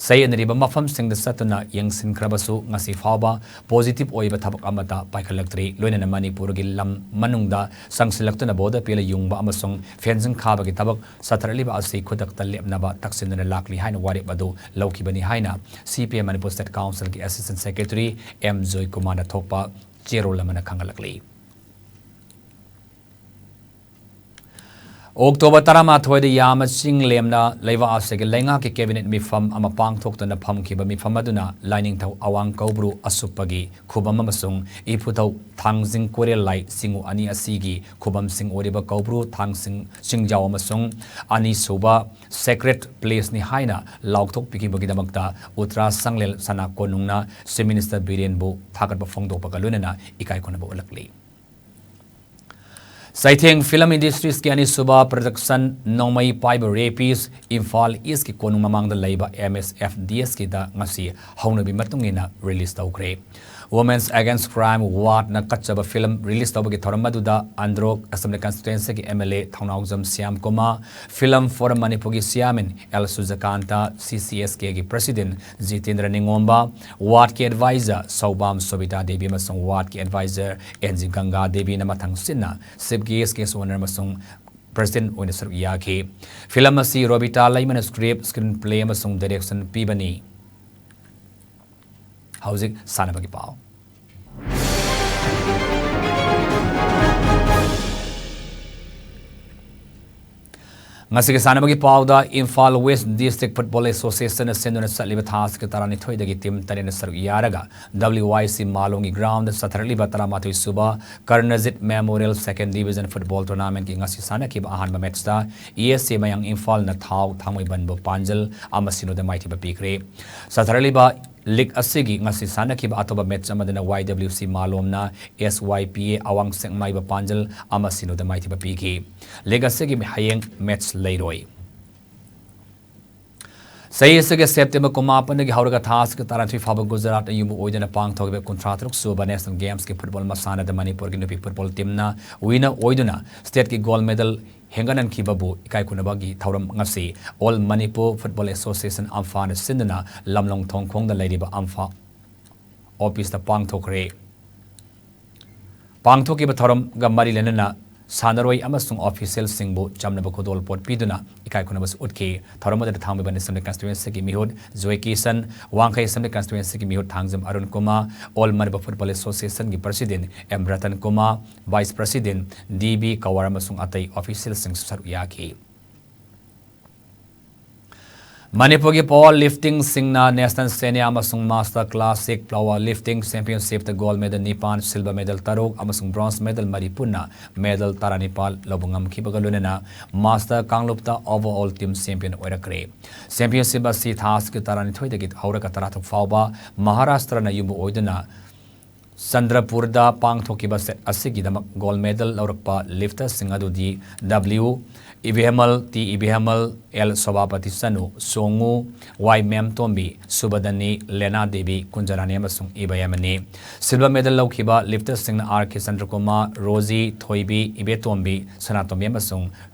ꯆꯌꯦꯠꯅꯔꯤꯕ ꯃꯐꯝꯁꯤꯡꯗ ꯆꯠꯇꯨꯅ ꯌꯦꯡꯁꯤꯟꯈ꯭ꯔꯕꯁꯨ ꯉꯁꯤ ꯐꯥꯎꯕ ꯄꯣꯖꯤꯇꯤꯚ ꯑꯣꯏꯕ ꯊꯕꯛ ꯑꯃꯠꯇ ꯄꯥꯏꯈꯠꯂꯛꯇ꯭ꯔꯤ꯫ ꯂꯣꯏꯅꯅ ꯃꯅꯤꯄꯨꯔꯒꯤ ꯂꯝ ꯃꯅꯨꯡꯗ ꯆꯪꯁꯤꯜꯂꯛꯇꯨꯅ ꯕꯣꯔꯗꯔ ꯄꯤꯂꯔ ꯌꯨꯡꯕ ꯑꯃꯁꯨꯡ ꯐꯦꯟꯁꯤꯡ ꯈꯥꯕꯒꯤ ꯊꯕꯛ ꯆꯠꯊꯔꯛꯂꯤꯕ ꯑꯁꯤ ꯈꯨꯗꯛꯇ ꯂꯦꯞꯅꯕ ꯇꯛꯁꯤꯟꯗꯨꯅ ꯂꯥꯛꯂꯤ ꯍꯥꯏꯅ ꯋꯥꯔꯦꯞ ꯑꯗꯨ ꯂꯧꯈꯤꯕꯅꯤ ꯍꯥꯏꯅ ꯁꯤ ꯄꯤ ꯑꯥꯏ ꯃꯅꯤꯄꯨꯔ ꯁ꯭ꯇꯦꯠ ꯀꯥꯎꯟꯁꯤꯜꯒꯤ ꯑꯦꯁꯤꯁꯇꯦꯟꯠ ꯁꯦꯀ꯭ꯔꯦꯇꯔꯤ ꯑꯦꯝ ꯖꯣꯏꯀꯨꯃꯥꯔꯅ ꯊꯣꯛꯄ ꯆꯦꯔꯣꯜ ꯑꯃꯅ ꯈꯪꯍꯜꯂꯛꯂꯤ꯫ ꯑꯣꯛꯇꯣꯕꯔ ꯇꯔꯥꯃꯥꯊꯣꯏꯗ ꯌꯥꯝꯅ ꯆꯤꯡ ꯂꯦꯝꯅ ꯂꯩꯕꯥꯛ ꯑꯁꯤꯒꯤ ꯂꯩꯉꯥꯛꯀꯤ ꯀꯦꯕꯤꯅꯦꯠ ꯃꯤꯐꯝ ꯑꯃ ꯄꯥꯡꯊꯣꯛꯇꯨꯅ ꯐꯝꯈꯤꯕ ꯃꯤꯐꯝ ꯑꯗꯨꯅ ꯂꯥꯏꯅꯤꯡꯊꯧ ꯑꯋꯥꯡ ꯀꯧꯕ꯭ꯔꯨ ꯑꯁꯨꯞꯄꯒꯤ ꯈꯨꯕꯝ ꯑꯃꯁꯨꯡ ꯏꯄꯨꯊꯧ ꯊꯥꯡꯖꯤꯡ ꯀꯣꯏꯔꯦꯜ ꯂꯥꯏ ꯆꯤꯡꯉꯨ ꯑꯅꯤ ꯑꯁꯤꯒꯤ ꯈꯨꯕꯝꯁꯤꯡ ꯑꯣꯏꯔꯤꯕ ꯀꯧꯕ꯭ꯔꯨ ꯊꯥꯡꯖꯤꯡ ꯆꯤꯡꯖꯥꯎ ꯑꯃꯁꯨꯡ ꯑꯅꯤꯁꯨꯕ sacred placeꯅꯤ ꯍꯥꯏꯅ ꯂꯥꯎꯊꯣꯛꯄꯤꯈꯤꯕꯒꯤꯗꯃꯛꯇ ꯎꯇ꯭ꯔꯥ ꯁꯪꯂꯦꯜ ꯁꯅꯥ ꯀꯣꯅꯨꯡꯅ Chief Minister ꯕꯤꯔꯦꯟꯕꯨ ꯊꯥꯒꯠꯄ ꯐꯣꯡꯗꯣꯛꯄꯒ ꯂꯣꯏꯅꯅ ꯏꯀꯥꯏ ꯈꯨꯝꯅꯕ ꯎꯠꯂꯛꯂꯤ꯫ ꯆꯩꯊꯦꯡ Film Industries ꯀꯤ ꯑꯅꯤꯁꯨꯕ production ꯅꯣꯡꯃꯩ ꯄꯥꯏꯕ Rapist ꯏꯝꯐꯥꯜ East ꯀꯤ ꯀꯣꯅꯨꯡ ꯃꯃꯥꯡꯗ ꯂꯩꯕ M S F D S ꯀꯤꯗ ꯉꯁꯤ ꯍꯧꯅꯕꯤ ꯃꯇꯨꯡ ꯏꯟꯅ release ꯇꯧꯈ꯭ꯔꯦ꯫ Women's Against Crime Ward ꯅ ꯀꯠꯆꯕ film release ꯇꯧꯕꯒꯤ ꯊꯧꯔꯝ ꯑꯗꯨꯗ ꯑꯟꯗ꯭ꯔꯣ Assembly Constituency ꯒꯤ M L A Thounaojam Shyam Kumar, Film Forum ꯃꯅꯤꯄꯨꯔꯒꯤ Chairman L ꯁꯨꯖꯀꯥꯟꯇ, C C S K ꯒꯤ President ꯖꯤꯇꯦꯟꯗ꯭ꯔ ꯅꯤꯉꯣꯝꯕ, Ward ꯀꯤ Advisor ꯁꯧꯕꯥꯝ ꯁꯣꯕꯤꯇꯥ ꯗꯦꯕꯤ ꯑꯃꯁꯨꯡ Ward ꯀꯤ Advisor N G ꯒꯪꯒꯥ ꯗꯦꯕꯤꯅ ꯃꯊꯪ ꯁꯤꯟꯅ Chief Guest, Guest of Honour ꯑꯃꯁꯨꯡ President ꯑꯣꯏꯅ ꯁꯔꯨꯛ ꯌꯥꯈꯤ꯫ Film ꯑꯁꯤ ꯔꯣꯕꯤꯇꯥ ꯂꯩꯃꯅ script, screenplay ꯑꯃꯁꯨꯡ direction ꯄꯤꯕꯅꯤ꯫ ꯍꯧꯖꯤꯛ ꯁꯥꯟꯅꯕꯒꯤ ꯄꯥꯎ꯫ ꯉꯁꯤꯒꯤ ꯁꯥꯟꯅꯕꯒꯤ ꯄꯥꯎꯗ, Imphal West District Football Association ꯅ ꯁꯤꯟꯗꯨꯅ ꯆꯠꯂꯤꯕ ꯊꯥ ꯑꯁꯤꯒꯤ ꯇꯔꯥꯅꯤꯊꯣꯏꯗꯒꯤ team ꯇꯔꯦꯠꯅ ꯁꯔꯨꯛ ꯌꯥꯔꯒ W Y C ꯃꯥꯂꯣꯝꯒꯤ ground ꯗ ꯆꯠꯊꯔꯛꯂꯤꯕ ꯇꯔꯥꯃꯥꯊꯣꯏ ꯁꯨꯕ ꯀꯔꯅꯖꯤꯠ Memorial Second Division Football Tournament ꯀꯤ ꯉꯁꯤ ꯁꯥꯟꯅꯈꯤꯕ ꯑꯍꯥꯟꯕ match ꯇ E S A ꯃꯌꯥꯡ ꯏꯝꯐꯥꯜꯅ ꯊꯥꯎ ꯊꯥꯡꯃꯩꯕꯟꯕꯨ ꯄꯥꯟꯖꯜ ꯑꯃ ꯁꯤꯅꯣꯗ ꯃꯥꯏꯊꯤꯕ ꯄꯤꯈ꯭ꯔꯦ꯫ ꯆꯠꯊꯔꯛꯂꯤꯕ league ꯑꯁꯤꯒꯤ ꯉꯁꯤ ꯁꯥꯟꯅꯈꯤꯕ ꯑꯇꯣꯞꯄ match ꯑꯃꯗꯅ Y W C ꯃꯥꯂꯣꯝꯅ S Y P A ꯑꯋꯥꯡ ꯁꯦꯛꯃꯥꯏꯕ ꯄꯥꯟꯖꯜ ꯑꯃ ꯁꯤꯅꯣꯗ ꯃꯥꯏꯊꯤꯕ ꯄꯤꯈꯤ꯫ League ꯑꯁꯤꯒꯤ ꯍꯌꯦꯡ match ꯂꯩꯔꯣꯏ꯫ ꯆꯍꯤ ꯑꯁꯤꯒꯤ September ꯀꯨꯟꯃꯥꯄꯟꯗꯒꯤ ꯍꯧꯔꯒ ꯊꯥ ꯑꯁꯤꯒꯤ ꯇꯔꯥꯅꯤꯊꯣꯏ ꯐꯥꯎꯕ ꯒꯨꯖꯔꯥꯠꯇ ꯌꯨꯝꯕꯨ ꯑꯣꯏꯗꯨꯅ ꯄꯥꯡꯊꯣꯛꯈꯤꯕ ꯀꯨꯟꯊ꯭ꯔꯥ ꯇꯔꯨꯛ ꯁꯨꯕ National Games ꯀꯤ football ꯃꯁꯥꯟꯅꯗ ꯃꯅꯤꯄꯨꯔꯒꯤ ꯅꯨꯄꯤ football team ꯅ winner ꯑꯣꯏꯗꯨꯅ state ꯀꯤ gold medal ꯍꯦꯟꯒꯠꯍꯟꯈꯤꯕꯕꯨ ꯏꯀꯥꯏ ꯈꯨꯝꯅꯕꯒꯤ ꯊꯧꯔꯝ ꯉꯁꯤ All Manipur Football Association ꯑꯝꯐꯥꯅ ꯁꯤꯟꯗꯨꯅ ꯂꯝꯂꯣꯡ ꯊꯣꯡꯈꯣꯡꯗ ꯂꯩꯔꯤꯕ ꯑꯝꯐꯥ office ꯇ ꯄꯥꯡꯊꯣꯛꯈ꯭ꯔꯦ꯫ ꯄꯥꯡꯊꯣꯛꯈꯤꯕ ꯊꯧꯔꯝꯒ ꯃꯔꯤ ꯂꯩꯅꯅ ꯁꯥꯟꯅꯔꯣꯏ ꯑꯃꯁꯨꯡ ꯑꯣꯐꯤꯁꯤꯌꯦꯜꯁꯤꯡꯕꯨ ꯆꯝꯅꯕ ꯈꯨꯗꯣꯜꯄꯣꯠ ꯄꯤꯗꯨꯅ ꯏꯀꯥꯏ ꯈꯨꯝꯅꯕꯁꯨ ꯎꯠꯈꯤ꯫ ꯊꯧꯔꯝ ꯑꯗꯨꯗ ꯊꯥꯡꯃꯩꯕꯟ Assembly Constituencyꯒꯤ ꯃꯤꯍꯨꯠ ꯖꯣꯏ ꯀꯤꯁꯟ, ꯋꯥꯡꯈꯩ Assembly Constituencyꯒꯤ ꯃꯤꯍꯨꯠ Thangjam Arun Kumar, All Manipur Football Associationꯒꯤ President M Ratan Kumar, Vice President D B Kawar ꯑꯃꯁꯨꯡ ꯑꯇꯩ ꯑꯣꯐꯤꯁꯤꯌꯦꯜꯁꯤꯡꯁꯨ ꯁꯔꯨꯛ ꯌꯥꯈꯤ꯫ ꯃꯅꯤꯄꯨꯔꯒꯤ ꯄꯋꯥꯔ ꯂꯤꯐꯇꯤꯡꯁꯤꯡꯅ National Senior ꯑꯃꯁꯨꯡ Master Classic Power Lifting Championshipꯇ ꯒꯣꯜꯗ ꯃꯦꯗꯜ ꯅꯤꯄꯥꯟ, ꯁꯤꯜꯚꯔ ꯃꯦꯗꯜ ꯇꯔꯨꯛ ꯑꯃꯁꯨꯡ ꯕ꯭ꯔꯣꯟꯖ ꯃꯦꯗꯜ ꯃꯔꯤ ꯄꯨꯟꯅ ꯃꯦꯗꯜ ꯇꯔꯥꯅꯤꯄꯥꯜ ꯂꯧꯕ ꯉꯝꯈꯤꯕꯒ ꯂꯣꯏꯅꯅ ꯃꯥꯁꯇꯔ ꯀꯥꯡꯂꯨꯞꯇ overall team champion ꯑꯣꯏꯔꯛꯈ꯭ꯔꯦ꯫ ꯆꯦꯝꯄꯤꯌꯟꯁꯤꯞ ꯑꯁꯤ ꯊꯥ ꯑꯁꯤꯒꯤ ꯇꯔꯥꯅꯤꯊꯣꯏꯗꯒꯤ ꯍꯧꯔꯒ ꯇꯔꯥꯇꯔꯨꯛ ꯐꯥꯎꯕ ꯃꯍꯥꯔꯥꯁꯇ꯭ꯔꯅ ꯌꯨꯝꯕꯨ ꯑꯣꯏꯗꯨꯅ ꯆꯟꯗ꯭ꯔꯄꯨꯔꯗ ꯄꯥꯡꯊꯣꯛꯈꯤꯕ ꯁꯦꯠ ꯑꯁꯤꯒꯤꯗꯃꯛ ꯒꯣꯜꯗ ꯃꯦꯗꯜ ꯂꯧꯔꯛꯄ ꯂꯤꯐꯇꯔꯁꯤꯡ ꯑꯗꯨꯗꯤ ꯗꯕ꯭ꯂꯤꯌꯨ ꯏꯕꯦꯍꯃꯜ, ꯇꯤ ꯏꯕꯦꯍꯃꯜ, ꯑꯦꯜ ꯁꯣꯚꯥꯄꯇꯤ ꯆꯅꯨ, ꯁꯣꯉꯨ, ꯋꯥꯏ ꯃꯦꯝꯇꯣꯝꯕꯤ, ꯁꯨꯕꯗꯅꯤ, ꯂꯦꯅꯥ ꯗꯦꯕꯤ, ꯀꯨꯟꯖꯔꯥꯅꯤ ꯑꯃꯁꯨꯡ ꯏꯕꯦꯌꯃꯅꯤ꯫ ꯁꯤꯜꯚꯔ ꯃꯦꯗꯜ ꯂꯧꯈꯤꯕ ꯂꯤꯐꯇꯔꯁꯤꯡꯅ ꯑꯥꯔ ꯀꯦ ꯆꯟꯗ꯭ꯔꯀꯨꯃꯥꯔ, ꯔꯣꯖꯤ, ꯊꯣꯏꯕꯤ, ꯏꯕꯦꯇꯣꯝꯕꯤ, ꯁꯅꯥꯇꯣꯝꯕꯤ ꯑꯃꯁꯨꯡ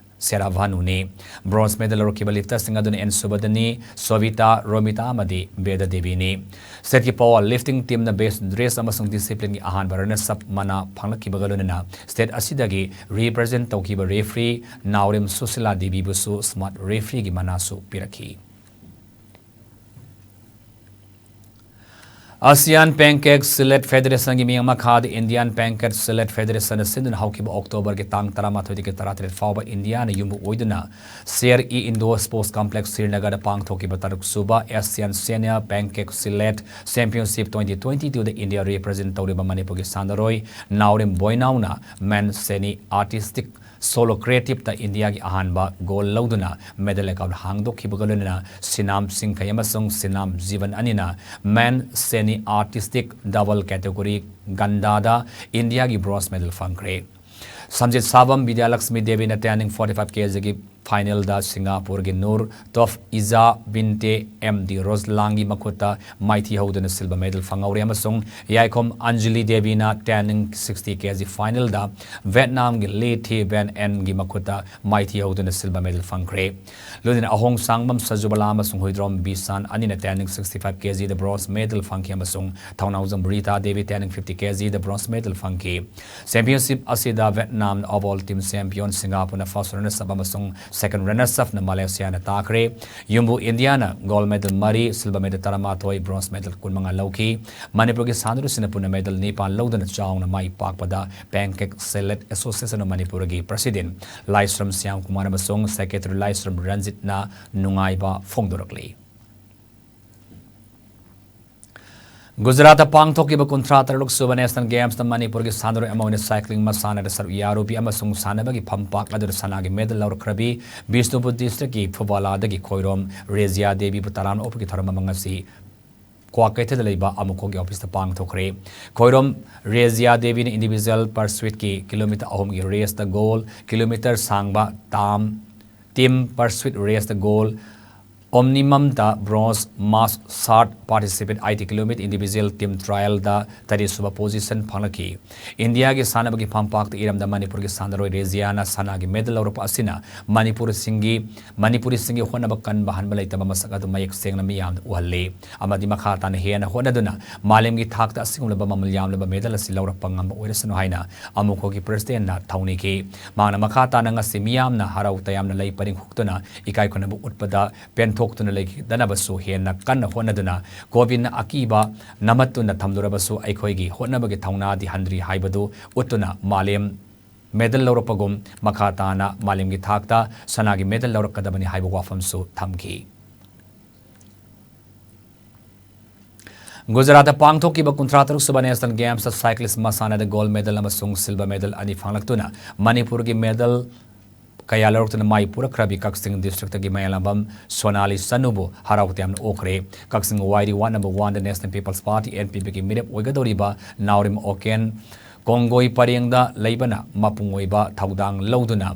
ꯁꯦꯔꯥꯚꯥꯅꯨꯅꯤ꯫ ꯕ꯭ꯔꯣꯟꯖ ꯃꯦꯗꯜ ꯂꯧꯔꯛꯈꯤꯕ ꯂꯤꯐꯇꯔꯁꯤꯡ ꯑꯗꯨꯅ ꯑꯦꯟ ꯁꯨꯕꯗꯅꯤ, ꯁꯣꯚꯤꯇꯥ, ꯔꯣꯃꯤꯇꯥ ꯑꯃꯗꯤ ꯕꯦꯗ ꯗꯦꯕꯤꯅꯤ꯫ ꯁ꯭ꯇꯦꯠꯀꯤ ꯄꯋꯥꯔ ꯂꯤꯐꯇꯤꯡ ꯇꯤꯝꯅ ꯕꯦꯁ ꯗ꯭ꯔꯦꯁ ꯑꯃꯁꯨꯡ ꯗꯤꯁꯤꯄ꯭ꯂꯤꯟꯒꯤ ꯑꯍꯥꯟꯕ ꯔꯅꯔꯁ ꯑꯞ ꯃꯅꯥ ꯐꯪꯂꯛꯈꯤꯕꯒ ꯂꯣꯏꯅꯅ ꯁ꯭ꯇꯦꯠ ꯑꯁꯤꯗꯒꯤ ꯔꯤꯄ꯭ꯔꯖꯦꯟꯠ ꯇꯧꯈꯤꯕ ꯔꯦꯐ꯭ꯔꯤ ꯅꯥꯎꯔꯦꯝ ꯁꯨꯁꯤꯂꯥ ꯗꯦꯕꯤꯕꯨꯁꯨ ꯁ꯭ꯃꯥꯔꯠ ꯔꯦꯐ꯭ꯔꯤꯒꯤ ꯃꯅꯥꯁꯨ ꯄꯤꯔꯛꯈꯤ꯫ ꯑꯁꯤꯌꯥꯟ ꯄꯦꯟꯀꯦꯛ ꯁꯤꯂꯦꯠ ꯐꯦꯗꯔꯦꯁꯟꯒꯤ ꯃꯤꯠꯌꯦꯡ ꯃꯈꯥꯗ ꯏꯟꯗꯤꯌꯥꯟ ꯄꯦꯟꯀꯦꯛ ꯁꯤꯂꯦꯠ ꯐꯦꯗꯔꯦꯁꯟꯅ ꯁꯤꯟꯗꯨꯅ ꯍꯧꯈꯤꯕ ꯑꯣꯛꯇꯣꯕꯔꯒꯤ ꯇꯥꯡ ꯇꯔꯥꯃꯥꯊꯣꯏꯗꯒꯤ ꯇꯔꯥꯇꯔꯦꯠ ꯐꯥꯎꯕ ꯏꯟꯗꯤꯌꯥꯅ ꯌꯨꯝꯕꯨ ꯑꯣꯏꯗꯨꯅ Sher e indoor sports complex ꯁ꯭ꯔꯤꯅꯒꯔꯗ ꯄꯥꯡꯊꯣꯛꯈꯤꯕ ꯇꯔꯨꯛ ꯁꯨꯕ Asian senior pencak silat championship twenty twenty ꯇꯨꯗ ꯏꯟꯗꯤꯌꯥ ꯔꯤꯄ꯭ꯔꯖꯦꯟꯠ ꯇꯧꯔꯤꯕ ꯃꯅꯤꯄꯨꯔꯒꯤ ꯁꯥꯟꯅꯔꯣꯏ ꯅꯥꯎꯔꯦꯝ ꯕꯣꯏꯅꯥꯎꯅ ꯃꯦꯟ ꯁꯦꯅꯤ ꯑꯥꯔꯇꯤꯁꯇꯤꯛ ꯁꯣꯂꯣ ꯀ꯭ꯔꯤꯌꯦꯇꯤꯞꯇ ꯏꯟꯗꯤꯌꯥꯒꯤ ꯑꯍꯥꯟꯕ ꯒꯣꯜ ꯂꯧꯗꯨꯅ ꯃꯦꯗꯜ ꯑꯦꯀꯥꯎꯟꯠ ꯍꯥꯡꯗꯣꯛꯈꯤꯕꯒ ꯂꯣꯏꯅꯅ ꯁꯤꯅꯥꯝ ꯁꯤꯡꯈꯩ ꯑꯃꯁꯨꯡ ꯁꯤꯅꯥꯝ ꯖꯤꯕꯟ ꯑꯅꯤꯅ ꯃꯦꯟ ꯁꯦꯅꯤ ꯑꯥꯔꯇꯤꯁꯇꯤꯛ ꯗꯕꯜ ꯀꯦꯇꯦꯒꯣꯔꯤ ꯒꯟꯗꯥꯗ ꯏꯟꯗꯤꯌꯥꯒꯤ ꯕ꯭ꯔꯣꯟꯖ ꯃꯦꯗꯜ ꯐꯪꯈ꯭ꯔꯦ꯫ ꯁꯝꯖꯤꯠ ꯁꯥꯕꯝ Bidyalakshmi ꯗꯦꯕꯤꯅ ꯇꯦꯟꯅꯤꯡ forty five ꯀꯦꯖꯤꯒꯤ Finalꯗ ꯁꯤꯡꯒꯥꯄꯨꯔꯒꯤ Nur ꯇꯣꯐ ꯏꯖꯥ ꯕꯤꯟꯇꯦ M D ꯔꯣꯁꯂꯥꯡꯒꯤ ꯃꯈꯨꯠꯇ ꯃꯥꯏꯊꯤꯍꯧꯗꯨꯅ silver medal ꯐꯪꯍꯧꯔꯦ ꯑꯃꯁꯨꯡ ꯌꯥꯏꯈꯣꯝ ꯑꯟꯖꯂꯤ ꯗꯦꯕꯤꯅ ten sixty kg finalꯗ ꯚꯦꯠꯅꯥꯝꯒꯤ ꯂꯤ ꯊꯤ ꯚꯦꯟ ꯑꯦꯟꯒꯤ ꯃꯈꯨꯠꯇ ꯃꯥꯏꯊꯤꯍꯧꯗꯨꯅ silver medal ꯐꯪꯈ꯭ꯔꯦ꯫ ꯂꯣꯏꯅꯅ ꯑꯍꯣꯡꯁꯥꯡꯕꯝ ꯁꯖꯨꯕꯂꯥ ꯑꯃꯁꯨꯡ ꯍꯨꯏꯗ꯭ꯔꯣꯝ ꯕꯤꯁꯥꯟ ꯑꯅꯤꯅ ten sixty five kgꯗ bronze medal ꯐꯪꯈꯤ ꯑꯃꯁꯨꯡ ꯊꯧꯅꯥꯎꯖꯝ ꯔꯤꯇꯥ ꯗꯦꯕꯤ ten fifty kgꯗ bronze medal ꯐꯪꯈꯤ꯫ Championship ꯑꯁꯤꯗ ꯚꯦꯠꯅꯥꯝ overall team champion ꯁꯤꯡꯒꯥꯄꯨꯔꯅ first runners up ꯑꯃꯁꯨꯡ second runners upꯅ ꯃꯂꯦꯁꯤꯌꯥꯅ ꯇꯥꯈ꯭ꯔꯦ꯫ ꯌꯨꯝꯕꯨ ꯏꯟꯗꯤꯌꯥꯅ gold medal ꯃꯔꯤ, silver medal ꯇꯔꯥꯃꯥꯊꯣꯏ, bronze medal ꯀꯨꯟꯃꯉꯥ ꯂꯧꯈꯤ꯫ ꯃꯅꯤꯄꯨꯔꯒꯤ ꯁꯥꯟꯅꯔꯣꯏꯁꯤꯡꯅ ꯄꯨꯟꯅ medal ꯅꯤꯄꯥꯟ ꯂꯧꯗꯨꯅ ꯆꯥꯎꯅ ꯃꯥꯏ ꯄꯥꯛꯄꯗ Pancake Salad Association of ꯃꯅꯤꯄꯨꯔꯒꯤ president ꯂꯥꯏꯁ꯭ꯔꯝ ꯁ꯭ꯌꯥꯝ ꯀꯨꯃꯥꯔ ꯑꯃꯁꯨꯡ secretary ꯂꯥꯏꯁ꯭ꯔꯝ ꯔꯟꯖꯤꯠꯅ ꯅꯨꯡꯉꯥꯏꯕ ꯐꯣꯡꯗꯣꯔꯛꯂꯤ꯫ ꯒꯨꯖꯔꯥꯠꯇ ꯄꯥꯡꯊꯣꯛꯈꯤꯕ ꯀꯨꯟꯊ꯭ꯔꯥ ꯇꯔꯨꯛ ꯁꯨꯕ National Gamesꯇ ꯃꯅꯤꯄꯨꯔꯒꯤ ꯁꯥꯟꯅꯔꯣꯏ ꯑꯃ ꯑꯣꯏꯅ cycling ꯃꯁꯥꯟꯅꯗ ꯁꯔꯨꯛ ꯌꯥꯔꯨꯕꯤ ꯑꯃꯁꯨꯡ ꯁꯥꯟꯅꯕꯒꯤ ꯐꯝꯄꯥꯛ ꯑꯗꯨꯗ ꯁꯅꯥꯒꯤ medal ꯂꯧꯔꯛꯈ꯭ꯔꯕꯤ ꯕꯤꯁꯅꯨꯄꯨꯔ districtꯀꯤ ꯐꯨꯕꯥꯂꯥꯗꯒꯤ ꯈꯣꯏꯔꯣꯝ ꯔꯦꯖꯤꯌꯥ ꯗꯦꯕꯤꯕꯨ ꯇꯔꯥꯝꯅ ꯑꯣꯛꯄꯒꯤ ꯊꯧꯔꯝ ꯑꯃ ꯉꯁꯤ ꯀ꯭ꯋꯥꯀꯩꯊꯦꯜꯗ ꯂꯩꯕ ꯑꯃꯨꯈꯣꯒꯤ officeꯇ ꯄꯥꯡꯊꯣꯛꯈ꯭ꯔꯦ꯫ ꯈꯣꯏꯔꯣꯝ ꯔꯦꯖꯤꯌꯥ ꯗꯦꯕꯤꯅ individual pursuitꯀꯤ kilometre ꯑꯍꯨꯝꯒꯤ raceꯇ gold, kilometre ꯁꯥꯡꯕ ꯇꯥꯝ, team pursuit raceꯇ gold, omniumꯗ bronze, mass start participant eighty kilometre individual team trialꯗ ꯇꯔꯦꯠꯁꯨꯕ position ꯐꯪꯂꯛꯈꯤ꯫ ꯏꯟꯗꯤꯌꯥꯒꯤ ꯁꯥꯟꯅꯕꯒꯤ ꯐꯝꯄꯥꯛꯇ ꯏꯔꯝꯗ ꯃꯅꯤꯄꯨꯔꯒꯤ ꯁꯥꯟꯅꯔꯣꯏ ꯔꯦꯖꯤꯌꯥꯅ ꯁꯅꯥꯒꯤ medal ꯂꯧꯔꯛꯄ ꯑꯁꯤꯅ ꯃꯅꯤꯄꯨꯔꯁꯤꯡꯒꯤ, ꯃꯅꯤꯄꯨꯔꯤꯁꯤꯡꯒꯤ ꯍꯣꯠꯅꯕ ꯀꯟꯕ, ꯍꯟꯕ ꯂꯩꯇꯕ ꯃꯁꯛ ꯑꯗꯨ ꯃꯌꯦꯛ ꯁꯦꯡꯅ ꯃꯤꯌꯥꯝꯗ ꯎꯍꯜꯂꯤ ꯑꯃꯗꯤ ꯃꯈꯥ ꯇꯥꯅ ꯍꯦꯟꯅ ꯍꯣꯠꯅꯗꯨꯅ ꯃꯥꯂꯦꯝꯒꯤ ꯊꯥꯛꯇ ꯑꯁꯤꯒꯨꯝꯂꯕ ꯃꯃꯜ ꯌꯥꯝꯂꯕ medal ꯑꯁꯤ ꯂꯧꯔꯛꯄ ꯉꯝꯕ ꯑꯣꯏꯔꯁꯅꯨ ꯍꯥꯏꯅ ꯑꯃꯨꯈꯣꯒꯤ presidentꯅ ꯊꯧꯅꯤꯈꯤ꯫ ꯃꯍꯥꯛꯅ ꯃꯈꯥ ꯇꯥꯅ ꯉꯁꯤ ꯃꯤꯌꯥꯝꯅ ꯍꯔꯥꯎ ꯇꯌꯥꯝꯅ ꯂꯩ ꯄꯔꯤꯡ ꯍꯨꯛꯇꯨꯅ ꯏꯀꯥꯏ ꯈꯨꯝꯅꯕ ꯎꯠꯄꯗ ꯄꯦꯟꯊꯣꯛꯇꯨꯅ ꯂꯩꯈꯤꯗꯅꯕꯁꯨ ꯍꯦꯟꯅ ꯀꯟꯅ ꯍꯣꯠꯅꯗꯨꯅ COVIDꯅ ꯑꯀꯤꯕ ꯅꯝꯍꯠꯇꯨꯅ ꯊꯝꯂꯨꯔꯕꯁꯨ ꯑꯩꯈꯣꯏꯒꯤ ꯍꯣꯠꯅꯕꯒꯤ ꯊꯧꯅꯥꯗꯤ ꯍꯟꯗ꯭ꯔꯤ ꯍꯥꯏꯕꯗꯨ ꯎꯠꯇꯨꯅ ꯃꯥꯂꯦꯝ medal ꯂꯧꯔꯛꯄꯒꯨꯝ ꯃꯈꯥ ꯇꯥꯅ ꯃꯥꯂꯦꯝꯒꯤ ꯊꯥꯛꯇ ꯁꯅꯥꯒꯤ medal ꯂꯧꯔꯛꯀꯗꯕꯅꯤ ꯍꯥꯏꯕ ꯋꯥꯐꯝꯁꯨ ꯊꯝꯈꯤ꯫ ꯒꯨꯖꯔꯥꯠꯇ ꯄꯥꯡꯊꯣꯛꯈꯤꯕ ꯀꯨꯟꯊ꯭ꯔꯥ ꯇꯔꯨꯛ ꯁꯨꯕ National Gamesꯇ cyclist ꯃꯁꯥꯟꯅꯗ gold medal ꯑꯃꯁꯨꯡ silver medal ꯑꯅꯤ ꯐꯪꯂꯛꯇꯨꯅ ꯃꯅꯤꯄꯨꯔꯒꯤ medal ꯀꯌꯥ ꯂꯧꯔꯛꯇꯨꯅ ꯃꯥꯏ ꯄꯨꯔꯛꯈ꯭ꯔꯕꯤ ꯀꯛꯆꯤꯡ districtꯇꯒꯤ ꯃꯌꯥꯝꯂꯝꯕꯝ ꯁꯣꯅꯥꯂꯤ ꯆꯅꯨꯕꯨ ꯍꯔꯥꯎ ꯇꯌꯥꯝꯅ ꯑꯣꯛꯈ꯭ꯔꯦ꯫ ꯀꯛꯆꯤꯡ ꯋꯥꯏꯔꯤ ward number oneꯗ National People's Party, NPPꯒꯤ ꯃꯤꯔꯦꯞ ꯑꯣꯏꯒꯗꯧꯔꯤꯕ ꯅꯥꯎꯔꯦꯝ ꯑꯣꯀꯦꯟ ꯀꯣꯡꯒꯣꯏ ꯄꯔꯦꯡꯗ ꯂꯩꯕꯅ ꯃꯄꯨꯡ ꯑꯣꯏꯕ ꯊꯧꯗꯥꯡ ꯂꯧꯗꯨꯅ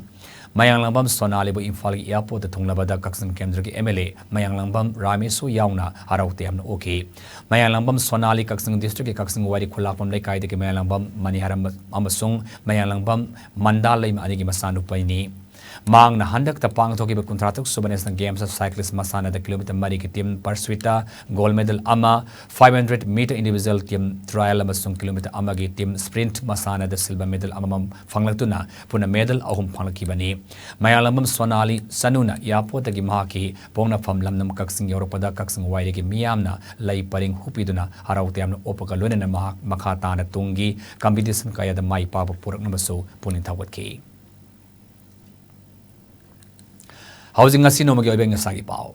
ꯃꯌꯥꯡꯂꯥꯡꯕꯝ ꯁꯣꯅꯥꯂꯤꯕꯨ ꯏꯝꯐꯥꯜꯒꯤ airportꯇ ꯊꯨꯡꯂꯕꯗ ꯀꯛꯆꯤꯡ ꯀꯦꯟꯗ꯭ꯔꯒꯤ MLA ꯃꯌꯥꯡꯂꯥꯡꯕꯝ ꯔꯥꯃꯦꯁꯁꯨ ꯌꯥꯎꯅ ꯍꯔꯥꯎ ꯇꯌꯥꯝꯅ ꯑꯣꯛꯈꯤ꯫ ꯃꯌꯥꯡꯂꯥꯡꯕꯝ ꯁꯣꯅꯥꯂꯤ ꯀꯛꯆꯤꯡ districtꯀꯤ ꯀꯛꯆꯤꯡ ꯋꯥꯏꯔꯤ ꯈꯨꯂꯥꯛꯄꯝ ꯂꯩꯀꯥꯏꯗꯒꯤ ꯃꯌꯥꯡꯂꯥꯡꯕꯝ ꯃꯅꯤꯍꯔꯝ ꯑꯃꯁꯨꯡ ꯃꯌꯥꯡꯂꯥꯡꯕꯝ ꯃꯟꯗꯥ ꯂꯩꯃ ꯑꯅꯤꯒꯤ ꯃꯆꯥꯅꯨꯄꯥꯅꯤ꯫ ꯃꯍꯥꯛꯅ ꯍꯟꯗꯛꯇ ꯄꯥꯡꯊꯣꯛꯈꯤꯕ ꯀꯨꯟꯊ꯭ꯔꯥ ꯇꯔꯨꯛ ꯁꯨꯕ National Games of Cyclist ꯃꯁꯥꯟꯅꯗ kilometre ꯃꯔꯤꯒꯤ team pursuitꯇ gold medal ꯑꯃ, five hundred metre individual team trial ꯑꯃꯁꯨꯡ kilometre ꯑꯃꯒꯤ team sprint ꯃꯁꯥꯟꯅꯗ silver medal ꯑꯃꯃꯝ ꯐꯪꯂꯛꯇꯨꯅ ꯄꯨꯟꯅ medal ꯑꯍꯨꯝ ꯐꯪꯂꯛꯈꯤꯕꯅꯤ꯫ ꯃꯌꯥꯡꯂꯥꯡꯕꯝ ꯁꯣꯅꯥꯂꯤ ꯆꯅꯨꯅ airportꯇꯒꯤ ꯃꯍꯥꯛꯀꯤ ꯄꯣꯛꯅꯐꯝ ꯂꯝꯗꯝ ꯀꯛꯆꯤꯡ ꯌꯧꯔꯛꯄꯗ ꯀꯛꯆꯤꯡ ꯋꯥꯏꯔꯤꯒꯤ ꯃꯤꯌꯥꯝꯅ ꯂꯩ ꯄꯔꯤꯡ ꯍꯨꯞꯄꯤꯗꯨꯅ ꯍꯔꯥꯎ ꯇꯌꯥꯝꯅ ꯑꯣꯛꯄꯒ ꯂꯣꯏꯅꯅ ꯃꯍꯥꯛ ꯃꯈꯥ ꯇꯥꯅ ꯇꯨꯡꯒꯤ competition ꯀꯌꯥꯗ ꯃꯥꯏ ꯄꯥꯛꯄ ꯄꯨꯔꯛꯅꯕꯁꯨ ꯄꯨꯛꯅꯤꯡ ꯊꯧꯒꯠꯈꯤ꯫ ꯍꯧꯖꯤꯛ ꯉꯁꯤ ꯅꯣꯡꯃꯒꯤ ꯑꯣꯏꯕ ꯉꯁꯥꯒꯤ ꯄꯥꯎ꯫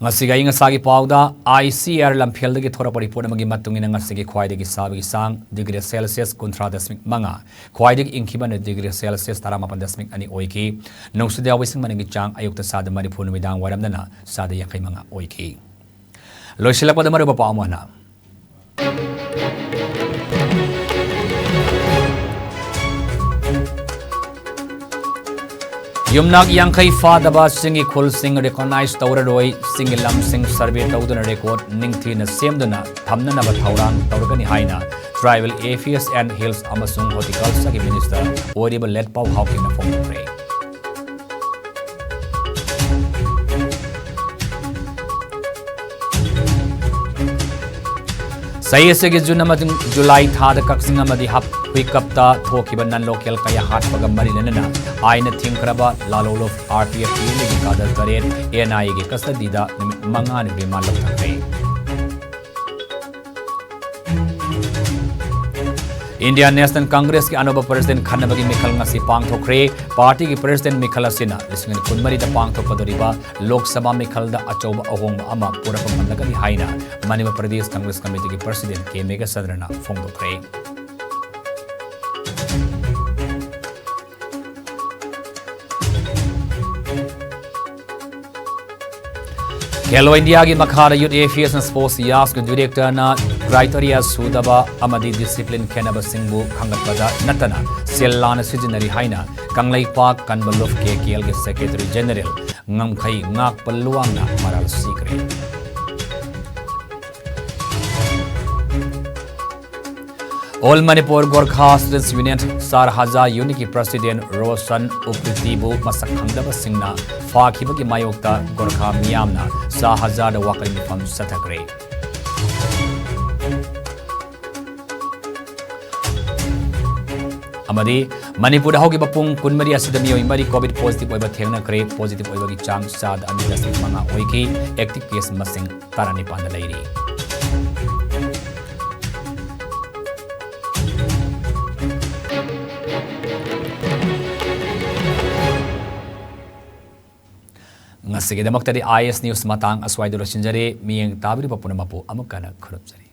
ꯉꯁꯤꯒꯤ ꯑꯏꯪ ꯑꯁꯥꯒꯤ ꯄꯥꯎꯗ, ICAR ꯂꯝꯐꯦꯜꯗꯒꯤ ꯊꯣꯔꯛꯄ report ꯑꯃꯒꯤ ꯃꯇꯨꯡ ꯏꯟꯅ, ꯉꯁꯤꯒꯤ ꯈ꯭ꯋꯥꯏꯗꯒꯤ ꯁꯥꯕꯒꯤ ꯆꯥꯡ degree Celsius ꯀꯨꯟꯊ꯭ꯔꯥ ꯗꯁꯃꯤꯛ ꯃꯉꯥ, ꯈ꯭ꯋꯥꯏꯗꯒꯤ ꯏꯪꯈꯤꯕꯅ degree Celsius ꯇꯔꯥꯃꯥꯄꯟ ꯗꯁꯃꯤꯛ ꯑꯅꯤ ꯑꯣꯏꯈꯤ꯫ ꯅꯨꯡꯁꯤꯠ ꯍꯥꯋꯥ ꯏꯁꯤꯡ ꯃꯅꯤꯟꯒꯤ ꯆꯥꯡ ꯑꯌꯨꯛꯇ ꯆꯥꯗ ꯃꯔꯤꯐꯨ, ꯅꯨꯃꯤꯗꯥꯡ ꯋꯥꯏꯔꯝꯗꯅ ꯆꯥꯗ ꯌꯥꯡꯈꯩ ꯃꯉꯥ ꯑꯣꯏꯈꯤ꯫ ꯂꯣꯏꯁꯤꯜꯂꯛꯄꯗ ꯃꯔꯨꯑꯣꯏꯕ ꯄꯥꯎ ꯑꯃꯅ, ꯌꯨꯝꯅꯥꯛ ꯌꯥꯡꯈꯩ ꯐꯥꯗꯕ ꯆꯤꯡꯒꯤ ꯈꯨꯜꯁꯤꯡ recognize ꯇꯧꯔꯔꯣꯏ꯫ ꯆꯤꯡꯒꯤ ꯂꯝꯁꯤꯡ survey ꯇꯧꯗꯨꯅ record ꯅꯤꯡꯊꯤꯅ ꯁꯦꯝꯗꯨꯅ ꯊꯝꯅꯅꯕ ꯊꯧꯔꯥꯡ ꯇꯧꯔꯒꯅꯤ ꯍꯥꯏꯅ Tribal Affairs and Hills ꯑꯃꯁꯨꯡ Horticultureꯒꯤ minister ꯑꯣꯏꯔꯤꯕ ꯂꯦꯠꯄꯥꯎ ꯍꯥꯎꯀꯤꯞꯅ ꯐꯣꯡꯗꯣꯛꯈ꯭ꯔꯦ꯫ ꯆꯍꯤ ꯑꯁꯤꯒꯤ ꯖꯨꯟ ꯑꯃꯁꯨꯡ ꯖꯨꯂꯥꯏ ꯊꯥꯗ ꯀꯛꯆꯤꯡ ꯑꯃꯗꯤ ꯍꯞ-, ꯍꯨꯏꯀꯞꯇ ꯊꯣꯛꯈꯤꯕ non-local ꯀꯌꯥ ꯍꯥꯠꯄꯒ ꯃꯔꯤ ꯂꯩꯅꯅ ꯑꯥꯏꯟꯅ ꯊꯤꯡꯈ꯭ꯔꯕ ꯂꯥꯂꯣꯂꯨꯞ RPFTLꯒꯤ cadre ꯇꯔꯦꯠ NIAꯒꯤ custodyꯗ ꯅꯨꯃꯤꯠ ꯃꯉꯥꯅꯤ remand ꯂꯧꯊꯈ꯭ꯔꯦ꯫ Indian National Congressꯀꯤ ꯑꯅꯧꯕ president ꯈꯟꯅꯕꯒꯤ ꯃꯤꯈꯜ ꯉꯁꯤ ꯄꯥꯡꯊꯣꯛꯈ꯭ꯔꯦ꯫ Partyꯒꯤ president ꯃꯤꯈꯜ ꯑꯁꯤꯅ ꯂꯤꯁꯤꯡ ꯑꯅꯤ ꯀꯨꯟꯃꯔꯤꯗ ꯄꯥꯡꯊꯣꯛꯀꯗꯧꯔꯤꯕ ꯂꯣꯛ ꯁꯚꯥ ꯃꯤꯈꯜꯗ ꯑꯆꯧꯕ ꯑꯍꯣꯡꯕ ꯑꯃ ꯄꯨꯔꯛꯄ ꯉꯝꯂꯒꯅꯤ ꯍꯥꯏꯅ ꯃꯅꯤꯄꯨꯔ ꯄ꯭ꯔꯗꯦꯁ ꯀꯪꯒ꯭ꯔꯦꯁ ꯀꯃꯤꯇꯤꯒꯤ president ꯀꯦ ꯃꯦꯘꯆꯟꯗ꯭ꯔꯅ ꯐꯣꯡꯗꯣꯛꯈ꯭ꯔꯦ꯫ ꯈꯦꯂꯣ ꯏꯟꯗꯤꯌꯥꯒꯤ ꯃꯈꯥꯗ Youth Affairs and Sports, ꯌꯥꯁꯀꯤ ꯗꯤꯔꯦꯛꯇꯔꯅ criteria ꯁꯨꯗꯕ ꯑꯃꯗꯤ discipline ꯈꯦꯠꯅꯕꯁꯤꯡꯕꯨ ꯈꯪꯒꯠꯄꯗ ꯅꯠꯇꯅ ꯁꯦꯜ ꯂꯥꯟꯅ ꯁꯤꯖꯤꯟꯅꯔꯤ ꯍꯥꯏꯅ ꯀꯪꯂꯩꯄꯥꯛ ꯀꯟꯕ ꯂꯨꯞ ꯀꯦ ꯀꯦ ꯑꯦꯜꯒꯤ ꯁꯦꯀ꯭ꯔꯦꯇꯔꯤ ꯖꯦꯅꯔꯦꯜ ꯉꯝꯈꯩ ꯉꯥꯛꯄ ꯂꯨꯋꯥꯡꯅ ꯃꯔꯥꯜ ꯁꯤꯈ꯭ꯔꯦ꯫ All Manipur Gorkha Students Union, ꯁꯥꯔ ꯍꯖꯥ ꯌꯨꯅꯤꯠꯀꯤ ꯄ꯭ꯔꯁꯤꯗꯦꯟ ꯔꯣꯁꯟ ꯎꯄ꯭ꯔꯤꯇꯤꯕꯨ ꯃꯁꯛ ꯈꯪꯗꯕꯁꯤꯡꯅ ꯐꯥꯈꯤꯕꯒꯤ ꯃꯥꯌꯣꯛꯇ ꯒꯣꯔꯈꯥ ꯃꯤꯌꯥꯝꯅ ꯁꯥꯔ ꯍꯖꯥꯗ ꯋꯥꯀꯠ ꯃꯤꯐꯝ ꯆꯠꯊꯈ꯭ꯔꯦ꯫ ꯑꯃꯗꯤ ꯃꯅꯤꯄꯨꯔꯗ ꯍꯧꯈꯤꯕ ꯄꯨꯡ ꯀꯨꯟꯃꯔꯤ ꯑꯁꯤꯗ ꯃꯤꯑꯣꯏ ꯃꯔꯤ ꯀꯣꯚꯤꯗ ꯄꯣꯖꯤꯇꯤꯚ ꯑꯣꯏꯕ ꯊꯦꯡꯅꯈ꯭ꯔꯦ꯫ ꯄꯣꯖꯤꯇꯤꯚ ꯑꯣꯏꯕꯒꯤ ꯆꯥꯡ ꯆꯥꯗ ꯑꯅꯤ ꯗꯁꯃꯤꯛ ꯃꯉꯥ ꯑꯣꯏꯈꯤ꯫ ꯑꯦꯛꯇꯤꯚ ꯀꯦꯁ ꯃꯁꯤꯡ ꯇꯔꯥꯅꯤꯄꯥꯟꯗ ꯂꯩꯔꯤ꯫ ꯉꯁꯤꯒꯤꯗꯃꯛꯇꯗꯤ ꯑꯥꯏ ꯑꯦꯁ ꯅ꯭ꯌꯨꯁ ꯃꯇꯥꯡ ꯑꯁ꯭ꯋꯥꯏꯗ ꯂꯣꯏꯁꯤꯟꯖꯔꯦ꯫ ꯃꯤꯠꯌꯦꯡ ꯇꯥꯕꯤꯔꯤꯕ ꯄꯨꯝꯅꯃꯛꯄꯨ ꯑꯃꯨꯛ ꯍꯟꯅ ꯈꯨꯔꯨꯝꯖꯔꯤ꯫